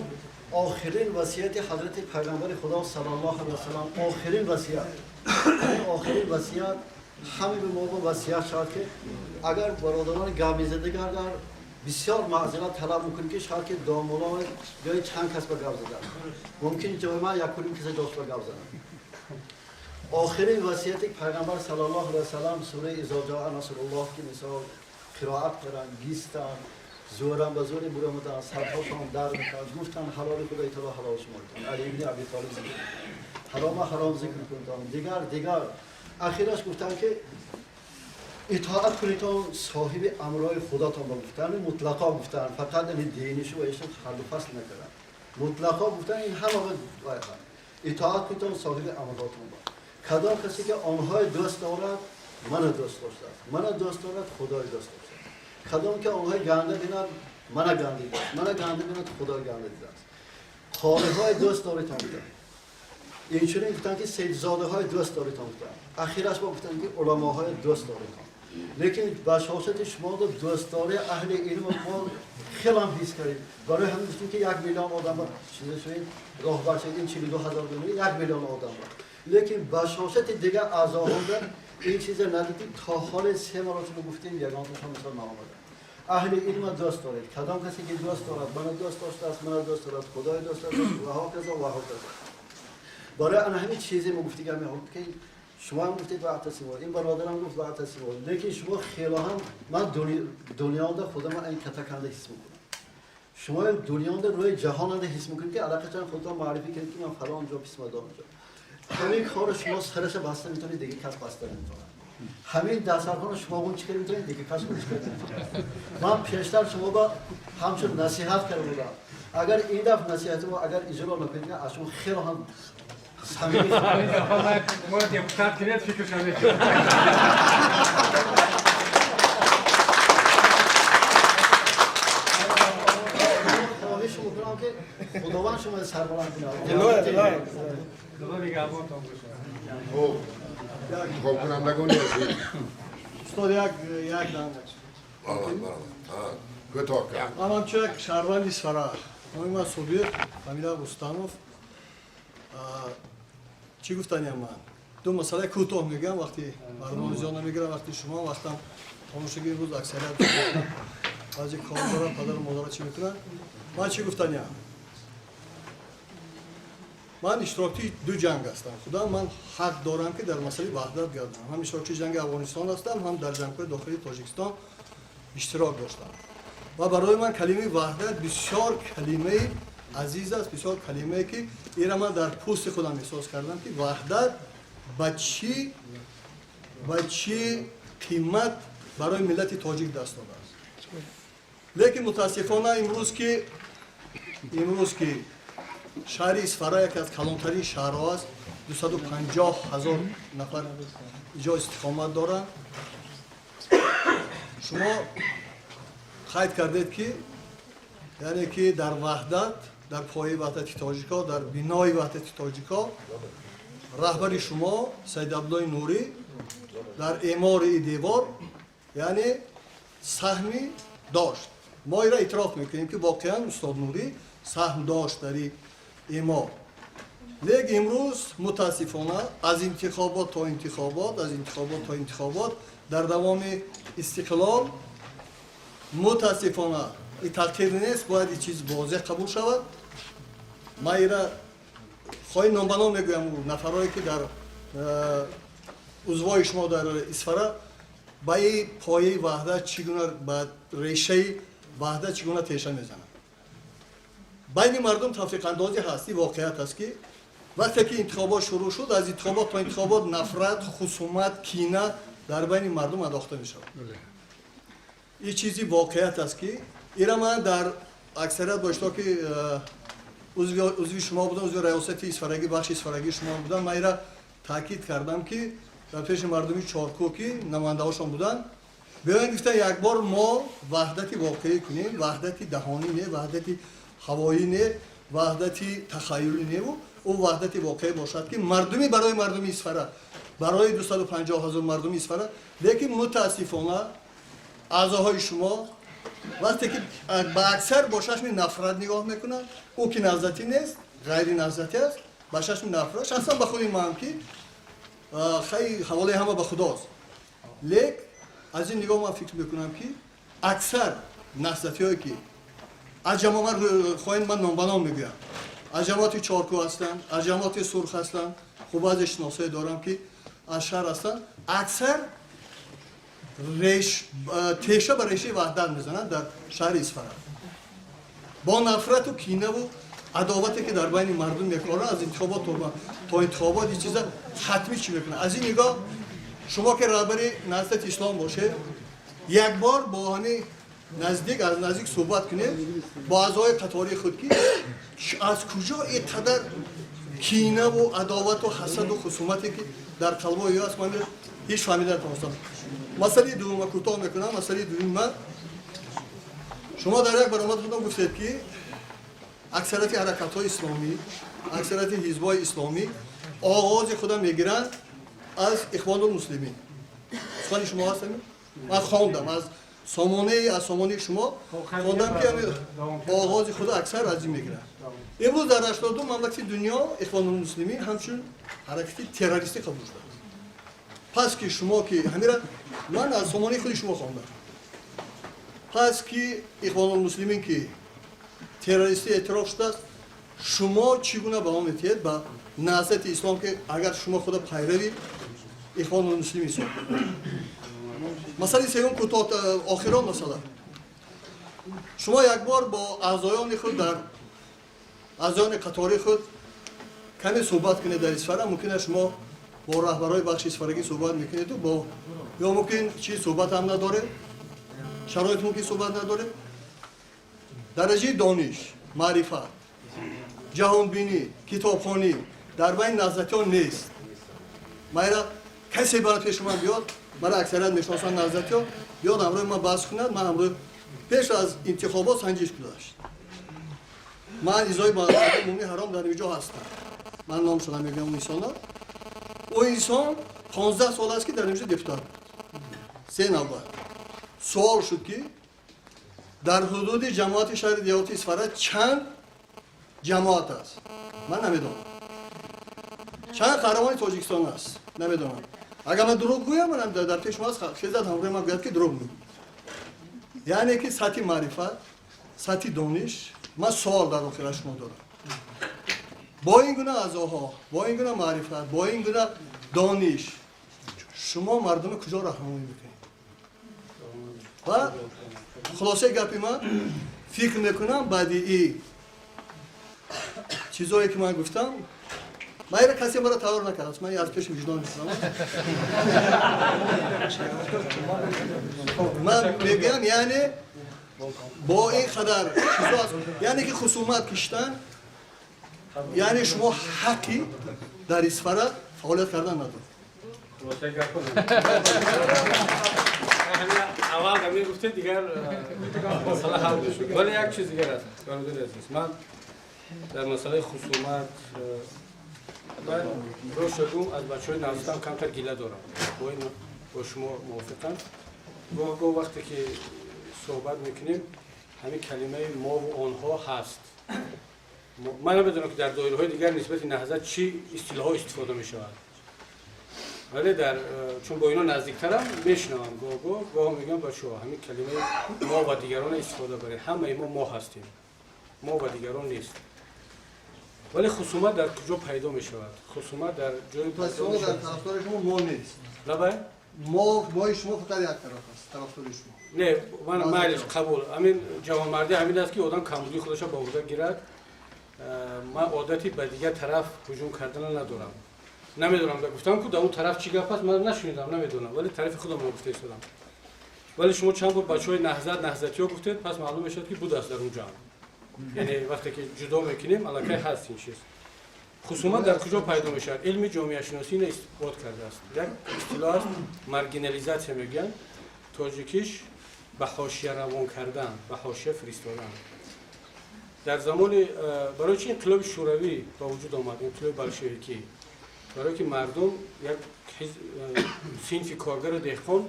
охирин васияти ҳазрати Пайғамбари Худо саллаллоҳу алайҳи васаллам, охирин васият, ҳамин охирин васият ҳаме ба мо васият шавад, ки агар бародарони гап мезада гардар, бисёр маъзират талаб мекунем, ки шояд ки домуло ҷои чанд кас ба гап задан мумкин, ҷои ман якуним каса ҷош ба гап занам. Охирин васияти Пайғамбар саллаллоҳу алайҳи васаллам, сураи إذا جاء نصر الله, ки мисол қироат карданд, гистанд, зӯран ба зӯри буромаданд, сарҳошон дар мекард, гуфтанд: ҳалоли Худои таоло ҳалол шуморитон, Али ибни Аби Толиб зикр, ҳарома ҳаром зикр кунтон, дигар дигар. Ахираш гуфтанд, ки Итоат кунитон соҳиби амрҳои худотон ба гуфтан, мутлақо гуфтан, фақат ин динишо ва ишон ҳаллу фасл накардан. Мутлақо гуфтан ин ҳама итоат кунитон соҳиби амрҳотон ба. Кадом касе ки онҳои дӯст дорад, мана дӯст доштааст. Мана дӯст дорад, Худои дӯст доштааст. Кадом ки онҳои ганда бинад, мана ганда дидааст. Мана ганда бинад, Худои ганда дидааст. Қориҳои дӯст доритон гуфтанд. Инчунин гуфтанд ки сайидзодаҳои дӯст доритон гуфтанд. Ахираш бо гуфтанд ки уламоҳои дӯст доритон. Лекин башошати шумо дӯстдории аҳли илм мо хеле ҳам ҳис кардем. Барои ҳамин гуфтем ки 1 миллион одам чизе шуд, роҳбар шуд, ин 42 ҳазор 1 миллион одам. Лекин башошати дигар аъзоҳо ин чиза надидем, то ҳол 3 маротиба гуфтем, ягонташон мисол наомада. Аҳли илм дӯст доред. Кадом касе ки дӯст дорад, мана дӯст доштааст, мана дӯст дорад, Худои дӯст дорад ва ҳоказо ва ҳоказо. Барои ана ҳамин чизе мо гуфтигар мехоҳем ки шумо ҳам гуфтед ваътасимо, ин бародарам гуфт ваътасимо, лекин шумо хеле ҳам ман дунёда худам ин катаканда ҳис мекунам. Шумо дунёда рӯи ҷаҳонанда ҳис мекунед ки алақачан худро маърифӣ кунед ки ман фалон ҷо писмадон ҷо. Ҳамин корро шумо сараша баста метавонед, дигар кас баста наметавонад. Ҳамин дастархонро шумо гун чӣ карда метавонед, дигар кас гун чӣ карда наметавонад. Ман пештар шумо ба ҳамчун насиҳат карда будам. Агар ин дафъ насиҳати мо агар иҷро накунед, аз шумо хеле ҳам самимӣ мо депутат кунед, фикршон мекунад. Хоҳиш мекунам ки Худованд шумо сарбаланд кунад. Худо нигаҳбонтон бошад. Хуб, интихобкунандагони азиз. Устод, як дам. Кӯтоҳ кард. Ман ҳамчун як шаҳрванди Исфара, номи ман Собир, фамилия Рустамов. Чӣ гуфтаниям ман? Ду масъалаи кӯтоҳ мегӯям, вақти барнома зиёд намегирам, вақти шумо, вақтам тамошоги имрӯз аксарият баъзе кор доранд, падару модаро чӣ мекунанд. Ман чӣ гуфтаниям? Ман иштирокчии ду ҷанг ҳастам. Худам ман ҳақ дорам ки дар масъалаи ваҳдат гардам. Ҳам иштирокчии ҷанги Афғонистон ҳастам, ҳам дар ҷангҳои дохилии Тоҷикистон иштирок доштам. Ва барои ман калимаи ваҳдат бисёр калимаи азиз аст, бисёр калимае ки инро ман дар пӯсти худам эҳсос кардам ки ваҳдат ба чӣ қимат барои миллати тоҷик даст додааст. Лекин мутаассифона имрӯз ки шаҳри Исфара яке аз калонтарин шаҳрҳо аст, 250 ҳазор нафар иҷо истиқомат доранд. Шумо қайд кардед ки яъне ки дар ваҳдат, дар пояи ваҳдати тоҷикҳо, дар бинои ваҳдати тоҷикҳо раҳбари шумо Саид Абдуллои Нурӣ дар эъмори ин девор яъне саҳми дошт. Мо инро эътироф мекунем ки воқеан устод Нурӣ саҳм дошт дар ин эъмор. Лекин имрӯз мутаассифона аз интихобот то интихобот, аз интихобот то интихобот дар давоми истиқлол мутаассифона ин тақдир нест, бояд ин чиз возеҳ қабул шавад. Ман инро хоҳи ном ба ном мегӯям, нафарое ки дар узвои шумо дар Исфара ба ин пояи ваҳдат чӣ гуна, ба решаи ваҳдат чӣ гуна теша мезананд. Байни мардум тафриқандозӣ ҳаст. Ин воқеият аст ки вақте ки интихобот шурӯъ шуд, аз интихобот то интихобот нафрат, хусумат, кина дар байни мардум андохта мешавад. Ин чизи воқеият аст ки инро ман дар аксарият бо иштироки узви шумо будам, узви раёсати Исфарагӣ, бахши Исфарагии шумо будам, ман инро таъкид кардам ки дар пеши мардуми Чоркӯ ки намояндаҳошон буданд, биёед гуфтан як бор мо ваҳдати воқеӣ кунем, ваҳдати даҳонӣ не, ваҳдати ҳавоӣ не, ваҳдати тахаюлӣ неву ӯ ваҳдати воқеӣ бошад ки мардуми барои мардуми Исфара, барои 250 ҳазор мардуми Исфара. Лекин мутаассифона аъзоҳои шумо вақте ки ба аксар бо чашми нафрат нигоҳ мекунанд, ӯ ки наҳзатӣ нест, ғайри наҳзатӣ аст, ба чашми нафрат, шахсан ба худи ман ки хай ҳаволаи ҳама ба худост, лек аз ин нигоҳ ман фикр мекунам ки аксар наҳзатиҳое ки аз ҷамоат хоҳем, ман ном ба ном мегӯям, аз ҷамоати Чоркӯ ҳастанд, аз ҷамоати Сурх ҳастанд, хуб баъзе шиносое дорам ки аз шаҳр ҳастанд, аксар теша ба решаи ваҳдат мезананд дар шаҳри Исфара. Бо нафрату кинаву адовате ки дар байни мардум мекоранд, аз интихобот то интихобот ин чиза хатмӣ чӣ мекунанд. Аз ин нигоҳ Шумо ки раҳбари Наҳзати Ислом бошед, як бор бо ҳамин наздик аз наздик суҳбат кунед бо аъзои қатории худ, ки аз куҷо ин қадар кинаву адовату ҳасаду хусумате, ки дар қалбҳои ё аст, ман ҳеҷ фаҳмида натавонистам. Масъалаи дуввума кӯтоҳ мекунам. Масъалаи дуввума, шумо дар як баромад худам гуфтед, ки аксарияти ҳаракатҳои исломӣ, аксарияти ҳизбҳои исломӣ оғози худа мегиранд аз Ихвонулмуслимин. Сухани шумо ҳаст. Ман хондам аз сомонаи шумо хондам, ки оғози худа аксар аз ин мегиранд. Имрӯз дар 82 мамлакати дунё Ихвонулмуслимин ҳамчун ҳаракати террористӣ қабул шудааст. Пас ки шумо ки ҳамира ман аз сомонаи худи шумо хондам, пас ки Ихвонулмуслимин ки террористӣ эътироф шудааст, шумо чӣ гуна баҳо метиҳед ба Наҳзати Ислом, ки агар шумо худа пайрави Ихвонулмуслимин ҳисоб? Масъалаи сеюм, кӯтоҳ, охирон масъала. Шумо як бор бо аъзоёни худ, дар аъзоёни қатори худ каме суҳбат кунед дар Исфара. Мумкин аст, шумо бо раҳбарои бахши исфарагӣ суҳбат мекунеду бо ё мумкин чи суҳбат ҳам надоред, шароит мумкин суҳбат надоред. Дараҷаи дониш, маърифат, ҷаҳонбинӣ, китобхонӣ дар байни наҳзатиён нест. Майра касе бара пеши ман биёд, мара аксарият мешиносанд наҳзатиён, биёд ҳамроҳи ман баҳс кунад. Ман ҳамроҳи пеш аз интихобот санҷиш гузашт. Ман изои умумӣ ҳаром дар инҷо ҳастам, ман номшона мегӯям. Инсона, ӯ инсон 15 сол аст, ки дар инҷо депутат буд, се навбат. Суол шуд, ки дар ҳудуди ҷамоати шаҳри деҳоти Исфара чанд ҷамоат аст? Ман намедонам. Чанд қаҳрамони Тоҷикистон аст? Намедонам. Агар ман дурӯғ гӯям, манам дар пеши шумо аст, хезад ҳамроҳи ман гӯяд, ки дурӯғ мегӯям. Яъне ки сатҳи маърифат, сатҳи дониш. Ман суол дар охир аз шумо дорам: бо ин гуна аъзоҳо, бо ин гуна маърифат, бо ин гуна дониш шумо мардуми куҷо раҳнамоӣ мекунед? Ва хулосаи гапи ман, фикр мекунам, баъди и чизое ки ман гуфтам, ман ира касе мара тайёр накардааст, ман аз пеши виҷдон мекунам, ман мегӯям. Яъне бо ин қадар чизо, яъне ки хусумат киштан, яъне шумо ҳаққи дар Исфара фаъолият кардан надоред. Аввал ҳамин гуфте, дигар масъала ҳал мешуд. Вале як чиз дигар аст, бародари азиз. Ман дар масъалаи хусумат, рост гум, аз бачаҳои наздикам камтар гила дорам. Бо ин бо шумо мувофиқам. Гоҳ гоҳ вақте ки суҳбат мекунем, ҳамин калимаи мову онҳо ҳаст. Ман намедонам, ки дар доираҳои дигар нисбати Наҳзат чӣ истилоҳҳо истифода мешавад, вале дар чун бо ино наздиктарам, мешунавам гоҳ гоҳ. Гоҳ мегӯям: бачаҳо, ҳамин калимаи мо ва дигарона истифода баред. Ҳамаи мо мо ҳастем, мо ва дигарон нест. Вале хусумат дар куҷо пайдо мешавад? Хусумат дар ҷои пайдо дар тарафдори шумо мо нест. Лабай. Мо мои шумо фақат як тараф аст, тарафдори шумо. Не, ман майлиш, қабул. Ҳамин ҷавонмардӣ ҳамин аст, ки одам камбудии худашро ба уҳда гирад. Ман одати ба дигар тараф ҳуҷум кардана надорам. Намедонам, гуфтам ку, дар он тараф чӣ гап аст, ман нашунидам, намедонам, вале тарафи худам гуфта истодам. Вале шумо чанд бор бачаҳои Наҳзат, наҳзатиҳо гуфтед, пас маълум мешавад, ки будааст дар он ҷамъ. Яъне вақте ки ҷудо мекунем, аллакай ҳаст ин чиз. Хусумат дар куҷо пайдо мешавад? Илми ҷомеашиносӣ ина исбот кардааст. Як истилоҳ аст, маргинализатсия мегӯянд, тоҷикиш ба ҳошия равон кардан, ба ҳошия фиристодан. Дар замони барои чи инқилоби шӯравӣ ба вуҷуд омад, инқилоби болшевикӣ? Барое ки мардум, як синфи коргару деҳқон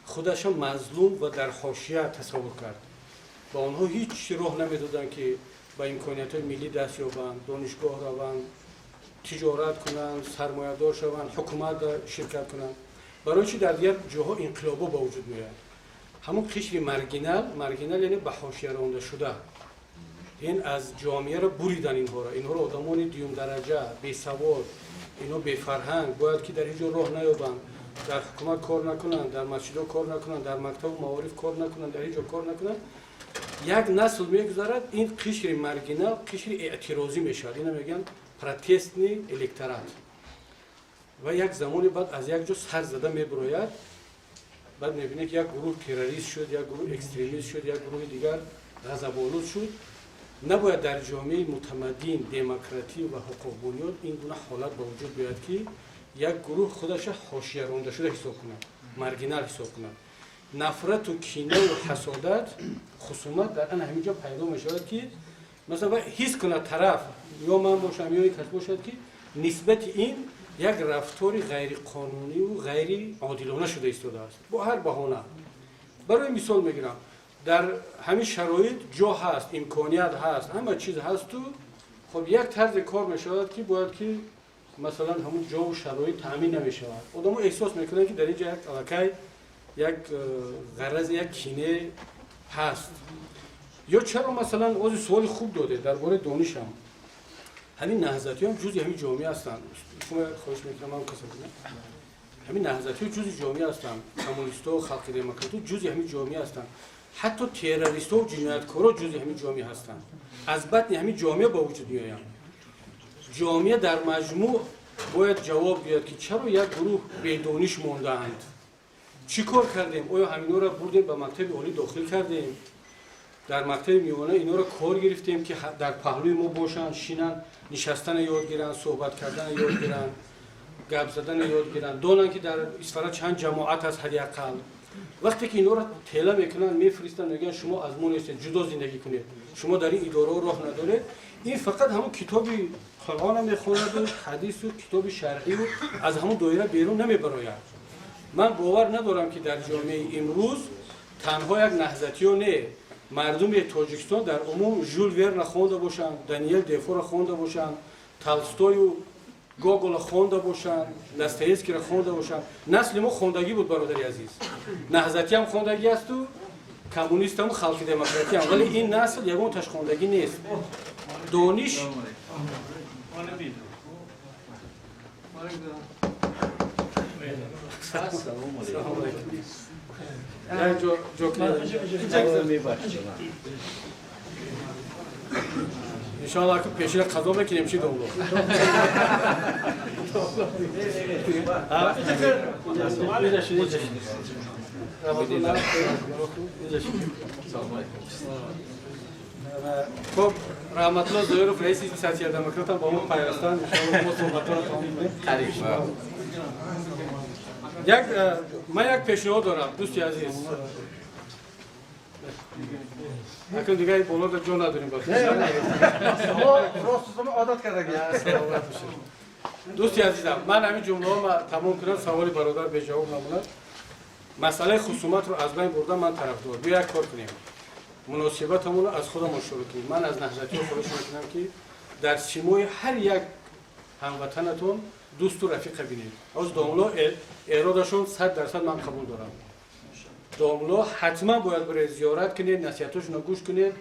худаша мазлум ва дар ҳошия тасаввур кард. Ба онҳо ҳеҷ роҳ намедоданд, ки ба имкониятҳои миллӣ даст ёбанд, донишгоҳ раванд, тиҷорат кунанд, сармоядор шаванд, ҳукумат ширкат кунанд. Барои чи дар дигар ҷоҳо инқилобҳо ба вуҷуд меояд? Ҳамон қишри маргинал, маргинал яъне ба ҳошия ронда шуда, ин аз ҷомеаро буридан инҳоро. Инҳоро одамони дуюмдараҷа, бесавод, инҳо бефарҳанг, бояд ки дар ҳеҷ ҷо роҳ наёбанд, дар ҳукумат кор накунанд, дар масҷидҳо кор накунанд, дар мактабу маориф кор накунанд, дар ҳеҷ ҷо кор накунанд. Як насл мегузарад, ин қишри маргинал қишри эътирозӣ мешавад. Ина мегӯянд протестный электорат. Ва як замоне баъд аз як ҷо сар зада мебирояд, баъд мебинед, ки як гурӯҳ террорист шуд, як гурӯҳ экстремист шуд, як гурӯҳи дигар ғазаболуд шуд. Набояд дар ҷомеаи мутамаддин, демократӣ ва ҳуқуқбунёд ин гуна ҳолат ба вуҷуд биёяд, ки як гурӯҳ худаша ҳошиярондашуда ҳисоб кунад, маргинал ҳисоб кунад. Нафрату кинаву ҳасодат, хусумат дар ана ҳамин ҷо пайдо мешавад, ки масалан ҳис кунад тараф, ё ман бошам, ё кас бошад, ки нисбати ин як рафтори ғайриқонуниву ғайриодилона шуда истодааст бо ҳар баҳона. Барои мисол мегирам, дар ҳамин шароит ҷо ҳаст, имконият ҳаст, ҳама чиз ҳасту хоб як тарзе кор мешавад, ки бояд ки масалан ҳамун ҷову шароит таъмин намешавад. Одамо эҳсос мекунанд, ки дар ин ҷо як аллакай як ғарази, як кине ҳаст. Ё чаро масалан ози суоли хуб додед дар бораи донишам. Ҳамин наҳзатиҳам ҷузъи ҳамин ҷомеа ҳастанд. Шумо хоҳиш мекунам, ман каса кунам. Ҳамин наҳзатиҳо ҷузъи ҷомеа ҳастанд, коммунистҳо, халқи демократҳо ҷузъи ҳамин ҷомеа ҳастанд, ҳатто террористҳо, ҷинояткорҳо ҷузъи ҳамин ҷомеа ҳастанд, аз батни ҳамин ҷомеа ба вуҷуд меоянд. Ҷомеа дар маҷмӯъ бояд ҷавоб гӯяд, ки чаро як гурӯҳ бедониш мондаанд, чӣ кор кардем? Оё ҳаминҳоро бурдем, ба мактаби олӣ дохил кардем, дар мактаби миёна инҳоро кор гирифтем, ки дар паҳлӯи мо бошанд, шинанд, нишастана ёд гиранд, суҳбат кардана ёд гиранд, гап задана ёд гиранд, донанд, ки дар Исфара чанд ҷамоат аст ҳадди ақал? Вақте ки инҳоро тела мекунанд, мефиристанд, мегӯянд, шумо аз мо нестед, ҷудо зиндагӣ кунед, шумо дар ин идораҳо роҳ надоред, ин фақат ҳамун китоби Қуръона мехонаду ҳадису китоби шаръию аз ҳамун доира берун намебарояд. Ман бовар надорам, ки дар ҷомеаи имрӯз танҳо як наҳзатиё не, мардуми Тоҷикистон дар умум Жюл Верна хонда бошанд, Даниэл Дефора хонда бошанд, Толстою Гогола хонда бошанд, Достоевскиро хонда бошанд. Насли мо хондагӣ буд, бародари азиз. Наҳзатиам хондагӣ асту коммунистаму халқи демократиам, вале ин насл ягонташ хондагӣ нест. Дониш. Салому алайкум. Як ҷо ҷо кунед. Иншоалло, ки пешина қазо мекунем. Чӣ, домло? Инҷа шид, инҷа шид. Инҷа шид. Хуб, Раҳматулло Зоиров, раиси ҳизби социал-демократам, ба мо пайвастанд. Иншоалло, мо суҳбатҳоро тамом кунем. Як ман як пешниҳод дорам, дӯсти азиз. Акун дигар болода ҷо надорем. Одат кардаги. Дӯсти азизам, ман ҳамин ҷумлаҳо тамом кунам, саволи бародар беҷавоб намонад. Масъалаи хусуматро аз байн бурдан ман тарафдор. Биё, як кор кунем, муносибатамонро аз худамон шурӯъ кунем. Ман аз наҳзатиҳо хоҳиш мекунам, ки дар симои ҳар як ҳамватанатон дӯсту рафиқа бинед. Ҳоз домло эродашон 100% ман қабул дорам. Домло ҳатман бояд биред, зиёрат кунед, насиҳатошонро гӯш кунед.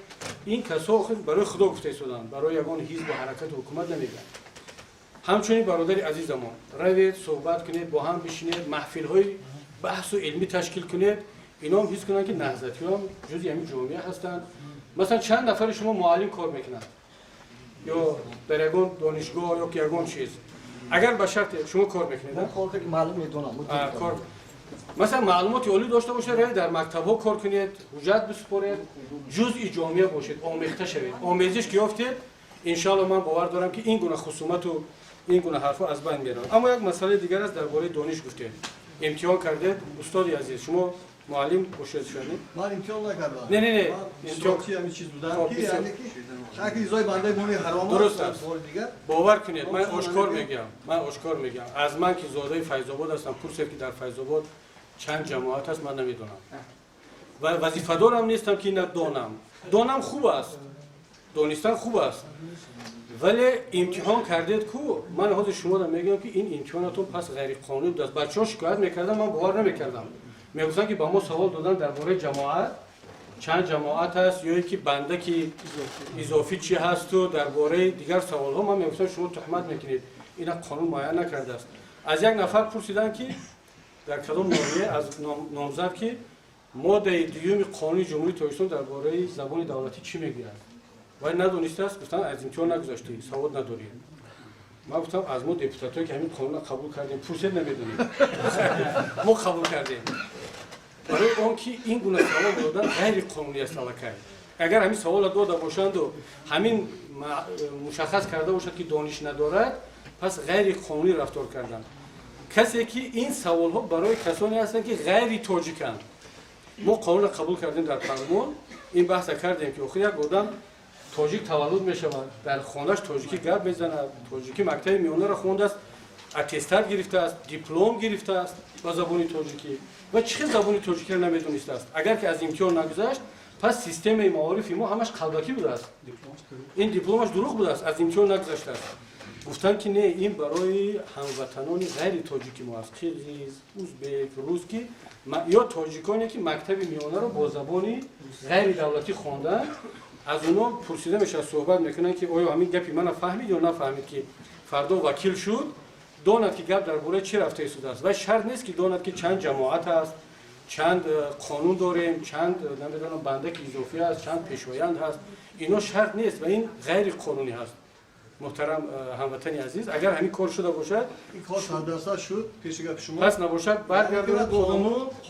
Ин касо охир барои Худо гуфта истоданд, барои ягон ҳизбу ҳаракату ҳукумат намегӯянд. Ҳамчунин бародари азизамон, равед, суҳбат кунед, бо ҳам бишинед, маҳфилҳои баҳсу илмӣ ташкил кунед. Иноам ҳис кунанд, ки наҳзатиҳоам ҷузъи ҳамин ҷомеа ҳастанд. Масалан, чанд нафари шумо муаллим кор мекунанд ё дар ягон донишгоҳ ё ки ягон чиз? Агар ба шарте шумо кор мекунед, маълум медонам. Кор, масалан, маълумоти олӣ дошта бошед, равед, дар мактабҳо кор кунед, ҳуҷҷат бисупоред, ҷузъи ҷомеа бошед, омехта шавед. Омезиш ки ёфтед, иншоалло, ман бовар дорам, ки ин гуна хусумату ин гуна ҳарфҳо аз байн меравад. Аммо як масъалаи дигар аст. Дар бораи дониш гуфтед, имтиҳон кардед. Устоди азиз, шумо муаллим бошед шояд? Ман имтиҳон накардам. Не, не, не. Иштирокчи ҳамин чиз будам, ки яъне ки шаки изои бандаи муми ҳаром. Дуруст аст. Бовар кунед, ман ошкор мегӯям, ман ошкор мегӯям, аз ман, ки зодаи Файзобод ҳастам, пурсед, ки дар Файзобод чанд ҷамоат аст, ман намедонам ва вазифадорам нестам, ки ина донам. Донам хуб аст, донистан хуб аст, вале имтиҳон кардед ку? Ман ҳозир шуморо мегӯям, ки ин имтиҳонатон пас ғайриқонунӣ будааст. Бачаҳо шикоят мекарданд, ман бовар намекардам. Мегуфтанд, ки ба мо савол додан дар бораи ҷамоат, чанд ҷамоат аст, ё ки бандаки изофӣ чӣ ҳасту дар бораи дигар саволҳо. Ман мегуфтам, шумо туҳмат мекунед, ина қонун муайян накардааст. Аз як нафар пурсиданд, ки дар кадом ноҳия аз номзад, ки моддаи дуюми Қонуни Ҷумҳурии Тоҷикистон дар бораи забони давлатӣ чӣ мегӯяд, вай надонистааст. Гуфтанд, аз имтиҳон нагузаштӣ, савод надорӣ. Ман гуфтам, аз мо депутатое ки ҳамин қонунро қабул кардем, пурсед, намедонем. Мо қабул кардем. Барои он ки ин гуна савол додан ғайриқонунӣ аст аллакай. Агар ҳамин саволро дода бошанду ҳамин мушаххас карда бошад, ки дониш надорад, пас ғайриқонунӣ рафтор карданд. Касе ки ин саволҳо барои касоне ҳастанд, ки ғайри тоҷиканд. Мо қонунро қабул кардем, дар парлумон ин баҳса кардем, ки охир як одам тоҷик таваллуд мешавад, дар хонаш тоҷикӣ гап мезанад, тоҷикӣ мактаби миёнаро хондааст, аттестат гирифтааст, диплом гирифтааст ба забони тоҷикӣ, ва чӣ хел забони тоҷикиро намедонистааст? Агар ки аз имтиҳон нагузашт, пас системаи маорифи мо ҳамаш қалбакӣ будааст, ин дипломаш дурӯғ будааст, аз имтиҳон нагузаштааст. Гуфтанд, ки не, ин барои ҳамватанони ғайри тоҷики мо аст, қирғиз, узбек, рус, ки ё тоҷиконе, ки мактаби миёнаро бо забони ғайри давлатӣ хонданд. Аз онҳо пурсида мешавад, суҳбат мекунанд, ки оё ҳамин гапи мана фаҳмид ё нафаҳмид, ки фардо вакил шуд, донад, ки гап дар бораи чӣ рафта истодааст. Ва шарт нест, ки донад, ки чанд ҷамоат аст, чанд қонун дорем, чанд намедонам бандаки изофӣ аст, чанд пешоянд ҳаст. Ино шарт нест ва ин ғайриқонунӣ ҳаст. Муҳтарам ҳамватани азиз, агар ҳамин кор шуда бошад, ин кор 100% шуд, пеши гапи шумо. Пас набошад, баргардонад.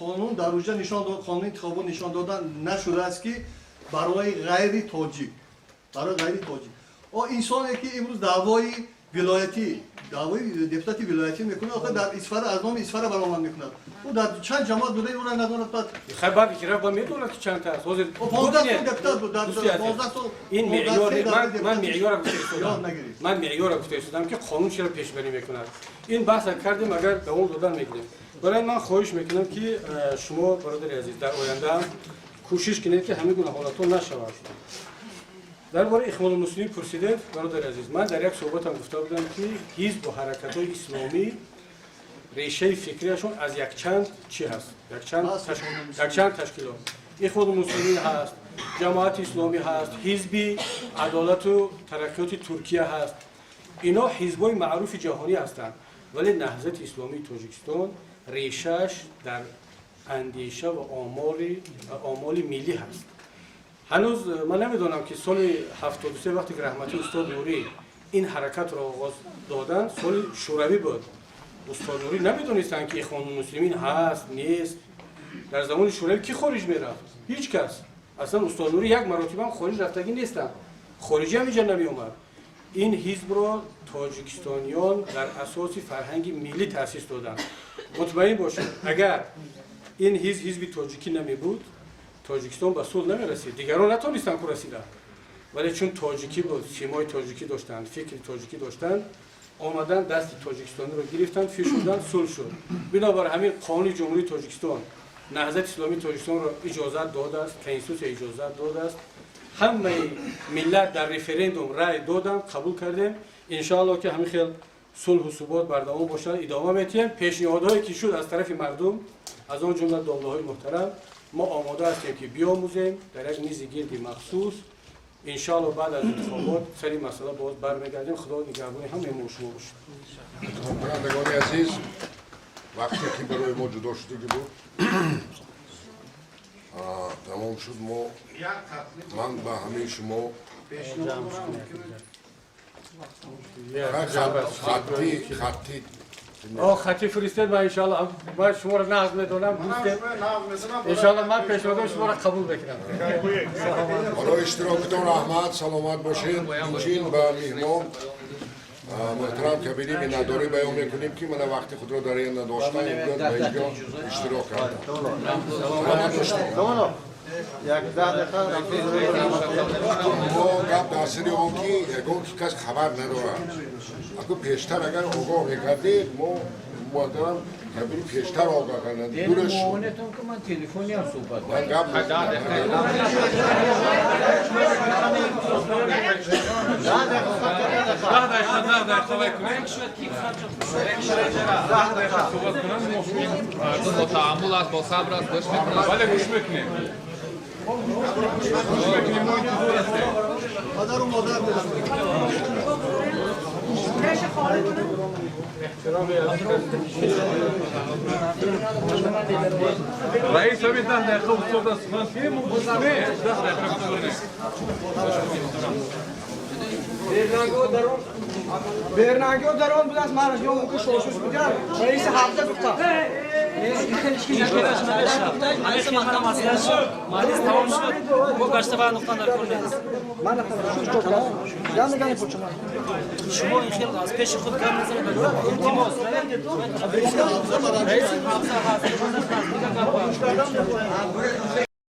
Қонун дар уҷа нишон дод, қонуни интихобот нишон дода нашудааст, ки барои ғайри тоҷик, барои ғайри тоҷик. О инсоне ки имрӯз даъвои вилоятӣ, даъвои депутати вилоятӣ мекунад, охир дар Исфара аз номи Исфара баромад мекунад, ӯ дар чанд ҷамоат буда, ӯро надонад, баъд Хай, баъд ки рафт, ба медонад, ки чанд та аст ҳозир. 15 сол депутат буд, дар Дӯсти азиз, 15 сол ин меъёр ман меъёра гуфта ёд истодам. Нагирифт. Ман меъёра гуфта истодам, ки қонун чиро пешбарӣ мекунад. Ин баҳса кардем, агар давом додан мегирем. Барои ман хоҳиш мекунам, ки шумо, бародари азиз, дар оянда кӯшиш кунед, ки ҳамин гуна ҳолатҳо нашавад. Дар бораи Ихвону Муслимин пурсидед, бародари азиз. Ман дар як суҳбатам гуфта будам, ки ҳизбу ҳаракатҳои исломӣ решаи фикрияшон аз якчанд чӣ ҳаст, якчанд ташкилот. Ихвону Муслимин ҳаст, Ҷамоати Исломӣ ҳаст, Ҳизби Адолату Тараққиёти Туркия ҳаст. Ино ҳизбҳои маъруфи ҷаҳонӣ ҳастанд, вале Наҳзати Исломии Тоҷикистон решааш дар андеша ва омоли миллӣ ҳаст. Ҳанӯз ман намедонам, ки соли 73, вақте ки раҳмати устод Нурӣ ин ҳаракатро оғоз доданд, соли шӯравӣ буд, устод Нурӣ намедонистанд, ки Ихвону Муслимин ҳаст, нест. Дар замони шӯравӣ кӣ хориҷ мерафт? Ҳеҷ кас. Аслан устод Нурӣ як маротибам хориҷ рафтагӣ нестанд, хориҷӣ ҳам инҷа намеомад. Ин ҳизбро тоҷикистониён дар асоси фарҳанги миллӣ таъсис доданд. Мутмаин бошед, агар ин ҳизб ҳизби тоҷикӣ намебуд, Тоҷикистон ба сулҳ намерасид. Дигарон натонистанд ку расида, вале чун тоҷикӣ буд, симои тоҷикӣ доштанд, фикри тоҷикӣ доштанд, омаданд, дасти тоҷикистониро гирифтанд, фишурданд, сулҳ шуд. Бинобар ҳамин қонуни Ҷумҳурии Тоҷикистон Наҳзати Исломии Тоҷикистонро иҷозат додааст, конститутсия иҷозат додааст. Ҳамаи миллат дар референдум рай доданд, қабул кардем. Иншоалло, ки ҳамин хел сулҳу субот бардавом бошад, идома метиҳем. Пешниҳодҳое ки шуд аз тарафи мардум, аз он ҷумла домлаҳои муҳтарам, мо омода ҳастем, ки биомӯзем дар як мизи гирди махсус. Иншоалло, баъд аз интихобот сари масъала боз бармегардем. Худо нигаҳбони ҳамаи мо шумо бошад. Бинандагони азиз, вақте ки барои мо ҷудо шудагӣ буд, тамом шуд. Мо ман ба ҳамаи шумо хатти О, хати фиристед, ман иншоалло ман шуморо нағз медонам, дӯстем. Иншоалло, ман пешниҳодои шуморо қабул мекунам. Барои иштирокитон раҳмат, саломат бошед. Инчин ба меҳмон муҳтарам Кабирӣ миннатдорӣ баён мекунем, ки мана вақти худро дар ин надошта имрӯз ба инҷо иштирок кардам. Саломат бошед. Як 10 дақиқа. Мо гап дар сари он ки ягон кас хабар надорад. Аку пештар агар огоҳ мекардед, мо муҳтарам Кабирӣ пештар огоҳ карданд. Дураш муовинатон ки ман телефони ҳам суҳбат ман гап 10 дақиқа, 10 дақиқа вай кунем. 10 дақиқа суҳбат кунам. Мардум бо таҳаммул аст, бо сабр аст, гӯш мекунад. Бале, гӯш мекунем. Гӯш мекунем, мо интизор ҳастем. Падару модар буданд. Пеши холи кунам. Раис, ҳамин 10 дақиқа устод аст сухан кунем, мо гӯш кунем. 10 дақиқа гӯш кунем. Бернангиҳо дар он будааст, ман ё мумкин шошуш будам, раиси ҳавза гуфтам. Маҷлис тамом шуд, мо гашта ба нуқта дар кор нест. Шумо ин хел аз пеши худ гап назанед, илтимос. Раиси ҳавза ҳаст, дигар гап.